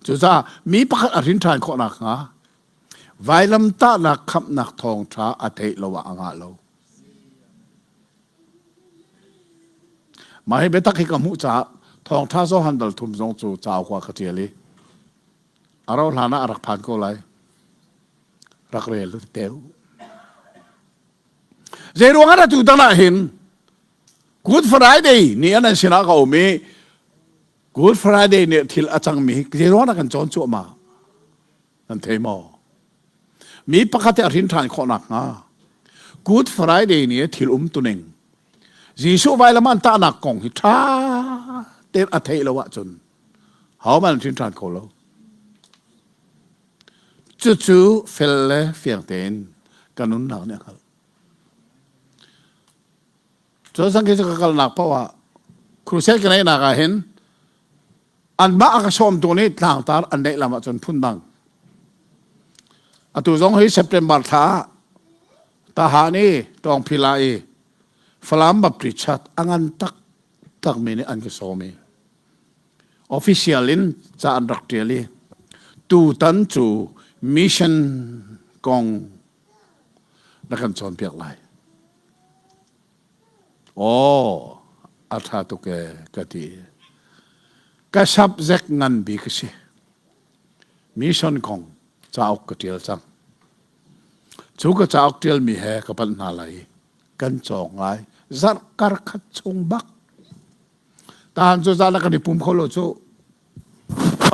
Cucaah mi pakhat a hrin ṭhan khawh nakhnga vailamtahnak khamhnak thawngṭha a theih lo ah a ngah lo. Mah hi biatak hi ka hmuh caah thawngṭha Johan dal thum zong cu cauk ah ka ṭial i a rauh hlan ah a rak phan ko lai. Rak rel te u. Zei ruang ah atu tan ah hin Good Friday ni an sinah ka um i Good Friday nih thil a cangmi hi zei ruang ah kan cawn cuahmah? Nan thei maw? Mi pakhat a hrin ṭhan khawh nakhnga Good Friday ni thil um tuning Jesuh vailam an tahnak kong hi ṭha tein a theih lo ahcun hohmanh an hrin ṭhan kho lo. Cucu fel le fiang tein ka nunnak nih a hngalh. Cun sang khi cu ka kalnak paoh ah crusade ka neihnak ah hin anmah a ka sawmtu nih tlangtar an neih lam ahcun phundang. Atu zong hi September thla ah Tahan i Tawngphila i Falam Baptist Church a ngan taktakmi nih an ka sawm i official in ca an rak ṭial i tutan cu mission kong na kan cawnpiak lai. Aw, a ṭha tuk ee ka ti. Ka subject ngan bik a si. Mission kong cauk ka ṭial cang. Cu ka cauk ṭialmi he ka panh hna lai i kan cawng lai. Zarh kar khat chung bak. Tahan cu zan ah kan i pum kho lo cu.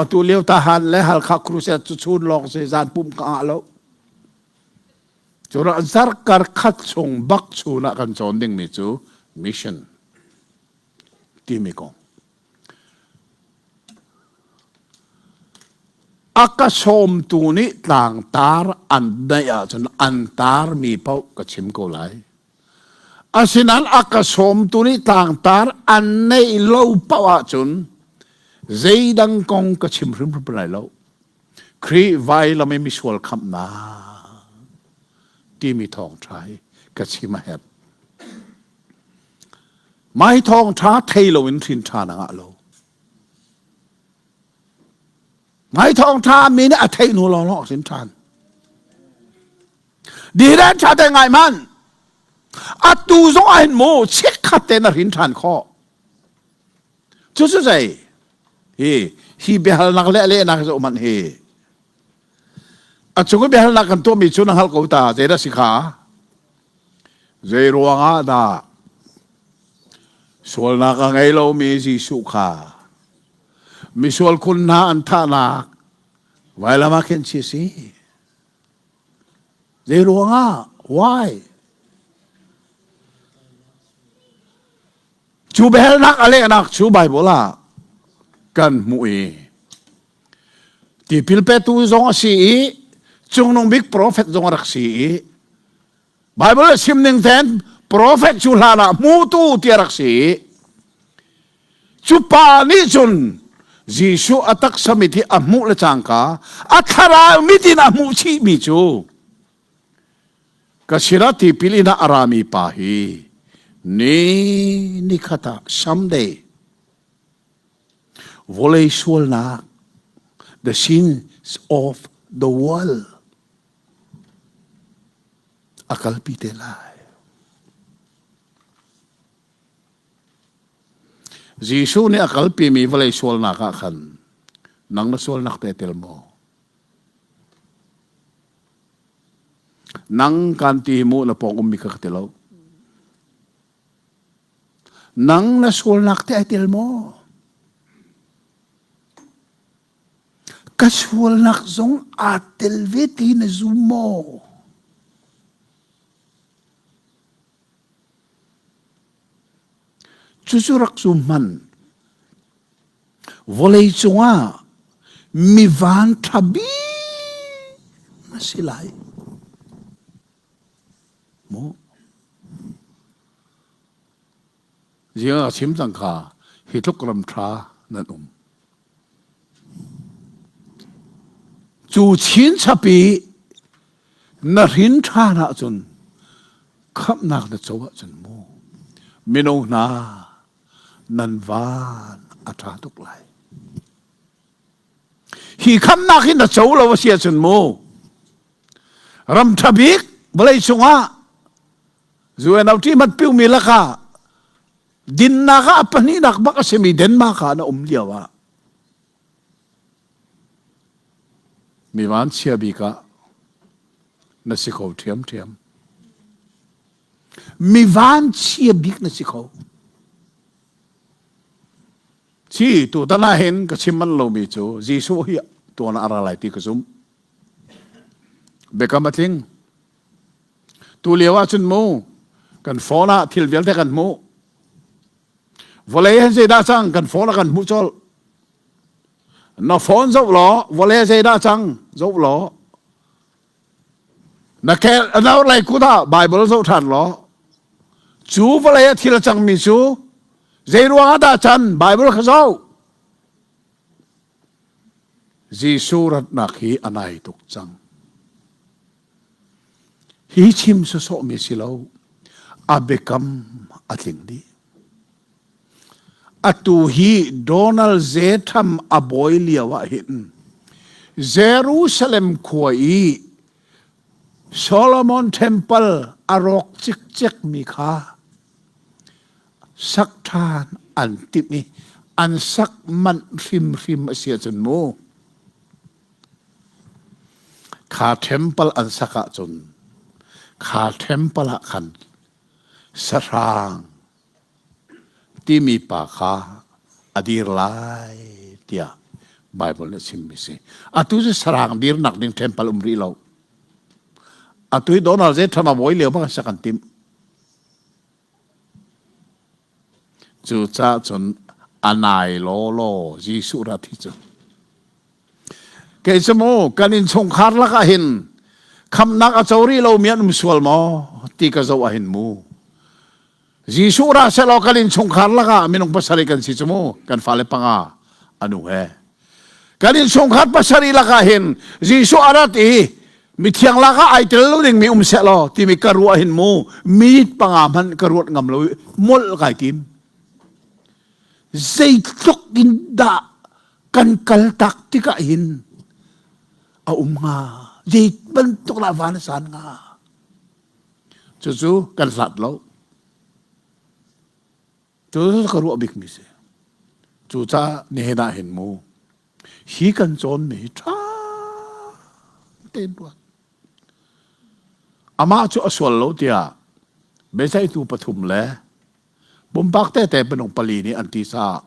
Atu lio Tahan le Halkha Crusade cu chun lawng si zan pum ka ngah lo. Cu zarh kar khat chung bak chun ah kan cawn dingmi cu mission timi kong. A ka sawmtu nih tlangtar an neih ahcun an tarmi paoh ka chim ko lai. Asinain a ka sawmtu nih tlangtar an neih lo paoh ahcun zeidang kong ka chim hrimhrim lai lo. Khrih vailam i misual khamhnak timi thawngṭha hi ka chim a herh. Mah hi thawngṭha thei loin hrin ṭha na ngah lo. Mah hi thawngṭha mi nih a theih hnu lawnglawng a hrin ṭhan. Dihren ṭha te ngai hmanh. Atu zong ah hin mu chikkhat te na hrin ṭhan khawh. Cucu zei? Hi hi biahalnak le lehnak hi zoh hi. A cung i biahalnak kan tuahmi cu na hngalh ko ta zeidah si kha? Zei ruangah dah sualnak a ngei lomi Jesuh kha misual khun hna an thahnak vailam ah khin chi si? Zei ruangah? Why? Cu biahalnak a lehnak cu Baibal ah kan hmuh i tipil petu zong a si i cungnung bik profet zong a rak si i Baibal a chim ning ten profet cu hlan ah hmutu ti a rak si i cu pa nih cun Jesuh a taksa mit hi a hmuh le cangka a thlarau mit in a hmuh chihmi cu Ka sinah tipil in ah a rami pa hi ni nikhat ah someday vawlei sualnak the sins of the world a kalpi te lai. Jesuh nih a kalpimi vawlei sualnak ah khan nang na sualnak te tel maw? Nang kan ti mu na pawng ummi kha ka ti lo. Nang na sualnak te ai tel maw? Ka sualnak zong aa tel ve ti na zum maw? Cucu rak zum hmanh. Vawlei cungah mi van ṭha bik na si lai. Maw? Ziang a chim cang kha hi tluk ram ṭha nan um. Cu chinchap i na hrin ṭhan ahcun khamhnak na co ahcun mu mino hna nan van a ṭha tuk lai. Hi khamnak hi na co lo a si ahcun mu ram ṭha bik vawlei cungah UNOT mat piumi lakah Dinnak ah a pahnihnak bak a simi Denmark ah na um lio ah mi vanchia bik ah na si kho ṭhiamṭhiam. Mi vanchia bik na si kho. Ci tutan ah hin ka chim manh lomi cu Jesuh hi tuan ah a ra lai ti ka zumh. Biakam a tling. Tu lio ah cun mu kan phone ah thil vialte kan hmuh. Vawlei hin zeidah cang kan phone ah kan hmuh colh. Na phone zoh law vawlei zeidah cang zoh law na kel na lei kut ah Bible zoh ṭhan law cu vawlei ah thil a cangmi cu zei ruang ah dah can Bible kha zoh. Jesuh ratnak hi a nai tuk cang. Hi chim sawsawhmi si lo. A biakam a tling dih. Atu hi Donald J. Trump a bawi lio ah hin Jerusalem khua i Solomon Temple a rawk cikcek mi kha sak ṭhan an timh i an sak manh hrimhrim a si ahcun mu Kha temple an sak ahcun kha temple ah khan sahrang timi pa kha a dir lai tiah Bible nih a chimmi si. Atu cu sarang dirnak ding temple um rih lo. Atu hi Donald J. Trump a bawi lio bang sak an timh. Cucaah cun a nai lawlaw Jesuh rat hi cu. Kei cu mu kan innchungkhar lakah hin khamnak a co rih lomi an um sual maw ti ka zoh ah hin mu. Jesuh ra sehlaw kan innchungkhar lakah minung pasarih kan si cu mu kan fale panga anu he. Kan innchungkhar pasarih lakah hin Jesuh a rat i mithiang lakah ai tel lo dingmi um sehlaw timi ka ruah hin mu minute panga hmanh ka ruat ngam lo molh kai tim. Zeitluk in dah kan kal tak tikah hin a um hnga zei bantuk lah van a san hnga cucu kan hlat lo Cu ka ruah bikmi si. Cucaah nihin ah hin mu hi kan cawnmi hi ṭha tein ruat. Amah cu a sual lo tiah biaceihtu pathum le pumpak tete minung pali nih an ti caah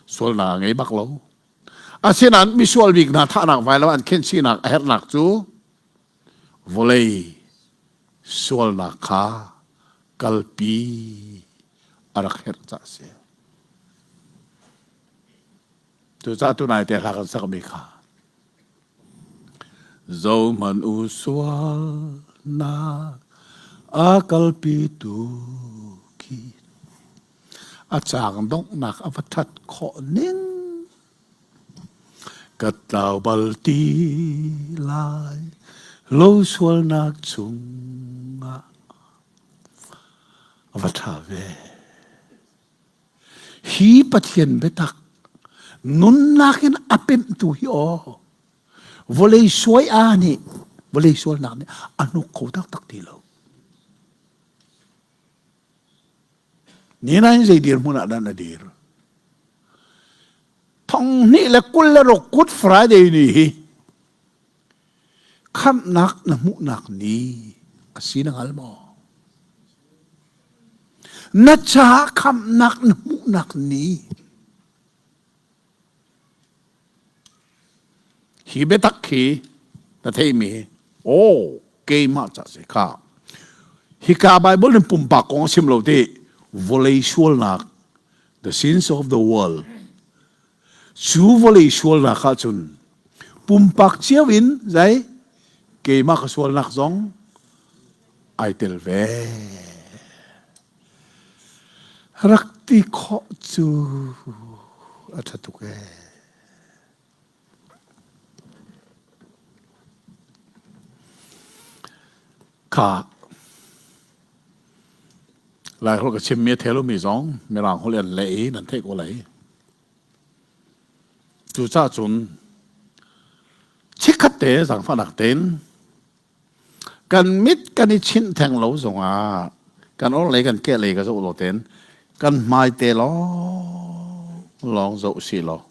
sualnak a ngei bak lo. Asinain misual bik hna thahnak vailam an khenhchihnak a herhnak cu vawlei sualnak kha kalpi a rak herh caah a si. Cucaah tunai te hla kan sakmi kha Zohmanh u sualnak a kalpitu khi a caang donghnak a va ṭhat khawh ning Ka tlau bal ti lai lo sualnak chungah a va ṭha ve. Hi Pathian biatak nunnak in a pemhtu hi aw vawlei suai a nih vawlei sualnak nih a hnuk kho taktak ti lo. Ninain zei dirhmun ah dah na dir? Thong hnih le 26 Good Friday ni hi khamhnak na hmuhnak ni a si na hngal maw? Na caah khamhnak na hmuhnak ni Hi biatak hi na theimi aw keimah ca si kha hika Bible in pumpak kong a chim lo ti vawlei sualnak the sins of the world cu vawlei sualnak ah cun pumpak cio in zai keimah ka sualnak zong ai tel ve Rak ti khawh cu a ṭha tuk ee. Kha Laiholh ka chimmi a thei lomi zong Mirang holh in an leh i nan theih ko lai. Cucaah cun chikkhat te zaangfahnak tein Kan mit kan i chinh theng lo zongah kan orhlei kan kehlei ka zoh lo tein. Kan hmai te lawng lawng zoh si law.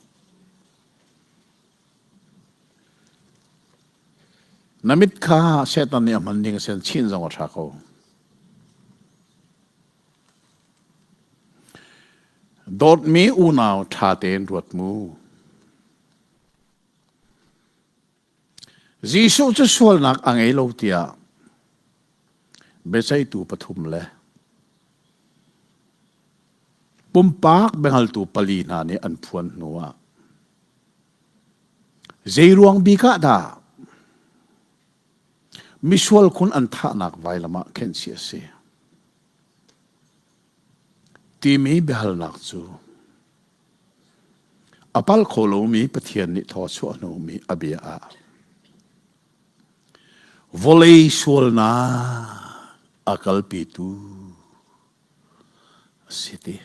Na mit kha Satan nih a hman ding a sen chin zong a ṭha ko. Dawtmi unau ṭha tein ruat mu. Jesuh cu sualnak a ngei lo tiah biaceihtu pathum le pumpak biahngaltu pali hna nih an phuan hnuah zeiruang bik ah dah misual khun an thahnak vailam ah khenhchih a si timi biahalnak cu A pal kho lomi Pathian nih thaw chuah hnawhmi a bia ah vawlei sualnak a kalpitu a si ti.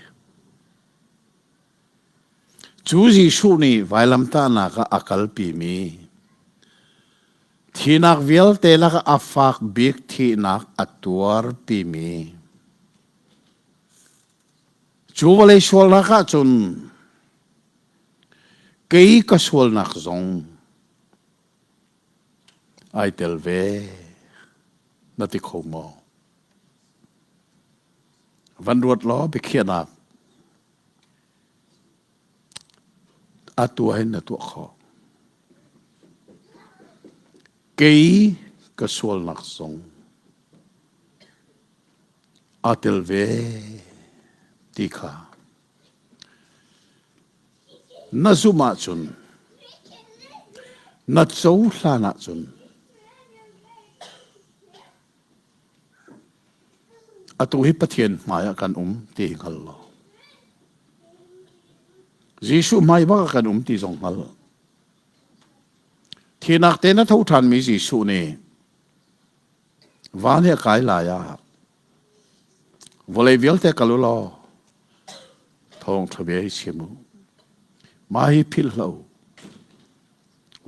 Cu Jesuh nih vailamtahnak ah a kalpimi thinak vialte lakah a fak bik thihnak a tuarpimi Cu vawlei sualnak ahcun kei ka sualnak zong ai tel ve na ti kho maw? Van ruat law biakhiahnak atu hin na tuah khawh. Kei ka sualnak zong aa tel ve ti kha na zumh ahcun na cohlan ahcun atu hi Pathian hmai ah kan um ti hi hngal law Jesuh hmai bak ah kan um ti zong hngal. Thinak te na tho ṭhanmi Jesuh nih Van hi a kai lai ah vawlei vialte kal u law thawngṭha bia hi chim u. Mah hi philh hlah u.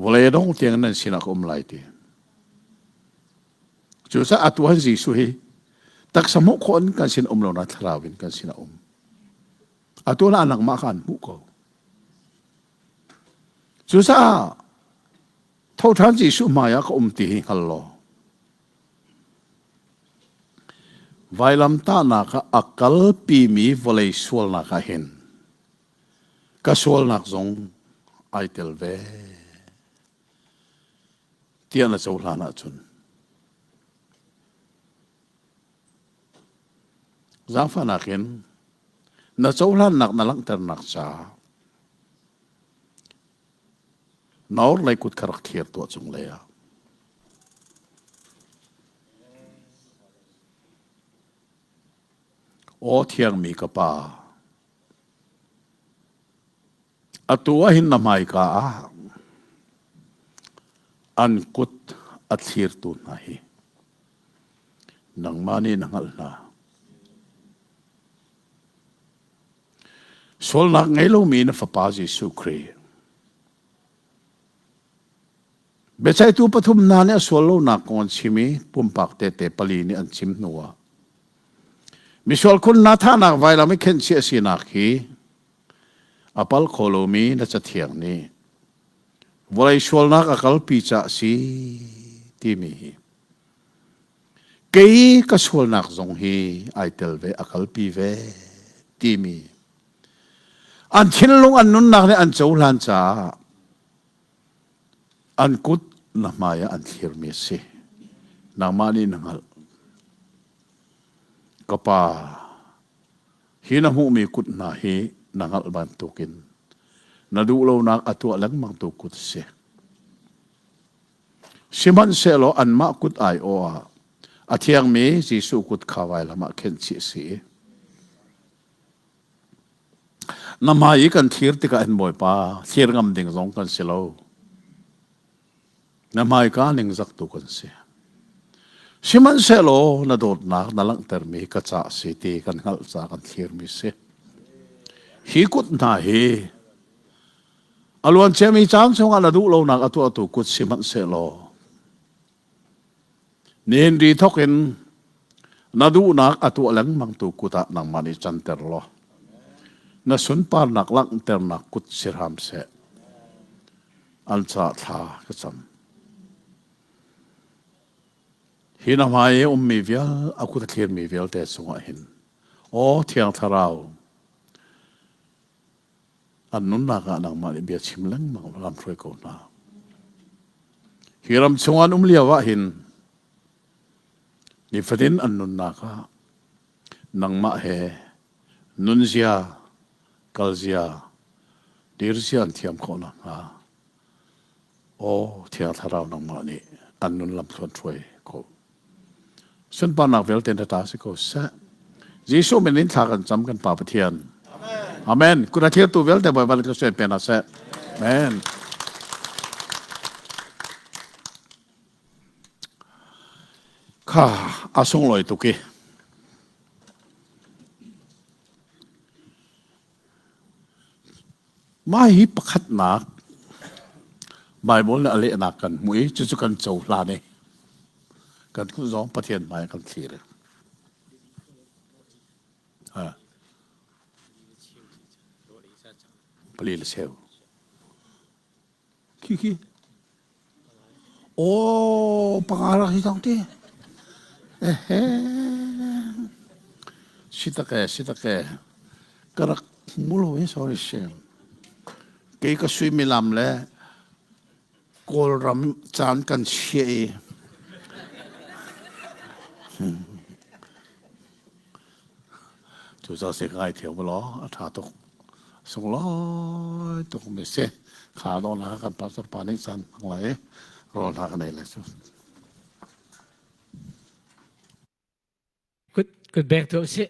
Vawlei a dong tiang nan sinah ka um lai ti. Cucaah atu han Jesuh hi taksa hmuh khawh in kan sin um lo na thlarau in kan sin a um. Atu na nangmah kha an hmuh ko. Cucaah Tho ṭhan Jesuh hmaiah ka um ti hi hngal law vailamtahnak ah a kalpimi vawlei sualnak ah hin ka sualnak zong ai tel ve tiah na cohlan ahcun zaangfahnak in na cohlannak na langhternak caah Naur lei kut kha rak thlir tuah cung lei ah. Aw thiangmi ka pa, atu ah hin na hmaika ah an kut a thlirtu hna hi nangmah nih na hngalh hna. Sualnak ngei lomi na Fapa Jesuh Khrih. Biaceihtu pathum hna nih a sual lonak kong an chim i pumpak tehte pali nih an chim hnuah misual khun hna thahnak vailam i khenhchih a sinak hi a pal kho lomi na cathiang nih vawlei sualnak a kalpi caah si timi hi Kei ka sualnak zong hi ai tel ve, a kalpi ve timi an thinlung an nunnak nih an cohlan caah an kut na hmai ah an thlirmi a si. Nangmah nih na hngalh. Ka pa, hi na hmuhmi kut hna hi na hngalh bantukin na duh lonak a tuah lengmangtu kut a si. Sihmanhsehlaw anmah kut aiawh ah a thiangmi Jesuh kut kha vailam ah khenhchih a si. Na hmai i kan thlir tikah hin Bawipa, thlir ngam ding zong kan si lo. Na hmaika ningzak tu kan si. Sihmanhsehlaw na dawtnak na langhtermi ka ca a si ti kan hngalh ca kan thlirmi si. Hi kut hna hi A luanciami caan chungah na duh lonak a tuahtu kut sihmanhsehlaw nihin ri thawk in na duhnak a tuah lengmangtu kut ah nangmah nih canter law. Na sunparnak langhternak kut si hram seh. An caah thla ka cam. Hi na hmai i ummi vial, a kut a thlirmi vialte cungah hin, aw Thiang Thlarau, an nunnak ah nangmah nih bia chim lengmang lam hruai ko hna. Hi ram chung an um lio ah hin nifatin an nunnak ah nangmah he nunzia, kalzia, dirzia an thiam khawh nakhnga Aw Thiang Thlarau nangmah nih an nun lamthluan hruai ko. Sunparnak vialte na ta si ko seh. Jesuh min in thla kan cam kan Pa Pathian. Amen. Kut a thirtu vialte Bawipa nih thluachuah pe hna seh. Amen. Kha a sunglawi tuk i Mah hi pakhatnak Baibal nih a lehnak kan hmuh i cucu kan cohlan i kan kut zong Pathian hmai kan thlir. Pali le cheu. Khi khi. Aw, panga rak hi thong ti. Ehe. Si tak e, si tak e. Ka rak hmu lo hi, sorry sim. Kei ka suimilam le Kawlram caan kan chia i. Cucaah si ka ngaithiam law a ṭha tuk. Sunglawi tuk mi si. Kha dawh na kan pastor pa nih caan hmang lai i rawl hna kan ei lai cu. Kut kut bek tuah usih.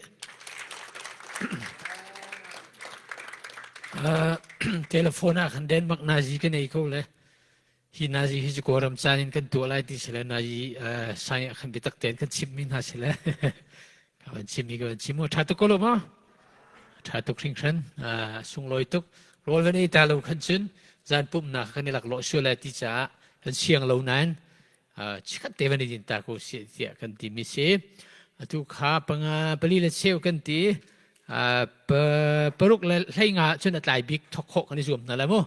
Uh, telephone ah khan Denmark nazi kan ei ko le hi nazi hi cu Kawlram caan in kan tuah lai ti si le nazi uh, sai ah khan biatak tein kan chimmi hna si le ka van chimmi ka van chim mu ṭha tuk ko lo maw ṭha tuk hringhran uh, sunglawi tuk rawl van ei ta lo khan cun zan pumhnak kan i laklawh sual lai ti caah kan siang lo nain chikkhat te van i din ta ko si tiah kan timi si atu kha panga pali le cheu kan ti paruk le hlei nga cun a tlai bik thok khawh kan i zuam hna lai mu.